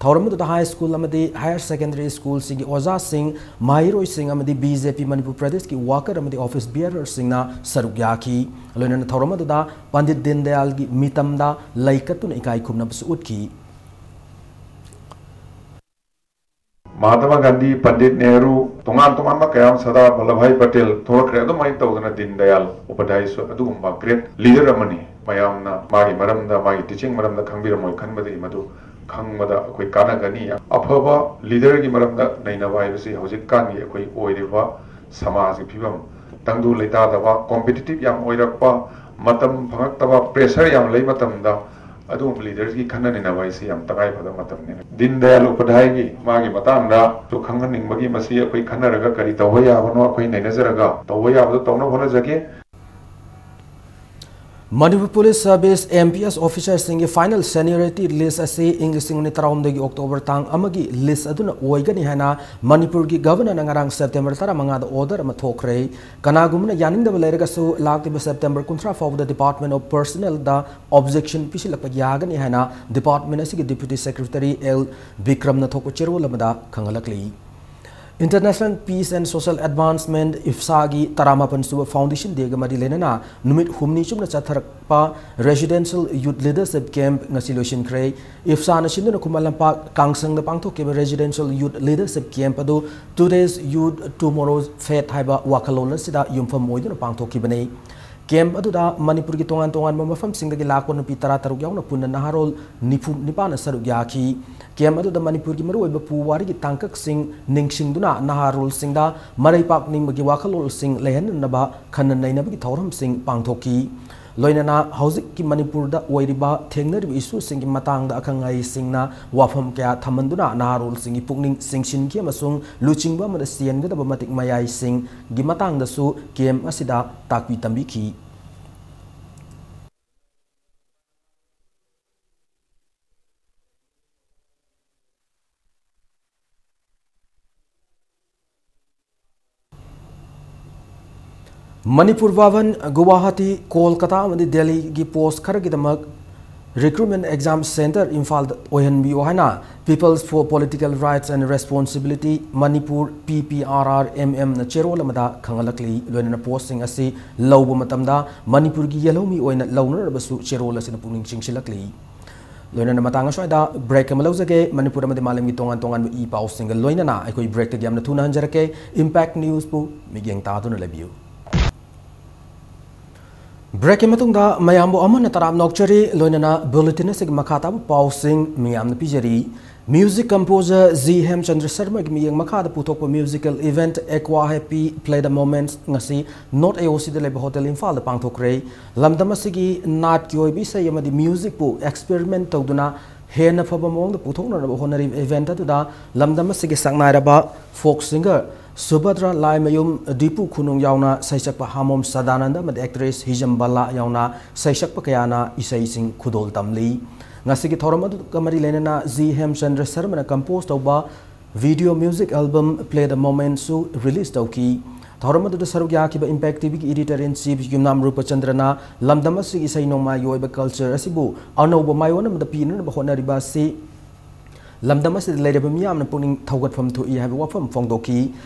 ꯊꯧꯔꯝ ꯑꯗꯨꯗ ꯍꯥꯏ ꯁ꯭ꯀꯨꯜ ꯑꯃꯗꯤ ꯍꯥꯌꯔ ꯁꯦꯀꯦꯟꯗꯔꯤ ꯁ꯭ꯀꯨꯜꯁꯤꯡꯒꯤ ꯑꯣꯖꯥꯁꯤꯡ, ꯃꯍꯩꯔꯣꯏꯁꯤꯡ ꯑꯃꯗꯤ ꯕꯤ ꯖꯦ ꯄꯤ ꯃꯅꯤꯄꯨꯔ ꯄ꯭ꯔꯗꯦꯁꯀꯤ ꯋꯥꯀꯔ ꯑꯃꯗꯤ ꯑꯣꯐꯤꯁ ꯕꯤꯌꯔꯔꯁꯤꯡꯅ ꯁꯔꯨꯛ ꯌꯥꯈꯤ꯫ ꯂꯣꯏꯅꯅ ꯊꯧꯔꯝ ꯑꯗꯨꯗ ꯄꯟꯗꯤꯠ ꯗꯤꯟ ꯗꯌꯥꯜꯒꯤ ꯃꯤꯇꯝꯗ ꯂꯩ ꯀꯠꯇꯨꯅ ꯏꯀꯥꯏ ꯈꯨꯝꯅꯕꯁꯨ ꯎꯠꯈꯤ꯫ ꯃꯍꯥꯇꯃꯥ ꯒꯥꯟꯙꯤ, ꯄꯟꯗꯤꯠ ꯅꯦꯍꯔꯨ, ꯇꯣꯉꯥꯟ ꯇꯣꯉꯥꯟꯕ ꯀꯌꯥ ꯑꯃ, ꯁꯔꯗꯥꯔ ꯚꯜꯂꯚꯚꯥꯏ ꯄꯇꯦꯜ ꯊꯣꯛꯂꯛꯈ꯭ꯔꯦ꯫ ꯑꯗꯨꯃꯥꯏꯅ ꯇꯧꯗꯅ ꯗꯤꯟ ꯗꯌꯥꯜ ꯎꯄꯥꯙ꯭ꯌꯥꯌꯁꯨ ꯑꯗꯨꯒꯨꯝꯕ ꯒ꯭ꯔꯦꯠ ꯂꯤꯗꯔ ꯑꯃꯅꯤ꯫ ꯃꯌꯥꯝꯅ ꯃꯥꯒꯤ ꯃꯔꯝꯗ, ꯃꯥꯒꯤ ꯇꯤꯆꯤꯡ ꯃꯔꯝꯗ ꯈꯪꯕꯤꯔꯝꯃꯣꯏ ꯈꯟꯕꯗꯒꯤ ꯃꯗꯨ ꯈꯪꯕꯗ ꯑꯩꯈꯣꯏ ꯀꯥꯟꯅꯒꯅꯤ꯫ ꯑꯐꯕ ꯂꯤꯗꯔꯒꯤ ꯃꯔꯝꯗ ꯅꯩꯅꯕ ꯍꯥꯏꯕꯁꯤ ꯍꯧꯖꯤꯛꯀꯥꯟꯒꯤ ꯑꯩꯈꯣꯏ ꯑꯣꯏꯔꯤꯕ ꯁꯃꯥꯖꯒꯤ ꯐꯤꯕꯝ, ꯇꯪꯗꯨ ꯂꯩꯇꯥꯗꯕ, ꯀꯣꯝꯄꯤꯇꯤꯇꯤꯚ ꯌꯥꯝ ꯑꯣꯏꯔꯛꯄ, ꯃꯇꯝ ꯐꯪꯉꯛꯇꯕ, ꯄ꯭ꯔꯦꯁꯔ ꯌꯥꯝ ꯂꯩ ꯃꯇꯝꯗ ꯑꯗꯨꯒꯨꯝꯕ ꯂꯤꯗꯔꯁꯤꯒꯤ ꯈꯟꯅ ꯅꯩꯅꯕ ꯍꯥꯏꯁꯤ ꯌꯥꯝ ꯇꯉꯥꯏ ꯐꯗꯕ ꯃꯇꯝꯅꯤ꯫ ꯗꯤꯟ ꯗꯌꯥꯜ ꯎꯄꯥꯙ꯭ꯌꯥꯌꯒꯤ ꯃꯥꯒꯤ ꯃꯇꯥꯡꯗꯁꯨ ꯈꯪꯍꯟꯅꯤꯡꯕꯒꯤ, ꯃꯁꯤ ꯑꯩꯈꯣꯏ ꯈꯟꯅꯔꯒ ꯀꯔꯤ ꯇꯧꯕ ꯌꯥꯕꯅꯣ ꯑꯩꯈꯣꯏ ꯅꯩꯅꯖꯔꯒ ꯇꯧꯕ ꯌꯥꯕꯗꯨ ꯇꯧꯅꯕ ꯍꯣꯠꯅꯖꯒꯦ꯫ Manipur police service, M P S ꯑꯣꯐꯤꯁꯥꯔꯁꯤꯡꯒꯤ ꯐꯥꯏꯅꯦꯜ ꯁꯦꯅꯤꯌꯣꯔꯤꯇꯤ ꯂꯤꯁ ꯑꯁꯤ ꯏꯪ ꯂꯤꯁꯤꯡ ꯑꯅꯤ ꯇꯔꯥꯍꯨꯝꯗꯣꯏꯒꯤ ꯑꯣꯛꯇꯣꯕꯔ ꯇꯥꯡ ꯑꯃꯒꯤ ꯂꯤꯁ ꯑꯗꯨꯅ ꯑꯣꯏꯒꯅꯤ ꯍꯥꯏꯅ ꯃꯅꯤꯄꯨꯔꯒꯤ ꯒꯚꯔꯅꯔꯅ ꯉꯔꯥꯡ ꯁꯦꯞꯇꯦꯝꯕꯔ ꯇꯔꯥꯃꯉꯥꯗ ꯑꯣꯔꯗꯔ ꯑꯃ ꯊꯣꯛꯈ꯭ꯔꯦ꯫ ꯀꯅꯥꯒꯨꯝꯕꯅ ꯌꯥꯅꯤꯡꯗꯕ ꯂꯩꯔꯒꯁꯨ ꯂꯥꯛꯂꯤꯕ ꯁꯦꯞꯇꯦꯝꯕꯔ ꯀꯨꯟꯊ꯭ꯔꯥ ꯐꯥꯎꯕꯗ Department of Personnelꯗ ꯑꯣꯕꯖꯦꯛꯁꯟ ꯄꯤꯁꯤꯜꯂꯛꯄ ꯌꯥꯒꯅꯤ ꯍꯥꯏꯅ ꯗꯤꯄꯥꯔꯠꯃꯦꯟ ꯑꯁꯤꯒꯤ ꯗꯤꯄ꯭ꯌꯨꯇꯤ ꯁꯦꯀ꯭ꯔꯦꯇꯔꯤ ꯑꯦꯜ ꯕꯤꯀ꯭ꯔꯝꯅ ꯊꯣꯛꯄ ꯆꯦꯔꯣꯜ ꯑꯃꯗ ꯈꯪꯍꯜꯂꯛꯂꯤ꯫ International Peace and Social Advancement, ꯏꯐꯁꯥꯒꯤ ꯇꯔꯥꯃꯥꯄꯟ ꯁꯨꯕ ꯐꯥꯎꯟꯗꯦꯁꯟ ꯗꯦꯒ ꯃꯔꯤ ꯂꯩꯅꯅ ꯅꯨꯃꯤꯠ ꯍꯨꯝꯅꯤ ꯆꯨꯞꯅ ꯆꯠꯊꯔꯛꯄ ꯔꯦꯁꯤꯗꯦꯟꯁꯤꯌꯦꯜ ꯌꯨꯠ ꯂꯤꯗꯔꯁꯤꯞ ꯀꯦꯝꯞ ꯉꯁꯤ ꯂꯣꯏꯁꯤꯟꯈ꯭ꯔꯦ꯫ ꯏꯐꯁꯥꯅ ꯁꯤꯟꯗꯨꯅ ꯈꯨꯃꯟ ꯂꯝꯄꯥꯛ ꯀꯥꯡꯁꯪꯗ ꯄꯥꯡꯊꯣꯛꯈꯤꯕ ꯔꯦꯁꯤꯗꯦꯟꯁꯤꯌꯦꯜ ꯌꯨꯠ ꯂꯤꯗꯔꯁꯤꯞ ꯀꯦꯝꯞ ꯑꯗꯨ Today's Youth, Tomorrow's Fate ꯍꯥꯏꯕ ꯋꯥꯈꯜꯂꯣꯟ ꯑꯁꯤꯗ ꯌꯨꯝꯐꯝ ꯑꯣꯏꯗꯨꯅ ꯄꯥꯡꯊꯣꯛꯈꯤꯕꯅꯤ꯫ ꯀꯦꯝꯞ ꯑꯗꯨꯗ ꯃꯅꯤꯄꯨꯔꯒꯤ ꯇꯣꯉꯥꯟ ꯇꯣꯉꯥꯟꯕ ꯃꯐꯝꯁꯤꯡꯗꯒꯤ ꯂꯥꯛꯄ ꯅꯨꯄꯤ ꯇꯔꯥ ꯇꯔꯨꯛ ꯌꯥꯎꯅ ꯄꯨꯟꯅ ꯅꯍꯥꯔꯣꯜ ꯅꯤꯐꯨ ꯅꯤꯄꯥꯟꯅ ꯁꯔꯨꯛ ꯌꯥꯈꯤ꯫ ꯀꯦꯝꯞ ꯑꯗꯨꯗ ꯃꯅꯤꯄꯨꯔꯒꯤ ꯃꯔꯨꯑꯣꯏꯕ ꯄꯨꯋꯥꯔꯤꯒꯤ ꯇꯥꯡꯀꯛꯁꯤꯡ ꯅꯤꯡꯁꯤꯡꯗꯨꯅ ꯅꯍꯥꯔꯣꯜꯁꯤꯡꯗ ꯃꯔꯩ ꯄꯥꯛꯅꯤꯡꯕꯒꯤ ꯋꯥꯈꯜꯂꯣꯟꯁꯤꯡ ꯂꯩꯍꯟꯅꯅꯕ ꯈꯟꯅ ꯅꯩꯅꯕꯒꯤ ꯊꯧꯔꯝꯁꯤꯡ ꯄꯥꯡꯊꯣꯛꯈꯤ꯫ ꯂꯣꯏꯅꯅ ꯍꯧꯖꯤꯛꯀꯤ ꯃꯅꯤꯄꯨꯔꯗ ꯑꯣꯏꯔꯤꯕ ꯊꯦꯡꯅꯔꯤꯕ ꯏꯁꯨꯁꯤꯡꯒꯤ ꯃꯇꯥꯡꯗ ꯑꯈꯪ ꯑꯍꯩꯁꯤꯡꯅ ꯋꯥꯐꯝ ꯀꯌꯥ ꯊꯝꯍꯟꯗꯨꯅ ꯅꯍꯥꯔꯣꯜꯁꯤꯡꯒꯤ ꯄꯨꯛꯅꯤꯡ ꯆꯤꯡꯁꯤꯟꯈꯤ ꯑꯃꯁꯨꯡ ꯂꯨꯆꯤꯡꯕ ꯑꯃꯗ ꯆꯦꯟꯒꯗꯕ ꯃꯇꯤꯛ ꯃꯌꯥꯏꯁꯤꯡꯒꯤ ꯃꯇꯥꯡꯗꯁꯨ ꯀꯦꯝꯞ ꯑꯁꯤꯗ ꯇꯥꯛꯄꯤ ꯇꯝꯕꯤꯈꯤ꯫ ꯃꯅꯤꯄꯨꯔ ꯚꯕꯟ, ꯒꯨꯋꯥꯍꯥꯇꯤ, ꯀꯣꯜꯀꯇꯥ ꯑꯃꯗꯤ ꯗꯦꯜꯂꯤꯒꯤ ꯄꯣꯁ ꯈꯔꯒꯤꯗꯃꯛ Recruitment Exam Center ꯏꯝꯐꯥꯜꯗ ꯑꯣꯏꯍꯟꯕꯤꯌꯨ ꯍꯥꯏꯅ People's for Political Rights and Responsibility Manipur, P P R R M M ꯅ ꯆꯦꯔꯣꯜ ꯑꯃꯗ ꯈꯪꯍꯜꯂꯛꯂꯤ꯫ ꯂꯣꯏꯅꯅ ꯄꯣꯁꯁꯤꯡ ꯑꯁꯤ ꯂꯧꯕ ꯃꯇꯝꯗ ꯃꯅꯤꯄꯨꯔꯒꯤ ꯌꯦꯜꯍꯧꯃꯤ ꯑꯣꯏꯅ ꯂꯧꯅꯅꯕꯁꯨ ꯆꯦꯔꯣꯜ ꯑꯁꯤꯅ ꯄꯨꯛꯅꯤꯡ ꯆꯤꯡꯁꯤꯜꯂꯛꯂꯤ꯫ ꯂꯣꯏꯅꯅ ꯃꯇꯥꯡ ꯑꯁ꯭ꯋꯥꯏꯗ ꯕ꯭ꯔꯦꯛ ꯑꯃ ꯂꯧꯖꯒꯦ꯫ ꯃꯅꯤꯄꯨꯔ ꯑꯃꯗꯤ ꯃꯥꯂꯦꯝꯒꯤ ꯇꯣꯉꯥꯟ ꯇꯣꯉꯥꯟꯕ ꯏ ꯄꯥꯎꯁꯤꯡꯒ ꯂꯣꯏꯅꯅ ꯑꯩꯈꯣꯏ ꯕ꯭ꯔꯦꯛꯇꯒꯤ ꯌꯥꯝꯅ ꯊꯨꯅ ꯍꯟꯖꯔꯛꯀꯦ꯫ ꯏꯝꯄꯦꯛ ꯅ꯭ꯌꯨꯁꯄꯨ ꯃꯤꯠꯌꯦꯡ ꯇꯥꯗꯨꯅ ꯂꯩꯕꯤꯌꯨ꯫ ꯕ꯭ꯔꯦꯛꯀꯤ ꯃꯇꯨꯡꯗ ꯃꯌꯥꯝꯕꯨ ꯑꯃꯨꯛ ꯍꯟꯅ ꯇꯔꯥꯝꯅ ꯑꯣꯛꯆꯔꯤ꯫ ꯂꯣꯏꯅꯅ ꯕꯨꯂꯦꯇꯤꯟ ꯑꯁꯤꯒꯤ ꯃꯈꯥ ꯇꯥꯕ ꯄꯥꯎꯁꯤꯡ ꯃꯤꯌꯥꯝꯅ ꯄꯤꯖꯔꯤ꯫ Music composer G ꯍꯦꯝꯆꯟꯗ꯭ꯔ ꯁꯔꯃꯒꯤ ꯃꯤꯠꯌꯦꯡ ꯃꯈꯥꯗ ꯄꯨꯊꯣꯛꯄ musical event Aqua Happy Play the Moments ꯉꯁꯤ North A O C ꯗ ꯂꯩꯕ ꯍꯣꯇꯦꯜ ꯏꯝꯐꯥꯜꯗ ꯄꯥꯡꯊꯣꯛꯈ꯭ꯔꯦ꯫ ꯂꯝꯗꯝ ꯑꯁꯤꯒꯤ ꯅꯥꯠꯀꯤ ꯑꯣꯏꯕ ꯏꯁꯩ ꯑꯃꯗꯤ musicꯄꯨ experiment ꯇꯧꯗꯨꯅ ꯍꯦꯟꯅ ꯐꯕ ꯃꯑꯣꯡꯗ ꯄꯨꯊꯣꯛꯅꯅꯕ ꯍꯣꯠꯅꯔꯤꯕ event ꯑꯗꯨꯗ ꯂꯝꯗꯝ ꯑꯁꯤꯒꯤ ꯁꯛꯅꯥꯏꯔꯕ folk singer ꯁꯨꯚꯗ꯭ꯔ ꯂꯥꯏꯃꯌꯨꯝ, ꯗꯤꯄꯨ ꯈꯨꯅꯨꯡ ꯌꯥꯎꯅ ꯁꯩꯁꯛꯄ ꯍꯥꯃꯣꯝ ꯁꯗꯥꯅꯟꯗ ꯑꯃꯗꯤ actress ꯍꯤꯖꯝ ꯕꯂꯥ ꯌꯥꯎꯅ ꯁꯩꯁꯛꯄ ꯀꯌꯥꯅ ꯏꯁꯩꯁꯤꯡ ꯈꯨꯗꯣꯜ ꯇꯝꯂꯤ꯫ ꯉꯁꯤꯒꯤ ꯊꯧꯔꯝ ꯑꯗꯨꯒ ꯃꯔꯤ ꯂꯩꯅꯅ G ꯍꯦꯝꯆꯟꯗ꯭ꯔ ꯁꯔꯃꯅ compose ꯇꯧꯕ video music album Play the Momentꯁꯨ release ꯇꯧꯈꯤ꯫ ꯊꯧꯔꯝ ꯑꯗꯨꯗ ꯁꯔꯨꯛ ꯌꯥꯈꯤꯕ Impact TVꯒꯤ editor in chief ꯌꯨꯝꯅꯥꯝ ꯔꯨꯄꯆꯟꯗ꯭ꯔꯅ ꯂꯝꯗꯝ ꯑꯁꯤꯒꯤ ꯏꯁꯩ ꯅꯣꯡꯃꯥꯏꯒꯤ ꯑꯣꯏꯕ culture ꯑꯁꯤꯕꯨ ꯑꯅꯧꯕ ꯃꯥꯏꯑꯣꯟ ꯑꯃꯗ ꯄꯤꯅꯅꯕ ꯍꯣꯠꯅꯔꯤꯕ ꯑꯁꯤ ꯂꯝꯗꯝ ꯑꯁꯤꯗ ꯂꯩꯔꯤꯕ ꯃꯤꯌꯥꯝꯅ ꯄꯨꯛꯅꯤꯡ ꯊꯧꯒꯠꯐꯝ ꯊꯣꯛꯏ ꯍꯥꯏꯕ ꯋꯥꯐꯝ ꯐꯣꯡꯗꯣꯛꯈꯤ꯫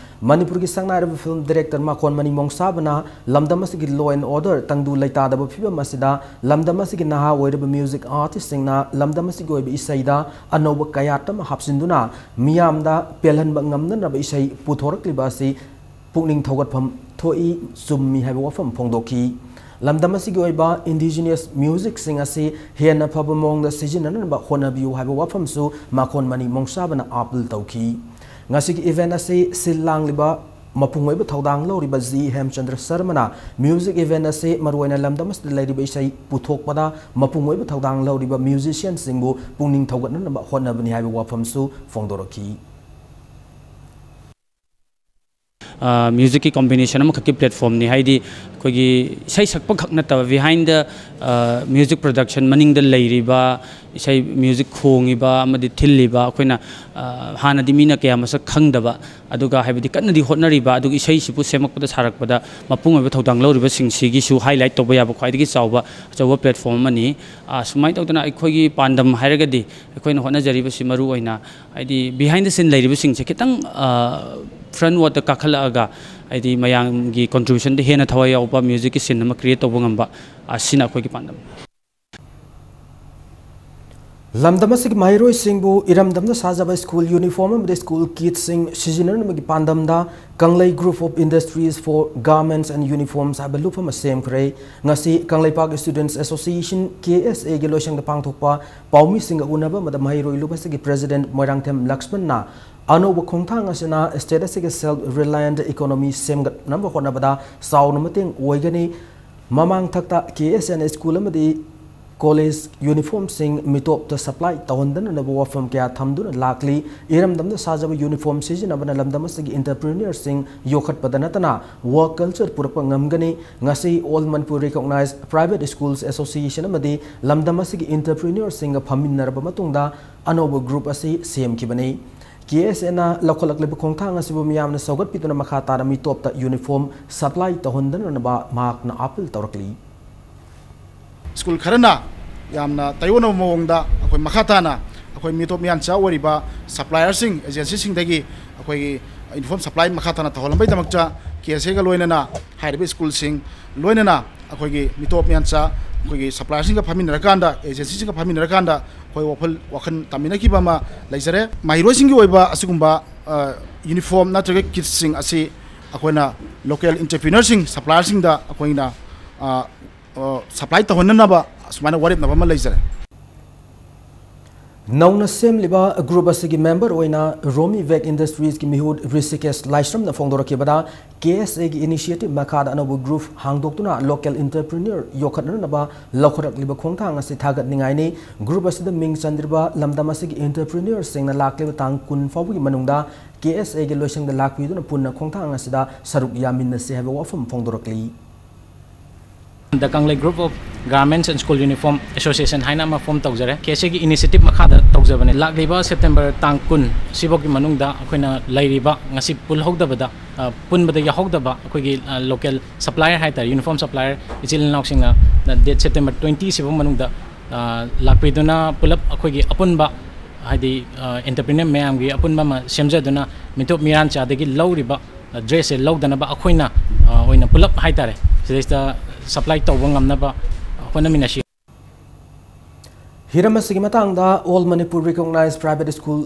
ꯃꯅꯤꯄꯨꯔꯒꯤ ꯁꯛꯅꯥꯏꯔꯕ film director ꯃꯥꯈꯣꯟ ꯃꯅꯤ ꯃꯣꯡꯁꯥꯕꯅ ꯂꯝꯗꯝ ꯑꯁꯤꯒꯤ law and order ꯇꯪꯗꯨ ꯂꯩꯇꯥꯗꯕ ꯐꯤꯕꯝ ꯑꯁꯤꯗ ꯂꯝꯗꯝ ꯑꯁꯤꯒꯤ ꯅꯍꯥ ꯑꯣꯏꯔꯤꯕ music artistꯁꯤꯡꯅ ꯂꯝꯗꯝ ꯑꯁꯤꯒꯤ ꯑꯣꯏꯕ ꯏꯁꯩꯗ ꯑꯅꯧꯕ ꯀꯌꯥꯠ ꯑꯃ ꯍꯥꯞꯆꯤꯟꯗꯨꯅ ꯃꯤꯌꯥꯝꯗ ꯄꯦꯜꯍꯟꯕ ꯉꯝꯅꯅꯕ ꯏꯁꯩ ꯄꯨꯊꯣꯔꯛꯂꯤꯕ ꯑꯁꯤ ꯄꯨꯛꯅꯤꯡ ꯊꯧꯒꯠꯐꯝ ꯊꯣꯛꯏ, ꯆꯨꯝꯃꯤ ꯍꯥꯏꯕ ꯋꯥꯐꯝ ꯐꯣꯡꯗꯣꯛꯈꯤ꯫ ꯂꯝꯗꯝ ꯑꯁꯤꯒꯤ ꯑꯣꯏꯕ indigenous musicꯁꯤꯡ ꯑꯁꯤ ꯍꯦꯟꯅ ꯐꯕ ꯃꯑꯣꯡꯗ ꯁꯤꯖꯤꯟꯅꯅꯕ ꯍꯣꯠꯅꯕꯤꯌꯨ ꯍꯥꯏꯕ ꯋꯥꯐꯝꯁꯨ ꯃꯥꯈꯣꯟ ꯃꯅꯤ ꯃꯣꯡꯁꯥꯕꯅ appeal ꯇꯧꯈꯤ꯫ ꯉꯁꯤꯒꯤ event ꯑꯁꯤ ꯁꯤꯜ ꯂꯥꯡꯂꯤꯕ ꯃꯄꯨꯡ ꯑꯣꯏꯕ ꯊꯧꯗꯥꯡ ꯂꯧꯔꯤꯕ G ꯍꯦꯝꯆꯟꯗ꯭ꯔ ꯁꯔꯃꯅ music event ꯑꯁꯤ ꯃꯔꯨꯑꯣꯏꯅ ꯂꯝꯗꯝ ꯑꯁꯤꯗ ꯂꯩꯔꯤꯕ ꯏꯁꯩ ꯄꯨꯊꯣꯛꯄꯗ ꯃꯄꯨꯡ ꯑꯣꯏꯕ ꯊꯧꯗꯥꯡ ꯂꯧꯔꯤꯕ musicianꯁꯤꯡꯕꯨ ꯄꯨꯛꯅꯤꯡ ꯊꯧꯒꯠꯅꯅꯕ ꯍꯣꯠꯅꯕꯅꯤ ꯍꯥꯏꯕ ꯋꯥꯐꯝꯁꯨ ꯐꯣꯡꯗꯣꯔꯛꯈꯤ꯫ ꯃ꯭ꯌꯨꯖꯤꯛꯀꯤ ꯀꯣꯝꯕꯤꯅꯦꯁꯟ ꯑꯃꯈꯛꯀꯤ ꯄ꯭ꯂꯦꯠꯐꯣꯝꯅꯤ꯫ ꯍꯥꯏꯗꯤ ꯑꯩꯈꯣꯏꯒꯤ ꯏꯁꯩ ꯁꯛꯄ ꯈꯛ ꯅꯠꯇꯕ, ꯕꯤꯍꯥꯏꯟꯗ ꯃ꯭ꯌꯨꯖꯤꯛ ꯄ꯭ꯔꯗꯛꯁꯟ, ꯃꯅꯤꯡꯗ ꯂꯩꯔꯤꯕ ꯏꯁꯩ, ꯃ꯭ꯌꯨꯖꯤꯛ ꯈꯣꯡꯉꯤꯕ ꯑꯃꯗꯤ ꯊꯤꯜꯂꯤꯕ, ꯑꯩꯈꯣꯏꯅ ꯍꯥꯟꯅꯗꯤ ꯃꯤꯅ ꯀꯌꯥ ꯃꯁꯛ ꯈꯪꯗꯕ, ꯑꯗꯨꯒ ꯍꯥꯏꯕꯗꯤ ꯀꯟꯅꯗꯤ ꯍꯣꯠꯅꯔꯤꯕ, ꯑꯗꯨꯒ ꯏꯁꯩꯁꯤꯕꯨ ꯁꯦꯝꯃꯛꯄꯗ, ꯁꯥꯔꯛꯄꯗ ꯃꯄꯨꯡ ꯑꯣꯏꯕ ꯊꯧꯗꯥꯡ ꯂꯧꯔꯤꯕꯁꯤꯡꯁꯤꯒꯤꯁꯨ ꯍꯥꯏꯂꯥꯏꯠ ꯇꯧꯕ ꯌꯥꯕ ꯈ꯭ꯋꯥꯏꯗꯒꯤ ꯆꯥꯎꯕ, ꯑꯆꯧꯕ ꯄ꯭ꯂꯦꯠꯐꯣꯝ ꯑꯃꯅꯤ꯫ ꯁꯨꯃꯥꯏꯅ ꯇꯧꯗꯅ ꯑꯩꯈꯣꯏꯒꯤ ꯄꯥꯟꯗꯝ ꯍꯥꯏꯔꯒꯗꯤ, ꯑꯩꯈꯣꯏꯅ ꯍꯣꯠꯅꯖꯔꯤꯕꯁꯤ ꯃꯔꯨ ꯑꯣꯏꯅ ꯍꯥꯏꯗꯤ ꯕꯤꯍꯥꯏꯟ ꯗ ꯁꯤꯟ ꯂꯩꯔꯤꯕꯁꯤꯡꯁꯦ ꯈꯤꯇꯪ ꯐ꯭ꯔꯟ ꯋꯥꯔꯗ ꯀꯥꯈꯠꯂꯛꯑꯒ, ꯍꯥꯏꯗꯤ ꯃꯌꯥꯝꯒꯤ ꯀꯣꯟꯇ꯭ꯔꯤꯕ꯭ꯌꯨꯁꯟꯗ ꯍꯦꯟꯅ ꯊꯋꯥꯏ ꯌꯥꯎꯕ ꯃ꯭ꯌꯨꯖꯤꯛꯀꯤ ꯁꯤꯟ ꯑꯃ ꯀ꯭ꯔꯤꯌꯦꯠ ꯇꯧꯕ ꯉꯝꯕ, ꯑꯁꯤꯅ ꯑꯩꯈꯣꯏꯒꯤ ꯄꯥꯟꯗꯝ꯫ ꯂꯝꯗꯝ ꯑꯁꯤꯒꯤ ꯃꯍꯩꯔꯣꯏꯁꯤꯡꯕꯨ ꯏꯔꯝꯗꯝꯗ ꯁꯥꯖꯕ ꯁ꯭ꯀꯨꯜ ꯌꯨꯅꯤꯐꯣꯔꯝ ꯑꯃꯗꯤ school ꯀꯤꯠꯁꯤꯡ ꯁꯤꯖꯤꯟꯅꯅꯕꯒꯤ ꯄꯥꯟꯗꯝꯗ ꯀꯪꯂꯩ Group of Industries for Garments and Uniforms ꯍꯥꯏꯕ ꯂꯨꯞ ꯑꯃ ꯁꯦꯝꯈ꯭ꯔꯦ꯫ ꯉꯁꯤ Kangleipak Students Association, K S A ꯒꯤ ꯂꯣꯏꯁꯪꯗ ꯄꯥꯡꯊꯣꯛꯄ ꯄꯥꯎꯃꯤꯁꯤꯡꯒ ꯎꯅꯕ ꯑꯃꯗ ꯃꯍꯩꯔꯣꯏ ꯂꯨꯞ ꯑꯁꯤꯒꯤ ꯄ꯭ꯔꯦꯁꯤꯗꯦꯟꯠ ꯃꯣꯏꯔꯥꯡꯊꯦꯝ ꯂꯛꯁꯃꯟꯅ ꯑꯅꯧꯕ ꯈꯣꯡꯊꯥꯡ ꯑꯁꯤꯅ ꯁ꯭ꯇꯦꯠ ꯑꯁꯤꯒꯤ ꯁꯦꯜꯐ ꯔꯤꯂꯥꯌꯦꯟꯠ ꯏꯀꯣꯅꯣꯃꯤ ꯁꯦꯝꯒꯠꯅꯕ ꯍꯣꯠꯅꯕꯗ ꯆꯥꯎꯅ ꯃꯇꯦꯡ ꯑꯣꯏꯒꯅꯤ꯫ ꯃꯃꯥꯡꯊꯛꯇ K S A ꯅ ꯁ꯭ꯀꯨꯜ ꯑꯃꯗꯤ ꯀꯣꯂꯦꯖ ꯌꯨꯅꯤꯐꯣꯔꯝꯁꯤꯡ ꯃꯤꯇꯣꯞꯇ ꯁꯄ꯭ꯂꯥꯏ ꯇꯧꯍꯟꯗꯅꯕ ꯋꯥꯐꯝ ꯀꯌꯥ ꯊꯝꯗꯨꯅ ꯂꯥꯛꯂꯤ꯫ ꯏꯔꯝꯗꯝꯗ ꯁꯥꯖꯕ ꯌꯨꯅꯤꯐꯣꯔꯝ ꯁꯤꯖꯤꯟꯅꯕꯅ ꯂꯝꯗꯝ ꯑꯁꯤꯒꯤ ꯑꯦꯟꯇꯔꯄ꯭ꯔꯤꯅ꯭ꯌꯔꯁꯤꯡ ꯌꯣꯛꯈꯠꯄꯗ ꯅꯠꯇꯅ ꯋꯥꯔꯛ ꯀꯜꯆꯔ ꯄꯨꯔꯛꯄ ꯉꯝꯒꯅꯤ꯫ ꯉꯁꯤ All Manipur Recognized Private Schools Association ꯑꯃꯗꯤ ꯂꯝꯗꯝ ꯑꯁꯤꯒꯤ ꯑꯦꯟꯇꯔꯄ꯭ꯔꯤꯅ꯭ꯌꯔꯁꯤꯡꯒ ꯐꯝꯃꯤꯟꯅꯔꯕ ꯃꯇꯨꯡꯗ ꯑꯅꯧꯕ ꯒ꯭ꯔꯨꯞ ꯑꯁꯤ ꯁꯦꯝꯈꯤꯕꯅꯤ꯫ K S A ꯅ ꯂꯧꯈꯠꯂꯛꯂꯤꯕ ꯈꯣꯡꯊꯥꯡ ꯑꯁꯤꯕꯨ ꯃꯤꯌꯥꯝꯅ ꯁꯧꯒꯠꯄꯤꯗꯨꯅ ꯃꯈꯥ ꯇꯥꯅ ꯃꯤꯇꯣꯞꯇ ꯌꯨꯅꯤꯐꯣꯔꯝ ꯁꯄ꯭ꯂꯥꯏ ꯇꯧꯍꯟꯗꯅꯕ ꯃꯍꯥꯛꯅ ꯑꯥꯄꯤꯜ ꯇꯧꯔꯛꯂꯤ꯫ ꯁ꯭ꯀꯨꯜ ꯈꯔꯅ ꯌꯥꯝꯅ ꯇꯥꯏꯑꯣꯟꯅꯕ ꯃꯑꯣꯡꯗ ꯑꯩꯈꯣꯏ ꯃꯈꯥ ꯇꯥꯅ ꯑꯩꯈꯣꯏ ꯃꯤꯇꯣꯞ ꯃꯤꯌꯥꯟꯆꯥ ꯑꯣꯏꯔꯤꯕ ꯁꯄ꯭ꯂꯥꯏꯌꯔꯁꯤꯡ, ꯑꯦꯖꯦꯟꯁꯤꯁꯤꯡꯗꯒꯤ ꯑꯩꯈꯣꯏꯒꯤ ꯌꯨꯅꯤꯐꯣꯔꯝ ꯁꯄ꯭ꯂꯥꯏ ꯃꯈꯥ ꯇꯥꯅ ꯇꯧꯍꯜꯂꯝꯕꯒꯤꯗꯃꯛꯇ K S A ꯒ ꯂꯣꯏꯅꯅ ꯍꯥꯏꯔꯤꯕ ꯁ꯭ꯀꯨꯜꯁꯤꯡ, ꯂꯣꯏꯅꯅ ꯑꯩꯈꯣꯏꯒꯤ ꯃꯤꯇꯣꯞ ꯃꯤꯌꯥꯟꯆꯥ ꯑꯩꯈꯣꯏꯒꯤ ꯁꯄ꯭ꯂꯥꯏꯌꯔꯁꯤꯡꯒ ꯐꯝꯃꯤꯟꯅꯔꯀꯥꯟꯗ, ꯑꯦꯖꯦꯟꯁꯤꯁꯤꯡꯒ ꯐꯝꯃꯤꯟꯅꯔꯀꯥꯟꯗ ꯑꯩꯈꯣꯏ ꯋꯥꯈꯜ, ꯋꯥꯈꯜ ꯇꯥꯃꯤꯟꯅꯈꯤꯕ ꯑꯃ ꯂꯩꯖꯔꯦ꯫ ꯃꯍꯩꯔꯣꯏꯁꯤꯡꯒꯤ ꯑꯣꯏꯕ ꯑꯁꯤꯒꯨꯝꯕ ꯌꯨꯅꯤꯐꯣꯔꯝ ꯅꯠꯇ꯭ꯔꯒ ꯀꯤꯠꯁꯁꯤꯡ ꯑꯁꯤ ꯑꯩꯈꯣꯏꯅ ꯂꯣꯀꯦꯜ ꯑꯦꯟꯇꯔꯄ꯭ꯔꯤꯅꯔꯁꯤꯡ, ꯁꯄ꯭ꯂꯥꯏꯌꯔꯁꯤꯡꯗ ꯑꯩꯈꯣꯏꯅ ꯁꯄ꯭ꯂꯥꯏ ꯇꯧꯍꯟꯅꯅꯕ ꯁꯨꯃꯥꯏꯅ ꯋꯥꯔꯦꯞꯅꯕ ꯑꯃ ꯂꯩꯖꯔꯦ꯫ ꯅꯧꯅ ꯁꯦꯝꯂꯤꯕ ꯒ꯭ꯔꯨꯞ ꯑꯁꯤꯒꯤ ꯃꯦꯝꯕꯔ ꯑꯣꯏꯅ ꯔꯣꯃꯤ ꯚꯦꯛ ꯏꯟꯗꯁꯇ꯭ꯔꯤꯁꯀꯤ ꯃꯤꯍꯨꯠ ꯔꯤꯁꯤꯀꯦꯁ ꯂꯥꯏꯁ꯭ꯔꯝꯅ ꯐꯣꯡꯗꯣꯔꯛꯈꯤꯕꯗ, ꯀꯦ ꯑꯦꯁ ꯑꯦꯒꯤ ꯏꯅꯤꯁꯤꯌꯦꯇꯤꯚ ꯃꯈꯥꯗ ꯑꯅꯧꯕ ꯒ꯭ꯔꯨꯞ ꯍꯥꯡꯗꯣꯛꯇꯨꯅ ꯂꯣꯀꯦꯜ ꯏꯟꯇꯔꯄ꯭ꯔꯤꯅ꯭ꯌꯣꯔ ꯌꯣꯛꯈꯠꯅꯅꯕ ꯂꯧꯈꯠꯂꯛꯂꯤꯕ ꯈꯣꯡꯊꯥꯡ ꯑꯁꯤ ꯊꯥꯒꯠꯅꯤꯡꯉꯥꯏꯅꯤ꯫ ꯒ꯭ꯔꯨꯞ ꯑꯁꯤꯗ ꯃꯤꯡ ꯆꯟꯗ꯭ꯔꯤꯕ ꯂꯝꯗꯝ ꯑꯁꯤꯒꯤ ꯏꯟꯇꯔꯄ꯭ꯔꯤꯅ꯭ꯌꯣꯔꯁꯤꯡꯅ ꯂꯥꯛꯂꯤꯕ ꯇꯥꯡ ꯀꯨꯟ ꯐꯥꯎꯕꯒꯤ ꯃꯅꯨꯡꯗ ꯀꯦ ꯑꯦꯁ ꯑꯦꯒꯤ ꯂꯣꯏꯁꯪꯗ ꯂꯥꯛꯄꯤꯗꯨꯅ ꯄꯨꯟꯅ ꯈꯣꯡꯊꯥꯡ ꯑꯁꯤꯗ ꯁꯔꯨꯛ ꯌꯥꯃꯤꯟꯅꯁꯤ ꯍꯥꯏꯕ ꯋꯥꯐꯝ ꯐꯣꯡꯗꯣꯔꯛꯂꯤ꯫ The Kanglee Group of Garments and School Uniform Association ꯍꯥꯏꯅ ꯑꯃ ꯐꯣꯔꯝ ꯇꯧꯖꯔꯦ꯫ ꯀꯦ ꯑꯦꯁ ꯑꯦꯒꯤ ꯏꯅꯤꯁꯤꯌꯦꯇꯤꯚ ꯃꯈꯥꯗ ꯇꯧꯖꯕꯅꯤ꯫ ꯂꯥꯛꯂꯤꯕ ꯁꯦꯞꯇꯦꯝꯕꯔ ꯇꯥꯡ ꯀꯨꯟ ꯁꯤꯐꯥꯎꯒꯤ ꯃꯅꯨꯡꯗ ꯑꯩꯈꯣꯏꯅ ꯂꯩꯔꯤꯕ ꯉꯁꯤ ꯄꯨꯜꯍꯧꯗꯕꯗ, ꯑ, ꯄꯨꯟꯕꯗ ꯌꯥꯎꯍꯧꯗꯕ ꯑꯩꯈꯣꯏꯒꯤ, ꯑ, ꯂꯣꯀꯦꯜ ꯁꯄ꯭ꯂꯥꯏꯌꯔ ꯍꯥꯏꯇꯥꯔꯦ, ꯌꯨꯅꯤꯐꯣꯔꯝ ꯁꯄ꯭ꯂꯥꯏꯌꯔ ꯏꯆꯤꯜ ꯏꯅꯥꯎꯁꯤꯡꯅ ꯗꯦꯠ ꯁꯦꯞꯇꯦꯝꯕꯔ ꯇ꯭ꯋꯦꯟꯇꯤ ꯁꯤꯐꯥꯎ ꯃꯅꯨꯡꯗ, ꯑ, ꯂꯥꯛꯄꯤꯗꯨꯅ ꯄꯨꯂꯞ ꯑꯩꯈꯣꯏꯒꯤ ꯑꯄꯨꯟꯕ, ꯍꯥꯏꯗꯤ, ꯑ, ꯑꯦꯟꯇꯔꯄ꯭ꯔꯤꯅꯔ ꯃꯌꯥꯝꯒꯤ ꯑꯄꯨꯟꯕ ꯑꯃ ꯁꯦꯝꯖꯗꯨꯅ ꯃꯤꯇꯣꯞ ꯃꯤꯔꯥꯟꯆꯥꯗꯒꯤ ꯂꯧꯔꯤꯕ ꯗ꯭ꯔꯦꯁꯁꯦ ꯂꯧꯗꯅꯕ ꯑꯩꯈꯣꯏꯅ, ꯑ, ꯑꯣꯏꯅ ꯄꯨꯂꯞ ꯍꯥꯏꯇꯥꯔꯦ, ꯁꯤꯗꯩꯁꯤꯗ ꯁꯄ꯭ꯂꯥꯏ ꯇꯧꯕ ꯉꯝꯅꯕ ꯍꯣꯠꯅꯃꯤꯟꯅꯁꯤ꯫ ꯍꯤꯔꯝ ꯑꯁꯤꯒꯤ ꯃꯇꯥꯡꯗ All Manipur Recognized Private School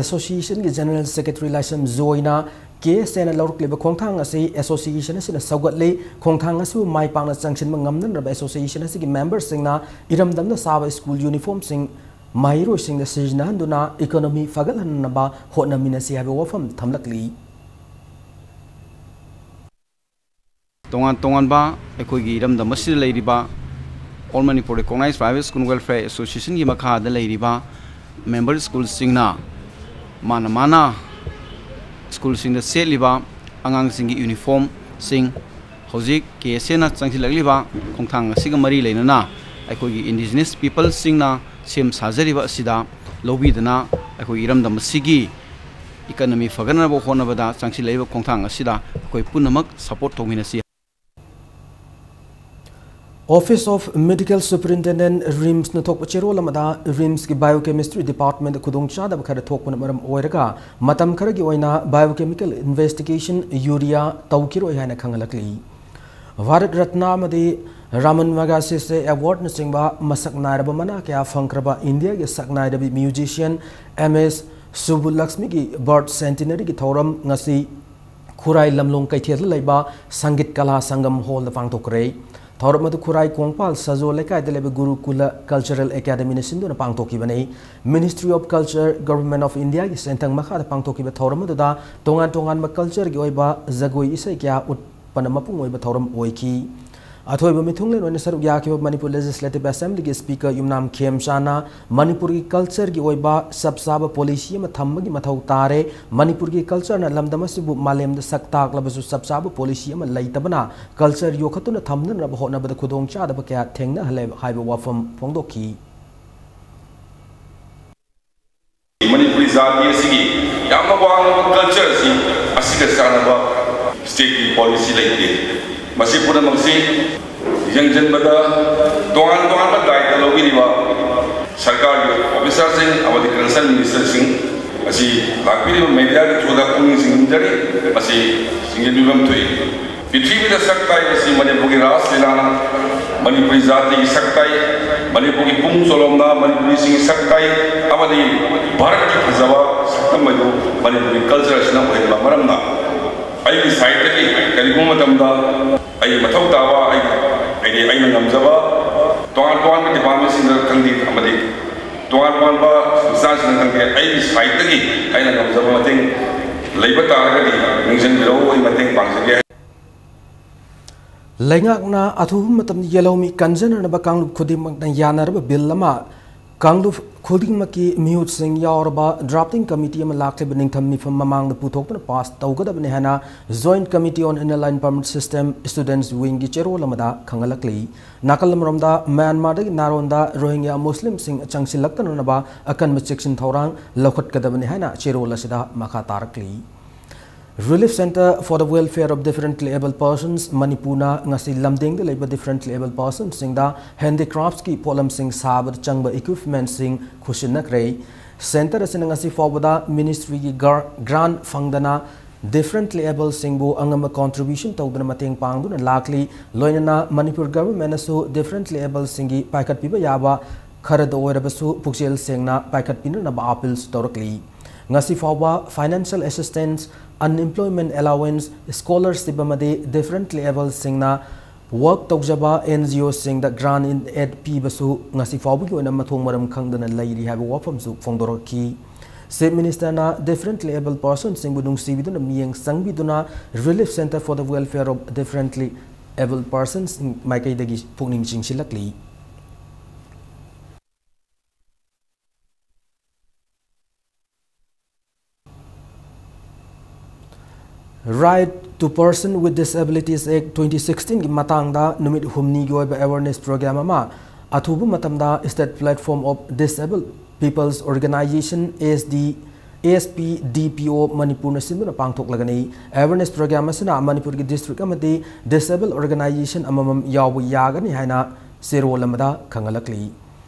Association ꯒꯤ ꯖꯦꯅꯔꯦꯜ ꯁꯦꯀ꯭ꯔꯦꯇꯔꯤ ꯂꯥꯏꯁ꯭ꯔꯝ ꯖꯣꯏꯅ ꯀꯦ ꯑꯦꯁ ꯑꯦꯅ ꯂꯧꯔꯛꯂꯤꯕ ꯈꯣꯡꯊꯥꯡ ꯑꯁꯤ ꯑꯦꯁꯣꯁꯤꯌꯦꯁꯟ ꯑꯁꯤꯅ ꯁꯧꯒꯠꯂꯤ꯫ ꯈꯣꯡꯊꯥꯡ ꯑꯁꯤꯕꯨ ꯃꯥꯏ ꯄꯥꯛꯅ ꯆꯪꯁꯤꯟꯕ ꯉꯝꯅꯅꯕ ꯑꯦꯁꯣꯁꯤꯌꯦꯁꯟ ꯑꯁꯤꯒꯤ ꯃꯦꯝꯕꯔꯁꯤꯡꯅ ꯏꯔꯝꯗꯝꯅ ꯁꯥꯕ ꯁ꯭ꯀꯨꯜ ꯌꯨꯅꯤꯐꯣꯔꯝꯁꯤꯡ ꯃꯍꯩꯔꯣꯏꯁꯤꯡꯗ ꯁꯤꯖꯤꯟꯅꯍꯟꯗꯨꯅ ꯏꯀꯣꯅꯣꯃꯤ ꯐꯒꯠꯍꯟꯅꯕ ꯍꯣꯠꯅꯃꯤꯟꯅꯁꯤ ꯍꯥꯏꯕ ꯋꯥꯐꯝ ꯊꯝꯂꯛꯂꯤ꯫ ꯇꯣꯉꯥꯟ ꯇꯣꯉꯥꯟꯕ ꯑꯩꯈꯣꯏꯒꯤ ꯏꯔꯝꯗꯝ ꯑꯁꯤꯗ ꯂꯩꯔꯤꯕ All Manipur Recognized Private School Welfare Association ꯒꯤ ꯃꯈꯥꯗ ꯂꯩꯔꯤꯕ ꯃꯦꯝꯕꯔ ꯁ꯭ꯀꯨꯜꯁꯤꯡꯅ ꯃꯥꯅ ꯃꯥꯅ ꯁ꯭ꯀꯨꯜꯁꯤꯡꯗ ꯁꯦꯠꯂꯤꯕ ꯑꯉꯥꯡꯁꯤꯡꯒꯤ ꯌꯨꯅꯤꯐꯣꯔꯝꯁꯤꯡ ꯍꯧꯖꯤꯛ ꯀꯦ ꯑꯦꯁ ꯑꯦꯅ ꯆꯪꯁꯤꯜꯂꯛꯂꯤꯕ ꯈꯣꯡꯊꯥꯡ ꯑꯁꯤꯒ ꯃꯔꯤ ꯂꯩꯅꯅ ꯑꯩꯈꯣꯏꯒꯤ ꯏꯟꯗꯤꯖꯤꯅꯁ ꯄꯤꯄꯜꯁꯤꯡꯅ ꯁꯦꯝ ꯁꯥꯖꯔꯤꯕ ꯑꯁꯤꯗ ꯂꯧꯕꯤꯗꯨꯅ ꯑꯩꯈꯣꯏꯒꯤ ꯏꯔꯝꯗꯝ ꯑꯁꯤꯒꯤ ꯏꯀꯅꯃꯤ ꯐꯒꯠꯅꯕ ꯍꯣꯠꯅꯕꯗ ꯆꯪꯁꯤꯜꯂꯛꯂꯤꯕ ꯈꯣꯡꯊꯥꯡ ꯑꯁꯤꯗ ꯑꯩꯈꯣꯏ ꯄꯨꯝꯅꯃꯛ ꯁꯄꯣꯔꯠ ꯇꯧꯃꯤꯟꯅꯁꯤ꯫ Office of Medical Superintendent, ꯔꯤꯝꯁꯅ ꯊꯣꯛꯄ ꯆꯦꯔꯣꯜ ꯑꯃꯗ, ꯔꯤꯝꯁꯀꯤ ꯕꯥꯏꯑꯣꯀꯦꯃꯤꯁꯇ꯭ꯔꯤ ꯗꯤꯄꯥꯔꯠꯃꯦꯟꯗ ꯈꯨꯗꯣꯡꯆꯥꯗꯕ ꯈꯔ ꯊꯣꯛꯄꯅ ꯃꯔꯝ ꯑꯣꯏꯔꯒ ꯃꯇꯝ ꯈꯔꯒꯤ ꯑꯣꯏꯅ ꯕꯥꯏꯑꯣꯀꯦꯃꯤꯀꯦꯜ ꯏꯟꯚꯦꯁꯇꯤꯒꯦꯁꯟ, ꯌꯨꯔꯤꯌꯥ, ꯇꯧꯈꯤꯔꯣꯏ ꯍꯥꯏꯅ ꯈꯪꯍꯜꯂꯛꯂꯤ꯫ ꯚꯥꯔꯠ ꯔꯠꯅ ꯑꯃꯗꯤ ꯔꯥꯃꯟ ꯃꯒꯥꯁꯦꯁꯦ ꯑꯦꯋꯥꯔꯗꯅꯆꯤꯡꯕ ꯃꯁꯛ ꯅꯥꯏꯔꯕ ꯃꯅꯥ ꯀꯌꯥ ꯐꯪꯈ꯭ꯔꯕ ꯏꯟꯗꯤꯌꯥꯒꯤ ꯁꯛꯅꯥꯏꯔꯕꯤ ꯃ꯭ꯌꯨꯖꯤꯁꯤꯌꯟ ꯑꯦꯝ ꯑꯦꯁ ꯁꯨꯕꯨꯂꯛꯁꯃꯤꯒꯤ ꯕꯔꯠ ꯁꯦꯟꯇꯤꯅꯔꯤꯒꯤ ꯊꯧꯔꯝ ꯉꯁꯤ ꯈꯨꯔꯥꯏ ꯂꯝꯂꯣꯡ ꯀꯩꯊꯦꯜꯗ ꯂꯩꯕ ꯁꯪꯒꯤꯠ ꯀꯂꯥ ꯁꯪꯒꯝ ꯍꯣꯜꯗ ꯄꯥꯡꯊꯣꯛꯈ꯭ꯔꯦ꯫ ꯊꯧꯔꯝ ꯑꯗꯨ ꯈꯨꯔꯥꯏ ꯀꯣꯡꯄꯥꯜ ꯁꯖꯣ ꯂꯩꯀꯥꯏꯗ ꯂꯩꯕ ꯒꯨꯔꯨꯀꯨꯂ Cultural Academyꯅ ꯁꯤꯟꯗꯨꯅ ꯄꯥꯡꯊꯣꯛꯈꯤꯕꯅꯤ꯫ Ministry of Culture, Government of Indiaꯒꯤ ꯁꯦꯟꯊꯪ ꯃꯈꯥꯗ ꯄꯥꯡꯊꯣꯛꯈꯤꯕ ꯊꯧꯔꯝ ꯑꯗꯨꯗ ꯇꯣꯉꯥꯟ ꯇꯣꯉꯥꯟꯕ cultureꯒꯤ ꯑꯣꯏꯕ ꯖꯒꯣꯏ ꯏꯁꯩ ꯀꯌꯥ ꯎꯠꯄꯅ ꯃꯄꯨꯡ ꯑꯣꯏꯕ ꯊꯧꯔꯝ ꯑꯣꯏꯈꯤ꯫ ꯑꯊꯣꯏꯕ ꯃꯤꯊꯨꯡꯂꯦꯟ ꯑꯣꯏꯅ ꯁꯔꯨꯛ ꯌꯥꯈꯤꯕ ꯃꯅꯤꯄꯨꯔ Legislative Assemblyꯒꯤ Speaker ꯌꯨꯝꯅꯥꯝ ꯈꯦꯝꯆꯥꯅ ꯃꯅꯤꯄꯨꯔꯒꯤ cultureꯒꯤ ꯑꯣꯏꯕ ꯆꯞ ꯆꯥꯕ policy ꯑꯃ ꯊꯝꯕꯒꯤ ꯃꯊꯧ ꯇꯥꯔꯦ꯫ ꯃꯅꯤꯄꯨꯔꯒꯤ cultureꯅ ꯂꯝꯗꯝ ꯑꯁꯤꯕꯨ ꯃꯥꯂꯦꯝꯗ ꯁꯛ ꯇꯥꯛꯂꯕꯁꯨ ꯆꯞ ꯆꯥꯕ policy ꯑꯃ ꯂꯩꯇꯕꯅ culture ꯌꯣꯛꯈꯠꯇꯨꯅ ꯊꯝꯅꯅꯕ ꯍꯣꯠꯅꯕꯗ ꯈꯨꯗꯣꯡꯆꯥꯗꯕ ꯀꯌꯥ ꯊꯦꯡꯅꯍꯜꯂꯦ ꯍꯥꯏꯕ ꯋꯥꯐꯝ ꯐꯣꯡꯗꯣꯛꯈꯤ꯫ ꯃꯅꯤꯄꯨꯔꯤ ꯖꯥꯇꯤ ꯑꯁꯤꯒꯤ ꯌꯥꯝꯅ ꯋꯥꯡꯂꯕ culture ꯑꯁꯤ, ꯑꯁꯤꯒ ꯆꯥꯟꯅꯕ stateꯀꯤ policy ꯂꯩꯇꯦ꯫ ꯃꯁꯤ ꯄꯨꯝꯅꯃꯛꯁꯤ ꯌꯦꯡꯁꯤꯟꯕꯗ ꯇꯣꯉꯥꯟ ꯇꯣꯉꯥꯟꯕ ꯗꯥꯏꯇ ꯂꯧꯕꯤꯔꯤꯕ ꯁꯔꯀꯥꯔꯒꯤ officerꯁꯤꯡ ꯑꯃꯗꯤ concerned ministerꯁꯤꯡ ꯑꯁꯤ ꯂꯥꯛꯄꯤꯔꯤꯕ mediaꯒꯤ throughꯗ ꯄꯨꯛꯅꯤꯡ ꯆꯤꯡꯁꯤꯟꯖꯔꯤ꯫ ꯃꯁꯤ ꯆꯤꯡꯁꯤꯟꯕꯤꯐꯝ ꯊꯣꯛꯏ꯫ ꯄ꯭ꯔꯤꯊꯤꯕꯤꯗ ꯁꯛ ꯇꯥꯛꯏꯕꯁꯤ ꯃꯅꯤꯄꯨꯔꯒꯤ ꯔꯥꯁ ꯂꯤꯂꯥꯅ ꯃꯅꯤꯄꯨꯔꯤ ꯖꯥꯇꯤꯒꯤ ꯁꯛ ꯇꯥꯛꯏ, ꯃꯅꯤꯄꯨꯔꯒꯤ ꯄꯨꯡ ꯆꯣꯂꯣꯝꯅ ꯃꯅꯤꯄꯨꯔꯤꯁꯤꯡꯒꯤ ꯁꯛ ꯇꯥꯛꯏ, ꯑꯃꯗꯤ ꯚꯥꯔꯠꯀꯤ ꯐꯖꯕ ꯁꯛꯇꯝ ꯑꯗꯨ ꯃꯅꯤꯄꯨꯔꯒꯤ culture ꯑꯁꯤꯅ ꯑꯣꯏꯍꯟꯕ ꯃꯔꯝꯅ ꯑꯩꯒꯤ sideꯇꯒꯤ ꯀꯔꯤꯒꯨꯝꯕ ꯃꯇꯝꯗ ꯑꯩꯒꯤ ꯃꯊꯧ ꯇꯥꯕ, ꯑꯩ, ꯍꯥꯏꯗꯤ ꯑꯩꯅ ꯉꯝꯖꯕ ꯇꯣꯉꯥꯟ ꯇꯣꯉꯥꯟꯕ departmentꯁꯤꯡꯗ ꯈꯪꯗꯦ ꯑꯃꯗꯤ ꯇꯣꯉꯥꯟ ꯇꯣꯉꯥꯟꯕ ꯁꯪꯁꯊꯥꯟꯁꯤꯡꯅ ꯈꯪꯗꯦ, ꯑꯩꯒꯤ sideꯇꯒꯤ ꯑꯩꯅ ꯉꯝꯖꯕ ꯃꯇꯦꯡ ꯂꯩꯕ ꯇꯥꯔꯒꯗꯤ ꯅꯤꯡꯁꯤꯡꯕꯤꯔꯛꯎ, ꯑꯩ ꯃꯇꯦꯡ ꯄꯥꯡꯖꯒꯦ꯫ ꯂꯩꯉꯥꯛꯅ ꯑꯊꯨꯕ ꯃꯇꯝꯗ ꯌꯦꯜꯍꯧꯃꯤ ꯀꯟꯖꯅꯅꯕ ꯀꯥꯡꯂꯨꯞ ꯈꯨꯗꯤꯡꯃꯛꯅ ꯌꯥꯅꯔꯕ bill ꯑꯃ ꯀꯥꯡꯂꯨꯞ ꯈꯨꯗꯤꯡꯃꯛꯀꯤ ꯃꯤꯍꯨꯠꯁꯤꯡ ꯌꯥꯎꯔꯕ drafting committee ꯑꯃ ꯂꯥꯛꯂꯤꯕ ꯅꯤꯡꯊꯝ ꯃꯤꯐꯝ ꯃꯃꯥꯡꯗ ꯄꯨꯊꯣꯛꯇꯨꯅ pass ꯇꯧꯒꯗꯕꯅꯤ ꯍꯥꯏꯅ Joint Committee on Inner Line Permit System Students Wingꯒꯤ ꯆꯦꯔꯣꯜ ꯑꯃꯗ ꯈꯪꯍꯜꯂꯛꯂꯤ꯫ ꯅꯥꯀꯜ ꯑꯃꯔꯣꯝꯗ ꯃ꯭ꯌꯥꯟꯃꯥꯔꯗꯒꯤ ꯅꯥꯔꯣꯟꯗ ꯔꯣꯍꯤꯡꯒ꯭ꯌꯥ ꯃꯨꯁꯂꯤꯝꯁꯤꯡ ꯆꯪꯁꯤꯜꯂꯛꯇꯅꯅꯕ ꯑꯀꯟꯕ ꯆꯦꯛꯁꯤꯟ ꯊꯧꯔꯥꯡ ꯂꯧꯈꯠꯀꯗꯕꯅꯤ ꯍꯥꯏꯅ ꯆꯦꯔꯣꯜ ꯑꯁꯤꯗ ꯃꯈꯥ ꯇꯥꯔꯛꯂꯤ꯫ Relief Centre for the Welfare of Differently Abled Persons ꯃꯅꯤꯄꯨꯔꯅ ꯉꯁꯤ ꯂꯝꯗꯦꯡꯗ ꯂꯩꯕ differently abled personꯁꯤꯡꯗ handicraftsꯀꯤ ꯄꯣꯠꯂꯝꯁꯤꯡ ꯁꯥꯕꯗ ꯆꯪꯕ equipmentꯁꯤꯡ ꯈꯨꯠꯁꯤꯟꯅꯈ꯭ꯔꯦ꯫ Centre ꯑꯁꯤꯅ ꯉꯁꯤ ꯐꯥꯎꯕꯗ ministryꯒꯤ ꯒ꯭ꯔ-, grant ꯐꯪꯗꯅ differently abledꯁꯤꯡꯕꯨ ꯑꯉꯝꯕ contribution ꯇꯧꯗꯨꯅ ꯃꯇꯦꯡ ꯄꯥꯡꯗꯨꯅ ꯂꯥꯛꯂꯤ꯫ ꯂꯣꯏꯅꯅ ꯃꯅꯤꯄꯨꯔ governmentꯅꯁꯨ differently abledꯁꯤꯡꯒꯤ ꯄꯥꯏꯈꯠꯄꯤꯕ ꯌꯥꯕ ꯈꯔꯗ ꯑꯣꯏꯔꯕꯁꯨ ꯄꯨꯛꯆꯦꯜ ꯁꯦꯡꯅ ꯄꯥꯏꯈꯠꯄꯤꯅꯅꯕ appealꯁꯨ ꯇꯧꯔꯛꯂꯤ꯫ ꯉꯁꯤ ꯐꯥꯎꯕ financial assistance, unemployment allowance, scholarship ꯑꯃꯗꯤ differently abledꯁꯤꯡꯅ Work ꯇꯧꯖꯕ N G Oꯁꯤꯡꯗ grant in aid ꯄꯤꯕꯁꯨ ꯉꯁꯤ ꯐꯥꯎꯕꯒꯤ ꯑꯣꯏꯅ ꯃꯊꯣꯡ ꯃꯔꯝ ꯈꯪꯗꯅ ꯂꯩꯔꯤ ꯍꯥꯏꯕ ꯋꯥꯐꯝꯁꯨ ꯐꯣꯡꯗꯣꯔꯛꯈꯤ꯫ Chief Ministerꯅ differently abled personꯁꯤꯡꯕꯨ ꯅꯨꯡꯁꯤꯕꯤꯗꯨꯅ ꯃꯤꯠꯌꯦꯡ ꯆꯪꯕꯤꯗꯨꯅ Relief Centre for the Welfare of Differently Abled Persons ꯃꯥꯏꯀꯩꯗꯒꯤ ꯄꯨꯛꯅꯤꯡ ꯆꯤꯡꯁꯤꯜꯂꯛꯂꯤ꯫ Right to Person with Disabilities Act twenty sixteenꯒꯤ ꯃꯇꯥꯡꯗ ꯅꯨꯃꯤꯠ ꯍꯨꯝꯅꯤꯒꯤ ꯑꯣꯏꯕ awareness program ꯑꯃ ꯑꯊꯨꯕ ꯃꯇꯝꯗ State Platform of Disabled People's Organisation, S D, S P D P O ꯃꯅꯤꯄꯨꯔꯅ ꯁꯤꯟꯗꯨꯅ ꯄꯥꯡꯊꯣꯛꯂꯒꯅꯤ꯫ Awareness program ꯑꯁꯤꯅ ꯃꯅꯤꯄꯨꯔꯒꯤ district ꯑꯃꯗꯤ disable organisation ꯑꯃꯃꯝ ꯌꯥꯎꯕ ꯌꯥꯒꯅꯤ ꯍꯥꯏꯅ ꯆꯦꯔꯣꯜ ꯑꯃꯗ ꯈꯪꯍꯜꯂꯛꯂꯤ꯫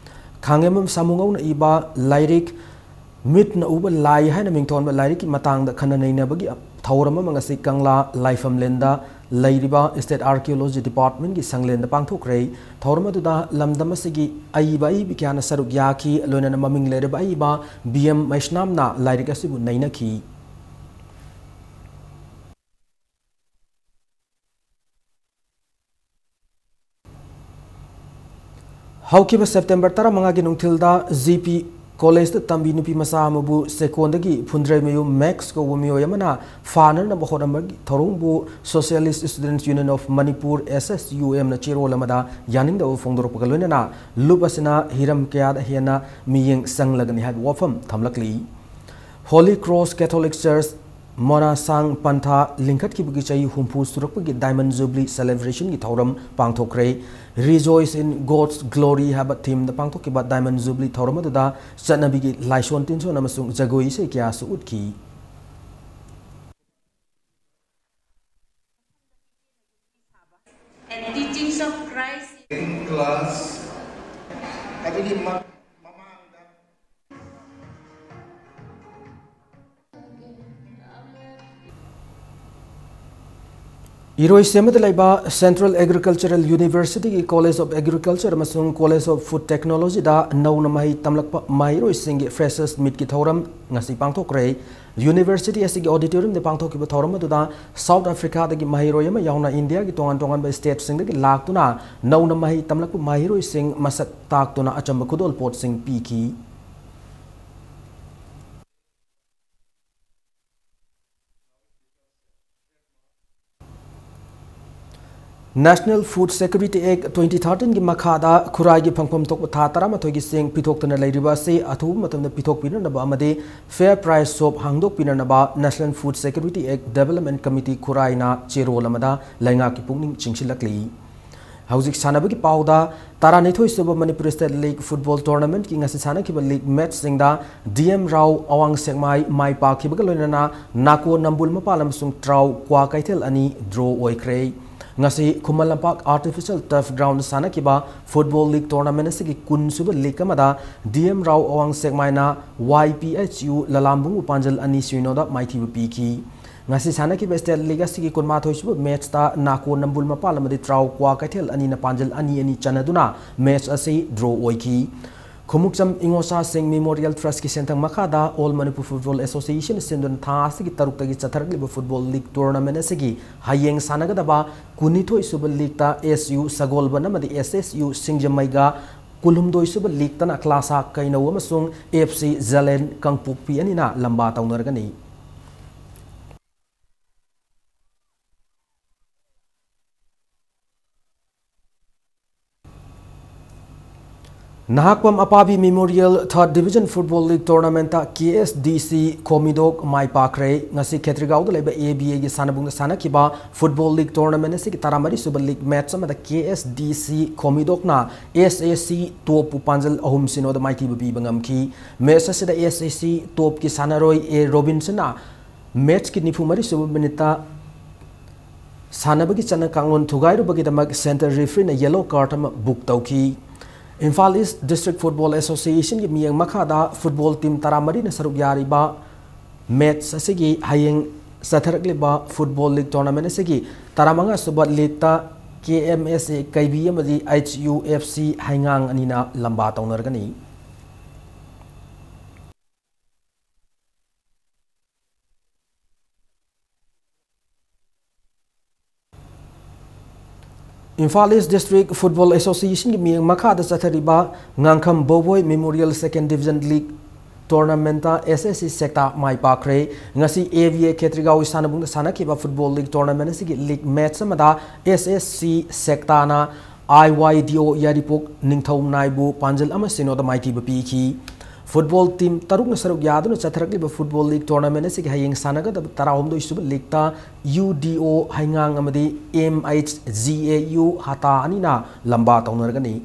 ꯈꯥꯡꯉꯦꯝꯕꯝ ꯁꯥꯃꯨꯉꯧꯅ ꯏꯕ ꯂꯥꯏꯔꯤꯛ ꯃꯤꯠꯅ ꯎꯕ ꯂꯥꯏ ꯍꯥꯏꯅ ꯃꯤꯡꯊꯣꯟꯕ ꯂꯥꯏꯔꯤꯛꯀꯤ ꯃꯇꯥꯡꯗ ꯈꯟꯅ ꯅꯩꯅꯕꯒꯤ ꯊꯧꯔꯝ ꯑꯃ ꯉꯁꯤ ꯀꯪꯂꯥ ꯂꯥꯏꯐꯝꯂꯦꯟꯗ ꯂꯩꯔꯤꯕ State Archaeology Departmentꯀꯤ ꯁꯪꯂꯦꯟꯗ ꯄꯥꯡꯊꯣꯛꯈ꯭ꯔꯦ꯫ ꯊꯧꯔꯝ ꯑꯗꯨꯗ ꯂꯝꯗꯝ ꯑꯁꯤꯒꯤ ꯑꯏꯕ ꯑꯏꯕꯤ ꯀꯌꯥꯅ ꯁꯔꯨꯛ ꯌꯥꯈꯤ꯫ ꯂꯣꯏꯅꯅ ꯃꯃꯤꯡ ꯂꯩꯔꯕ ꯑꯏꯕ B M ꯃꯩꯁꯅꯥꯝꯅ ꯂꯥꯏꯔꯤꯛ ꯑꯁꯤꯕꯨ ꯅꯩꯅꯈꯤ꯫ ꯍꯧꯈꯤꯕ September ꯇꯔꯥꯃꯉꯥꯒꯤ ꯅꯨꯡꯊꯤꯜꯗ G P Collegeꯇ ꯇꯝꯕꯤ ꯅꯨꯄꯤ ꯃꯆꯥ ꯑꯃꯕꯨ ꯆꯦꯛꯀꯣꯟꯗꯒꯤ ꯐꯨꯟꯗ꯭ꯔꯩꯃꯌꯨꯝ ꯃꯦꯛꯁ ꯀꯧꯕ ꯃꯤꯑꯣꯏ ꯑꯃꯅ ꯐꯥꯅꯅꯕ ꯍꯣꯠꯅꯕꯒꯤ ꯊꯧꯔꯝꯕꯨ Socialist Students Union of Manipur, S S U M ꯅ ꯆꯦꯔꯣꯜ ꯑꯃꯗ ꯌꯥꯅꯤꯡꯗꯕ ꯐꯣꯡꯗꯣꯔꯛꯄꯒ ꯂꯣꯏꯅꯅ ꯂꯨꯞ ꯑꯁꯤꯅ ꯍꯤꯔꯝ ꯀꯌꯥꯗ ꯍꯦꯟꯅ ꯃꯤꯠꯌꯦꯡ ꯆꯪꯂꯒꯅꯤ ꯍꯥꯏꯕ ꯋꯥꯐꯝ ꯊꯝꯂꯛꯂꯤ꯫ Holy Cross Catholic Church ꯃꯣꯅꯥꯁꯥꯡ ꯄꯟꯊꯥ ꯂꯤꯡꯈꯠꯈꯤꯕꯒꯤ ꯆꯍꯤ ꯍꯨꯝꯐꯨ ꯁꯨꯔꯛꯄꯒꯤ Diamond Jubilee Celebrationꯒꯤ ꯊꯧꯔꯝ ꯄꯥꯡꯊꯣꯛꯈ꯭ꯔꯦ꯫ Rejoice in God's Glory ꯍꯥꯏꯕ themeꯗ ꯄꯥꯡꯊꯣꯛꯈꯤꯕ Diamond Jubilee ꯊꯧꯔꯝ ꯑꯗꯨꯗ ꯆꯠꯅꯕꯤꯒꯤ ꯂꯥꯏꯁꯣꯟ ꯇꯤꯟꯁꯣꯟ ꯑꯃꯁꯨꯡ ꯖꯒꯣꯏ ꯏꯁꯩ ꯀꯌꯥꯁꯨ ꯎꯠꯈꯤ꯫ And teachings of Christ. Class ꯍꯥꯏꯕꯗꯤ ꯃ-, ꯃꯃꯥꯡꯗ ꯏꯔꯣꯏꯁꯦꯝꯕꯗ ꯂꯩꯕ Central Agricultural University ꯒꯤ College of Agriculture ꯑꯃꯁꯨꯡ College of Food Technology ꯗ ꯅꯧꯅ ꯃꯍꯩ ꯇꯝꯂꯛꯄ ꯃꯍꯩꯔꯣꯏꯁꯤꯡꯒꯤ Freshers Meet ꯀꯤ ꯊꯧꯔꯝ ꯉꯁꯤ ꯄꯥꯡꯊꯣꯛꯈ꯭ꯔꯦ꯫ University ꯑꯁꯤꯒꯤ auditorium ꯗ ꯄꯥꯡꯊꯣꯛꯈꯤꯕ ꯊꯧꯔꯝ ꯑꯗꯨꯗ South Africa ꯗꯒꯤ ꯃꯍꯩꯔꯣꯏ ꯑꯃ ꯌꯥꯎꯅ India ꯒꯤ ꯇꯣꯉꯥꯟ ꯇꯣꯉꯥꯟꯕ state ꯁꯤꯡꯗꯒꯤ ꯂꯥꯛꯇꯨꯅ ꯅꯧꯅ ꯃꯍꯩ ꯇꯝꯂꯛꯄ ꯃꯍꯩꯔꯣꯏꯁꯤꯡ ꯃꯁꯛ ꯇꯥꯛꯇꯨꯅ ꯑꯆꯝꯕ ꯈꯨꯗꯣꯜꯄꯣꯠꯁꯤꯡ ꯄꯤꯈꯤ꯫ National Food Security Act twenty thirteen ꯒꯤ ꯃꯈꯥꯗ ꯈꯨꯔꯥꯏꯒꯤ ꯐꯪꯐꯝ ꯊꯣꯛꯄ ꯊꯥ ꯇꯔꯥꯃꯥꯊꯣꯏꯒꯤ ꯆꯦꯡ ꯄꯤꯊꯣꯛꯇꯅ ꯂꯩꯔꯤꯕ ꯑꯁꯤ ꯑꯊꯨꯕ ꯃꯇꯝꯗ ꯄꯤꯊꯣꯛꯄꯤꯅꯅꯕ ꯑꯃꯗꯤ Fair Price Shop ꯍꯥꯡꯗꯣꯛꯄꯤꯅꯅꯕ National Food Security Act Development Committee ꯈꯨꯔꯥꯏꯅ ꯆꯦꯔꯣꯜ ꯑꯃꯗ ꯂꯩꯉꯥꯛꯀꯤ ꯄꯨꯛꯅꯤꯡ ꯆꯤꯡꯁꯤꯜꯂꯛꯂꯤ꯫ ꯍꯧꯖꯤꯛ ꯁꯥꯟꯅꯕꯒꯤ ꯄꯥꯎꯗ, ꯇꯔꯥꯅꯤꯊꯣꯏ ꯁꯨꯕ Manipur State League Football Tournament ꯀꯤ ꯉꯁꯤ ꯁꯥꯟꯅꯈꯤꯕ league match ꯁꯤꯡꯗ D M Rao ꯑꯋꯥꯡ ꯁꯦꯛꯃꯥꯏ ꯃꯥꯏ ꯄꯥꯛꯈꯤꯕꯒ ꯂꯣꯏꯅꯅ ꯅꯥꯀꯣ ꯅꯝꯕꯨꯜ ꯃꯄꯥꯜ ꯑꯃꯁꯨꯡ ꯇ꯭ꯔꯥꯎ ꯀ꯭ꯋꯥꯀꯩꯊꯦꯜ ꯑꯅꯤ draw ꯑꯣꯏꯈ꯭ꯔꯦ꯫ ꯉꯁꯤ Khuman Lampak Artificial Turf Ground ꯗ ꯁꯥꯟꯅꯈꯤꯕ Football League Tournament ꯑꯁꯤꯒꯤ ꯀꯨꯟ ꯁꯨꯕ league ꯑꯃꯗ D M Rao ꯑꯋꯥꯡ ꯁꯦꯛꯃꯥꯏꯅ Y P H U ꯂꯂꯥꯝꯕꯨꯡꯕꯨ ꯄꯥꯟꯖꯜ ꯑꯅꯤ ꯁꯤꯅꯣꯗ ꯃꯥꯏꯊꯤꯕ ꯄꯤꯈꯤ꯫ ꯉꯁꯤ ꯁꯥꯟꯅꯈꯤꯕ state league ꯑꯁꯤꯒꯤ ꯀꯨꯟꯃꯥꯊꯣꯏ ꯁꯨꯕ match ꯇ ꯅꯥꯀꯣ ꯅꯝꯕꯨꯜ ꯃꯄꯥꯜ ꯑꯃꯗꯤ ꯇ꯭ꯔꯥꯎ ꯀ꯭ꯋꯥꯀꯩꯊꯦꯜ ꯑꯅꯤꯅ ꯄꯥꯟꯖꯜ ꯑꯅꯤ ꯑꯅꯤ ꯆꯟꯅꯗꯨꯅ match ꯑꯁꯤ draw ꯑꯣꯏꯈꯤ꯫ ꯈꯨꯃꯨꯛꯆꯝ ꯏꯉꯣꯆꯥꯁꯤꯡ Memorial Trust ꯀꯤ ꯁꯦꯟꯊꯪ ꯃꯈꯥꯗ All Manipur Football Association ꯁꯤꯟꯗꯨꯅ ꯊꯥ ꯑꯁꯤꯒꯤ ꯇꯔꯨꯛꯇꯒꯤ ꯆꯠꯊꯔꯛꯂꯤꯕ Football League Tournament ꯑꯁꯤꯒꯤ ꯍꯌꯦꯡ ꯁꯥꯟꯅꯒꯗꯕ ꯀꯨꯟꯅꯤꯊꯣꯏ ꯁꯨꯕ league ꯇ S U ꯁꯒꯣꯜꯕꯟ ꯑꯃꯗꯤ S S U ꯁꯤꯡꯖꯃꯩꯒ, ꯀꯨꯟꯍꯨꯝꯗꯣꯏ ꯁꯨꯕ league ꯇꯅ ꯀ꯭ꯂꯥꯁꯥ ꯀꯩꯅꯧ ꯑꯃꯁꯨꯡ F C ꯖꯂꯦꯟ ꯀꯥꯡꯄꯣꯛꯄꯤ ꯑꯅꯤꯅ ꯂꯝꯕꯥ ꯇꯧꯅꯔꯒꯅꯤ꯫ Nahakpam ꯑꯄꯥꯕꯤ Memorial Third Division Football League Tournament ꯇ K S D C ꯈꯣꯃꯤꯗꯣꯛ ꯃꯥꯏ ꯄꯥꯛꯈ꯭ꯔꯦ꯫ ꯉꯁꯤ ꯈꯦꯇ꯭ꯔꯤꯒꯥꯎꯗ ꯂꯩꯕ A B A ꯒꯤ ꯁꯥꯟꯅꯕꯨꯡꯗ ꯁꯥꯟꯅꯈꯤꯕ Football League Tournament ꯑꯁꯤꯒꯤ ꯇꯔꯥꯃꯔꯤ ꯁꯨꯕ league match ꯑꯃꯗ K S D C ꯈꯣꯃꯤꯗꯣꯛꯅ S A C ꯇꯣꯞꯄꯨ ꯄꯥꯟꯖꯜ ꯑꯍꯨꯝ ꯁꯤꯅꯣꯗ ꯃꯥꯏꯊꯤꯕ ꯄꯤꯕ ꯉꯝꯈꯤ꯫ Match ꯑꯁꯤꯗ S A C ꯇꯣꯞꯀꯤ ꯁꯥꯟꯅꯔꯣꯏ A Robinson ꯅ match ꯀꯤ ꯅꯤꯐꯨ ꯃꯔꯤ ꯁꯨꯕ minute ꯇ ꯁꯥꯟꯅꯕꯒꯤ ꯆꯠꯅ ꯀꯥꯡꯂꯣꯟ ꯊꯨꯒꯥꯏꯔꯨꯕꯒꯤꯗꯃꯛ center referee ꯅ yellow card ꯑꯃ book ꯇꯧꯈꯤ꯫ Imphal East District Football Association ꯒꯤ ꯃꯤꯠꯌꯦꯡ ꯃꯈꯥꯗ football team ꯇꯔꯥꯃꯔꯤꯅ ꯁꯔꯨꯛ ꯌꯥꯔꯤꯕ match ꯑꯁꯤꯒꯤ ꯍꯌꯦꯡ ꯆꯠꯊꯔꯛꯂꯤꯕ football league tournament ꯑꯁꯤꯒꯤ ꯇꯔꯥꯃꯉꯥ ꯁꯨꯕ leagueꯇ K M S A ꯀꯩꯕꯤ ꯑꯃꯗꯤ H U F C ꯍꯩꯉꯥꯡ ꯑꯅꯤꯅ ꯂꯝꯕꯥ ꯇꯧꯅꯔꯒꯅꯤ꯫ Imphal East District Football Associationꯒꯤ ꯃꯤꯠꯌꯦꯡ ꯃꯈꯥꯗ ꯆꯠꯊꯔꯤꯕ ꯉꯥꯡꯈꯝ ꯕꯣꯕꯣꯏ Memorial Second Division League tournamentꯇ S S C ꯁꯦꯛꯇꯥ ꯃꯥꯏ ꯄꯥꯛꯈ꯭ꯔꯦ꯫ ꯉꯁꯤ A V A ꯈꯦꯇ꯭ꯔꯤꯒꯥꯎꯒꯤ ꯁꯥꯟꯅꯕꯨꯡꯗ ꯁꯥꯟꯅꯈꯤꯕ football league tournament ꯑꯁꯤꯒꯤ league match ꯑꯃꯗ S S C ꯁꯦꯛꯇꯥꯅ I Y D O ꯌꯥꯏꯔꯤꯄꯣꯛ ꯅꯤꯡꯊꯧ ꯅꯥꯏꯕꯨ ꯄꯥꯟꯖꯜ ꯑꯃ ꯁꯤꯅꯣꯗ ꯃꯥꯏꯊꯤꯕ ꯄꯤꯈꯤ꯫ Football team ꯇꯔꯨꯛꯅ ꯁꯔꯨꯛ ꯌꯥꯗꯨꯅ ꯆꯠꯊꯔꯛꯂꯤꯕ football league tournament ꯑꯁꯤꯒꯤ ꯍꯌꯦꯡ ꯁꯥꯟꯅꯒꯗꯕ ꯇꯔꯥꯍꯨꯝꯗꯣꯏ ꯁꯨꯕ leagueꯇ U D O ꯍꯩꯉꯥꯡ ꯑꯃꯗꯤ M H G A U ꯍꯇꯥ ꯑꯅꯤꯅ ꯂꯝꯕꯥ ꯇꯧꯅꯔꯒꯅꯤ꯫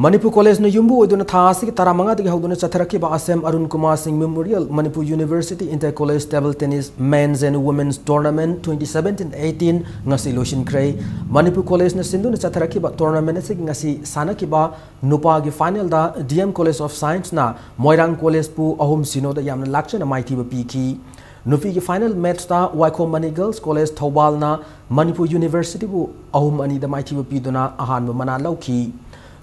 ꯃꯅꯤꯄꯨꯔ ꯀꯣꯂꯦꯖꯅ ꯌꯨꯝꯕꯨ ꯑꯣꯏꯗꯨꯅ ꯊꯥ ꯑꯁꯤꯒꯤ ꯇꯔꯥꯃꯉꯥꯗꯒꯤ ꯍꯧꯗꯨꯅ ꯆꯠꯊꯔꯛꯈꯤꯕ ꯑꯁꯦꯝ ꯑꯔꯨꯟ ꯀꯨꯃꯥꯔ ꯁꯤꯡ Memorial Manipur University Inter College Table Tennis Men's and Women's Tournament twenty seventeen eighteen ꯉꯁꯤ ꯂꯣꯏꯁꯤꯟꯈ꯭ꯔꯦ꯫ ꯃꯅꯤꯄꯨꯔ ꯀꯣꯂꯦꯖꯅ ꯁꯤꯟꯗꯨꯅ ꯆꯠꯊꯔꯛꯈꯤꯕ tournament ꯑꯁꯤꯒꯤ ꯉꯁꯤ ꯁꯥꯟꯅꯈꯤꯕ ꯅꯨꯄꯥꯒꯤ finalꯗ D M College of Scienceꯅ ꯃꯣꯏꯔꯥꯡ ꯀꯣꯂꯦꯖꯄꯨ ꯑꯍꯨꯝ ꯁꯤꯅꯣꯗ ꯌꯥꯝꯅ ꯂꯥꯛꯆꯅ ꯃꯥꯏꯊꯤꯕ ꯄꯤꯈꯤ꯫ ꯅꯨꯄꯤꯒꯤ final matchꯇ ꯋꯥꯏꯈꯣꯝ ꯃꯅꯤ Girls College ꯊꯧꯕꯥꯜꯅ ꯃꯅꯤꯄꯨꯔ Universityꯕꯨ ꯑꯍꯨꯝ ꯑꯅꯤꯗ ꯃꯥꯏꯊꯤꯕ ꯄꯤꯗꯨꯅ ꯑꯍꯥꯟꯕ ꯃꯅꯥ ꯂꯧꯈꯤ꯫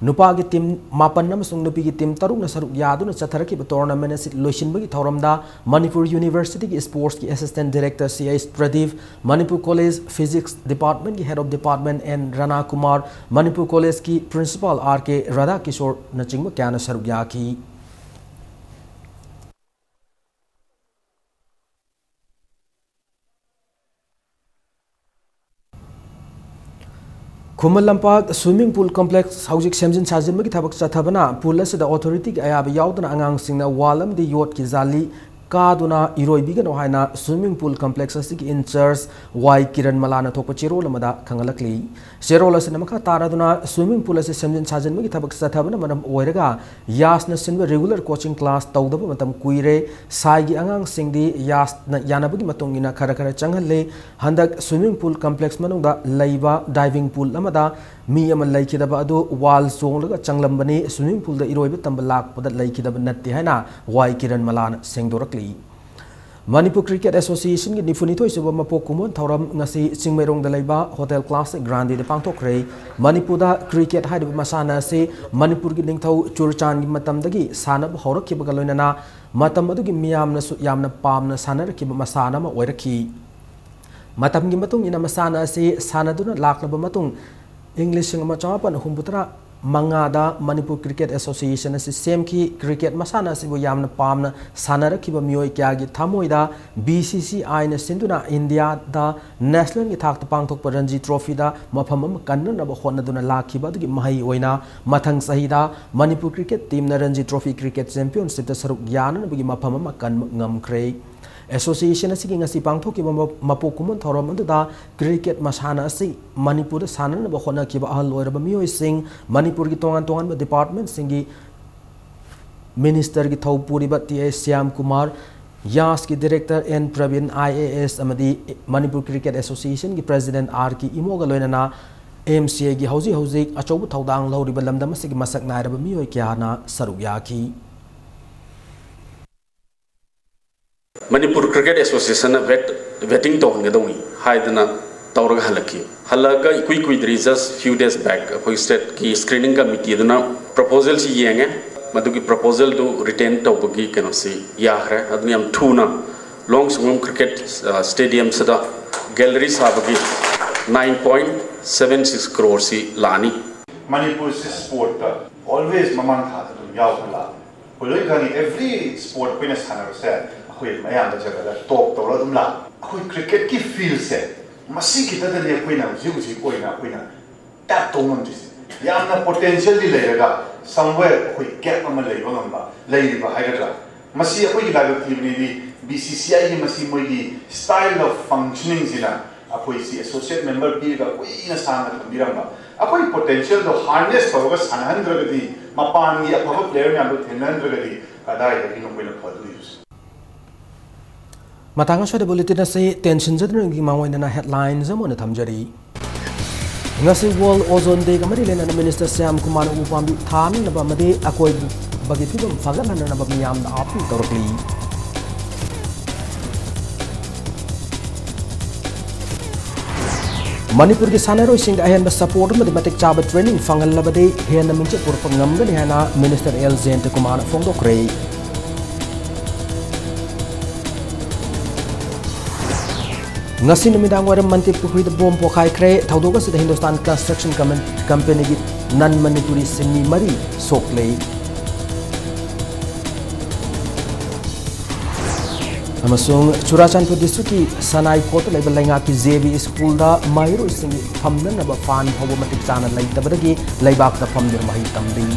ꯅꯨꯄꯥꯒꯤ team ꯃꯥꯄꯟ ꯑꯃꯁꯨꯡ ꯅꯨꯄꯤꯒꯤ team ꯇꯔꯨꯛꯅ ꯁꯔꯨꯛ ꯌꯥꯗꯨꯅ ꯆꯠꯊꯔꯛꯈꯤꯕ tournament ꯑꯁꯤ ꯂꯣꯏꯁꯤꯟꯕꯒꯤ ꯊꯧꯔꯝꯗ ꯃꯅꯤꯄꯨꯔ Universityꯒꯤ sportsꯀꯤ assistant director C H Pradip, Manipur college physics departmentꯀꯤ head of department N Rana Kumar, Manipur ꯀꯣꯂꯦꯖꯀꯤ principal R K ꯔꯥꯙꯥ ꯀꯤꯁꯣꯔꯅꯆꯤꯡꯕ ꯀꯌꯥꯅ ꯁꯔꯨꯛ ꯌꯥꯈꯤ꯫ Khuman Lampak swimming pool complex ꯍꯧꯖꯤꯛ ꯁꯦꯝꯖꯤꯟ ꯁꯥꯖꯤꯟꯕꯒꯤ ꯊꯕꯛ ꯆꯠꯊꯕꯅ pool ꯑꯁꯤꯗ authorityꯒꯤ ꯑꯌꯥꯕ ꯌꯥꯎꯗꯅ ꯑꯉꯥꯡꯁꯤꯡꯅ wall ꯑꯃꯗꯤ ꯌꯣꯠꯀꯤ ꯖꯥꯂꯤ ꯀꯥꯗꯨꯅ ꯏꯔꯣꯏꯕꯤꯒꯅꯨ ꯍꯥꯏꯅ swimming pool complex ꯑꯁꯤꯒꯤ in charge ꯋꯥꯏ ꯀꯤꯔꯟ ꯃꯂꯥꯅ ꯊꯣꯛꯄ ꯆꯦꯔꯣꯜ ꯑꯃꯗ ꯈꯪꯍꯜꯂꯛꯂꯤ꯫ ꯆꯦꯔꯣꯜ ꯑꯁꯤꯅ ꯃꯈꯥ ꯇꯥꯔꯗꯨꯅ swimming pool ꯑꯁꯤ ꯁꯦꯝꯖꯤꯟ ꯁꯥꯖꯤꯟꯕꯒꯤ ꯊꯕꯛ ꯆꯠꯊꯕꯅ ꯃꯔꯝ ꯑꯣꯏꯔꯒ ꯌꯥꯁꯅ ꯁꯤꯟꯕ regular coaching class ꯇꯧꯗꯕ ꯃꯇꯝ ꯀꯨꯏꯔꯦ꯫ ꯁꯥꯏꯒꯤ ꯑꯉꯥꯡꯁꯤꯡꯗꯤ ꯌꯥꯁꯅ ꯌꯥꯅꯕꯒꯤ ꯃꯇꯨꯡ ꯏꯟꯅ ꯈꯔ ꯈꯔ ꯆꯪꯍꯜꯂꯤ꯫ ꯍꯟꯗꯛ swimming pool complex ꯃꯅꯨꯡꯗ ꯂꯩꯕ diving pool ꯑꯃꯗ ꯃꯤ ꯑꯃ ꯂꯩꯈꯤꯗꯕ ꯑꯗꯨ wall ꯆꯣꯡꯂꯒ ꯆꯪꯂꯝꯕꯅꯤ꯫ Swimming poolꯗ ꯏꯔꯣꯏꯕ ꯇꯝꯕ ꯂꯥꯛꯄꯗ ꯂꯩꯈꯤꯗꯕ ꯅꯠꯇꯦ ꯍꯥꯏꯅ ꯋꯥꯏ ꯀꯤꯔꯟ ꯃꯂꯥꯅ ꯁꯦꯡꯗꯣꯔꯛꯂꯤ꯫ ꯃꯅꯤꯄꯨꯔ ꯀ꯭ꯔꯤꯀꯦꯠ ꯑꯦꯁꯣꯁꯤꯌꯦꯁꯟꯒꯤ ꯅꯤꯐꯨꯅꯤꯊꯣꯏ ꯁꯨꯕ ꯃꯄꯣꯛ ꯀꯨꯝꯑꯣꯟ ꯊꯧꯔꯝ ꯉꯁꯤ ꯆꯤꯡꯃꯩꯔꯣꯡꯗ ꯂꯩꯕ ꯍꯣꯇꯦꯜ ꯀ꯭ꯂꯥꯁꯤꯛ ꯒ꯭ꯔꯥꯟꯗꯤꯗ ꯄꯥꯡꯊꯣꯛꯈ꯭ꯔꯦ꯫ ꯃꯅꯤꯄꯨꯔꯗ ꯀ꯭ꯔꯤꯀꯦꯠ ꯍꯥꯏꯔꯤꯕ ꯃꯁꯥꯟꯅ ꯑꯁꯤ ꯃꯅꯤꯄꯨꯔꯒꯤ ꯅꯤꯡꯊꯧ ꯆꯨꯔꯆꯥꯟꯒꯤ ꯃꯇꯝꯗꯒꯤ ꯁꯥꯟꯅꯕ ꯍꯧꯔꯛꯈꯤꯕꯒ ꯂꯣꯏꯅꯅ ꯃꯇꯝ ꯑꯗꯨꯒꯤ ꯃꯤꯌꯥꯝꯅꯁꯨ ꯌꯥꯝꯅ ꯄꯥꯝꯅ ꯁꯥꯟꯅꯔꯛꯈꯤꯕ ꯃꯁꯥꯟꯅ ꯑꯃ ꯑꯣꯏꯔꯛꯈꯤ꯫ ꯃꯇꯝꯒꯤ ꯃꯇꯨꯡ ꯏꯟꯅ ꯃꯁꯥꯟꯅ ꯑꯁꯤ ꯁꯥꯟꯅꯗꯨꯅ ꯂꯥꯛꯂꯕ ꯃꯇꯨꯡ, ꯏꯪ ꯂꯤꯁꯤꯡ ꯑꯃ ꯆꯃꯥꯄꯟ ꯍꯨꯝꯐꯨꯇꯔꯥ ꯃꯉꯥꯗ ꯃꯅꯤꯄꯨꯔ ꯀ꯭ꯔꯤꯀꯦꯠ ꯑꯦꯁꯣꯁꯤꯌꯦꯁꯟ ꯑꯁꯤ ꯁꯦꯝꯈꯤ꯫ ꯀ꯭ꯔꯤꯀꯦꯠ ꯃꯁꯥꯟꯅ ꯑꯁꯤꯕꯨ ꯌꯥꯝꯅ ꯄꯥꯝꯅ ꯁꯥꯟꯅꯔꯛꯈꯤꯕ ꯃꯤꯑꯣꯏ ꯀꯌꯥꯒꯤ ꯊꯃꯣꯏꯗ ꯕꯤ ꯁꯤ ꯁꯤ ꯑꯥꯏꯅ ꯁꯤꯟꯗꯨꯅ ꯏꯟꯗꯤꯌꯥꯗ ꯅꯦꯁꯅꯦꯜꯒꯤ ꯊꯥꯛꯇ ꯄꯥꯡꯊꯣꯛꯄ ꯔꯟꯖꯤ ꯇ꯭ꯔꯣꯐꯤꯗ ꯃꯐꯝ ꯑꯃ ꯀꯟꯅꯅꯕ ꯍꯣꯠꯅꯗꯨꯅ ꯂꯥꯛꯈꯤꯕ ꯑꯗꯨꯒꯤ ꯃꯍꯩ ꯑꯣꯏꯅ ꯃꯊꯪ ꯆꯍꯤꯗ ꯃꯅꯤꯄꯨꯔ ꯀ꯭ꯔꯤꯀꯦꯠ ꯇꯤꯝꯅ ꯔꯟꯖꯤ ꯇ꯭ꯔꯣꯐꯤ ꯀ꯭ꯔꯤꯀꯦꯠ ꯆꯦꯝꯄꯤꯌꯟꯁꯤꯞꯇ ꯁꯔꯨꯛ ꯌꯥꯅꯅꯕꯒꯤ ꯃꯐꯝ ꯑꯃ ꯀꯟꯕ ꯉꯝꯈ꯭ꯔꯦ꯫ ꯑꯦꯁꯣꯁꯤꯌꯦꯁꯟ ꯑꯁꯤꯒꯤ ꯉꯁꯤ ꯄꯥꯡꯊꯣꯛꯈꯤꯕ ꯃ-, ꯃꯄꯣꯛ ꯀꯨꯝꯑꯣꯟ ꯊꯧꯔꯝ ꯑꯗꯨꯗ ꯀ꯭ꯔꯤꯀꯦꯠ ꯃꯁꯥꯟꯅ ꯑꯁꯤ ꯃꯅꯤꯄꯨꯔꯗ ꯁꯥꯟꯅꯅꯕ ꯍꯣꯠꯅꯈꯤꯕ ꯑꯍꯜ ꯑꯣꯏꯔꯕ ꯃꯤꯑꯣꯏꯁꯤꯡ, ꯃꯅꯤꯄꯨꯔꯒꯤ ꯇꯣꯉꯥꯟ ꯇꯣꯉꯥꯟꯕ ꯗꯤꯄꯥꯔꯠꯃꯦꯟꯁꯤꯡꯒꯤ ꯃꯤꯅꯤꯁꯇꯔꯒꯤ ꯊꯧ ꯄꯨꯔꯤꯕ ꯇꯤ ꯑꯦꯁ ꯁ꯭ꯌꯥꯝꯀꯨꯃꯥꯔ, ꯌꯥꯁꯀꯤ director N Prabin, I A S, ꯑꯃꯗꯤ ꯃꯅꯤꯄꯨꯔ ꯀ꯭ꯔꯤꯀꯦꯠ ꯑꯦꯁꯣꯁꯤꯌꯦꯁꯟꯒꯤ ꯄ꯭ꯔꯦꯁꯤꯗꯦꯟꯠ ꯑꯥꯔ ꯀꯦ ꯏꯃꯣꯒ ꯂꯣꯏꯅꯅ ꯑꯦꯝ ꯁꯤ ꯑꯦꯒꯤ ꯍꯧꯖꯤꯛ ꯍꯧꯖꯤꯛ ꯑꯆꯧꯕ ꯊꯧꯗꯥꯡ ꯂꯧꯔꯤꯕ ꯂꯝꯗꯝ ꯑꯁꯤꯒꯤ ꯃꯁꯛ ꯅꯥꯏꯔꯕ ꯃꯤꯑꯣꯏ ꯀꯌꯥꯅ ꯁꯔꯨꯛ ꯌꯥꯈꯤ꯫ ꯃꯅꯤꯄꯨꯔ ꯀ꯭ꯔꯤꯀꯦꯠ ꯑꯦꯁꯣꯁꯤꯌꯦꯁꯟꯅ ꯚꯦꯠ ꯚꯦꯇꯤꯡ ꯇꯧꯍꯟꯒꯗꯧꯅꯤ ꯍꯥꯏꯗꯅ ꯇꯧꯔꯒ ꯍꯜꯂꯛꯈꯤ꯫ ꯍꯜꯂꯛꯑꯒ ꯏꯀꯨꯏ ꯀꯨꯏꯗ꯭ꯔꯤ, just few days back, ꯑꯩꯈꯣꯏ ꯁ꯭ꯇꯦꯠꯀꯤ ꯁ꯭ꯀ꯭ꯔꯤꯅꯤꯡ ꯀꯃꯤꯇꯤ ꯑꯗꯨꯅ ꯄ꯭ꯔꯄꯣꯖꯦꯜꯁꯤ ꯌꯦꯡꯉꯦ꯫ ꯃꯗꯨꯒꯤ ꯄ꯭ꯔꯄꯣꯖꯦꯜꯗꯨ ꯔꯤꯇꯦꯟ ꯇꯧꯕꯒꯤ ꯀꯩꯅꯣꯁꯤ ꯌꯥꯈ꯭ꯔꯦ꯫ ꯑꯗꯨꯅ ꯌꯥꯝ ꯊꯨꯅ ꯂꯣꯡ ꯁꯨꯡꯕꯝ ꯀ꯭ꯔꯤꯀꯦꯠ ꯁ꯭ꯇꯦꯗꯤꯌꯝꯁꯤꯗ ꯒꯦꯂꯔꯤ ꯁꯥꯕꯒꯤ nine point seven six crore ꯁꯤ ꯂꯥꯛꯑꯅꯤ꯫ ꯃꯅꯤꯄꯨꯔꯁꯤ ꯁ꯭ꯄꯣꯔꯠꯇ ꯑꯣꯜꯋꯦꯁ ꯃꯃꯥꯡ ꯊꯥꯗ ꯑꯗꯨꯝ ꯌꯥꯎꯗꯨꯅ ꯂꯥꯛꯑꯦ꯫ ꯑꯩꯈꯣꯏ ꯂꯣꯏ ꯈꯪꯉꯤ, ꯑꯦꯚ꯭ꯔꯤ ꯁ꯭ꯄꯣꯔꯠ ꯑꯩꯈꯣꯏꯅ ꯁꯥꯟꯅꯕꯁꯦ ꯑꯩꯈꯣꯏ ꯑꯌꯥꯝꯕ ꯖꯒꯥꯗ ꯇꯣꯞ ꯇꯧꯔꯒ ꯑꯗꯨꯝ ꯂꯥꯛꯑꯦ꯫ ꯑꯩꯈꯣꯏ ꯀ꯭ꯔꯤꯀꯦꯠꯀꯤ ꯐꯤꯜꯁꯦ ꯃꯁꯤ ꯈꯤꯇꯗꯅꯤ ꯑꯩꯈꯣꯏꯅ ꯍꯧꯖꯤꯛ ꯍꯧꯖꯤꯛ ꯑꯣꯏꯅ ꯑꯩꯈꯣꯏꯅ ꯇꯦꯞ ꯇꯧ ꯉꯝꯗ꯭ꯔꯤꯁꯦ꯫ ꯌꯥꯝꯅ ꯄꯣꯇꯦꯟꯁꯤꯌꯦꯜꯗꯤ ꯂꯩꯔꯒ ꯁꯝꯋꯦꯌꯔ ꯑꯩꯈꯣꯏ ꯒꯦꯞ ꯑꯃ ꯂꯩꯕ ꯉꯝꯕ, ꯂꯩꯔꯤꯕ ꯍꯥꯏꯒꯗ꯭ꯔꯥ, ꯃꯁꯤ ꯑꯩꯈꯣꯏꯒꯤ ꯂꯥꯏꯕꯛ ꯊꯤꯕꯅꯤꯗꯤ, ꯕꯤ ꯁꯤ ꯁꯤ ꯑꯥꯏꯒꯤ ꯃꯁꯤ ꯃꯣꯏꯒꯤ style of functioning ꯁꯤꯅ ꯑꯩꯈꯣꯏ ꯁꯤ associate member ꯄꯤꯔꯒ ꯀꯨꯏꯅ ꯁꯥꯡꯅ ꯊꯝꯕꯤꯔꯝꯕ, ꯑꯩꯈꯣꯏ potentialꯗꯣ harness ꯇꯧꯔꯒ ꯁꯥꯟꯅꯍꯟꯗ꯭ꯔꯒꯗꯤ, ꯃꯄꯥꯟꯒꯤ ꯑꯐꯕ player ꯃꯌꯥꯝꯗꯣ ꯊꯦꯡꯅꯍꯟꯗ꯭ꯔꯒꯗꯤ ꯀꯗꯥꯏꯗꯒꯤ ꯃꯈꯣꯏꯅ ꯐꯗꯣꯔꯤꯕꯁꯦ? ꯃꯇꯥꯡ ꯑꯁ꯭ꯋꯥꯏꯗ bulletin ꯑꯁꯤ ꯇꯦꯟꯁꯤꯟꯖꯗꯅꯕꯒꯤ ꯃꯥꯡꯑꯣꯏꯅꯅ headlines ꯑꯃ ꯑꯣꯏꯅ ꯊꯝꯖꯔꯤ꯫ ꯉꯁꯤ World Ozone Dayꯒ ꯃꯔꯤ ꯂꯩꯅꯅ Minister ꯁ꯭ꯌꯥꯝ ꯀꯨꯃꯥꯔꯅ ꯎ ꯄꯥꯝꯕꯤ ꯊꯥꯅꯅꯕ ꯑꯃꯗꯤ ꯑꯀꯣꯏꯕꯒꯤ ꯐꯤꯕꯝ ꯐꯒꯠꯍꯟꯅꯅꯕ ꯃꯤꯌꯥꯝꯗ appeal ꯇꯧꯔꯛꯂꯤ꯫ ꯃꯅꯤꯄꯨꯔꯒꯤ ꯁꯥꯟꯅꯔꯣꯏꯁꯤꯡꯗ ꯑꯍꯦꯟꯕ support ꯑꯃꯗꯤ ꯃꯇꯤꯛ ꯆꯥꯕ training ꯐꯪꯍꯜꯂꯕꯗꯤ ꯍꯦꯟꯅ ꯃꯤꯡꯆꯠ ꯄꯨꯔꯛꯄ ꯉꯝꯒꯅꯤ ꯍꯥꯏꯅ Minister ꯑꯦꯜ ꯖꯌꯟꯇꯀꯨꯃꯥꯔꯅ ꯐꯣꯡꯗꯣꯛꯈ꯭ꯔꯦ꯫ ꯉꯁꯤ ꯅꯨꯃꯤꯗꯥꯡ ꯋꯥꯏꯔꯝ ꯃꯟꯇ꯭ꯔꯤ ꯄꯨꯈ꯭ꯔꯤꯗ bomb ꯄꯣꯈꯥꯏꯈ꯭ꯔꯦ꯫ ꯊꯧꯗꯣꯛ ꯑꯁꯤꯗ ꯍꯤꯟꯗꯨꯁꯇꯥꯟ Construction Companyꯒꯤ non Manipuri ꯁꯤꯟꯃꯤ ꯃꯔꯤ ꯁꯣꯛꯂꯦ꯫ ꯑꯃꯁꯨꯡ ꯆꯨꯔꯥꯆꯥꯟꯄꯨꯔ districtꯀꯤ ꯁꯅꯥꯏꯀꯣꯠꯇ ꯂꯩꯕ ꯂꯩꯉꯥꯛꯀꯤ ꯖꯦ ꯕꯤ schoolꯗ ꯃꯍꯩꯔꯣꯏꯁꯤꯡꯒꯤ ꯐꯝꯅꯅꯕ fan ꯐꯥꯎꯕ ꯃꯇꯤꯛ ꯆꯥꯅ ꯂꯩꯇꯕꯗꯒꯤ ꯂꯩꯕꯥꯛꯇ ꯐꯝꯗꯨꯅ ꯃꯍꯩ ꯇꯝꯂꯤ꯫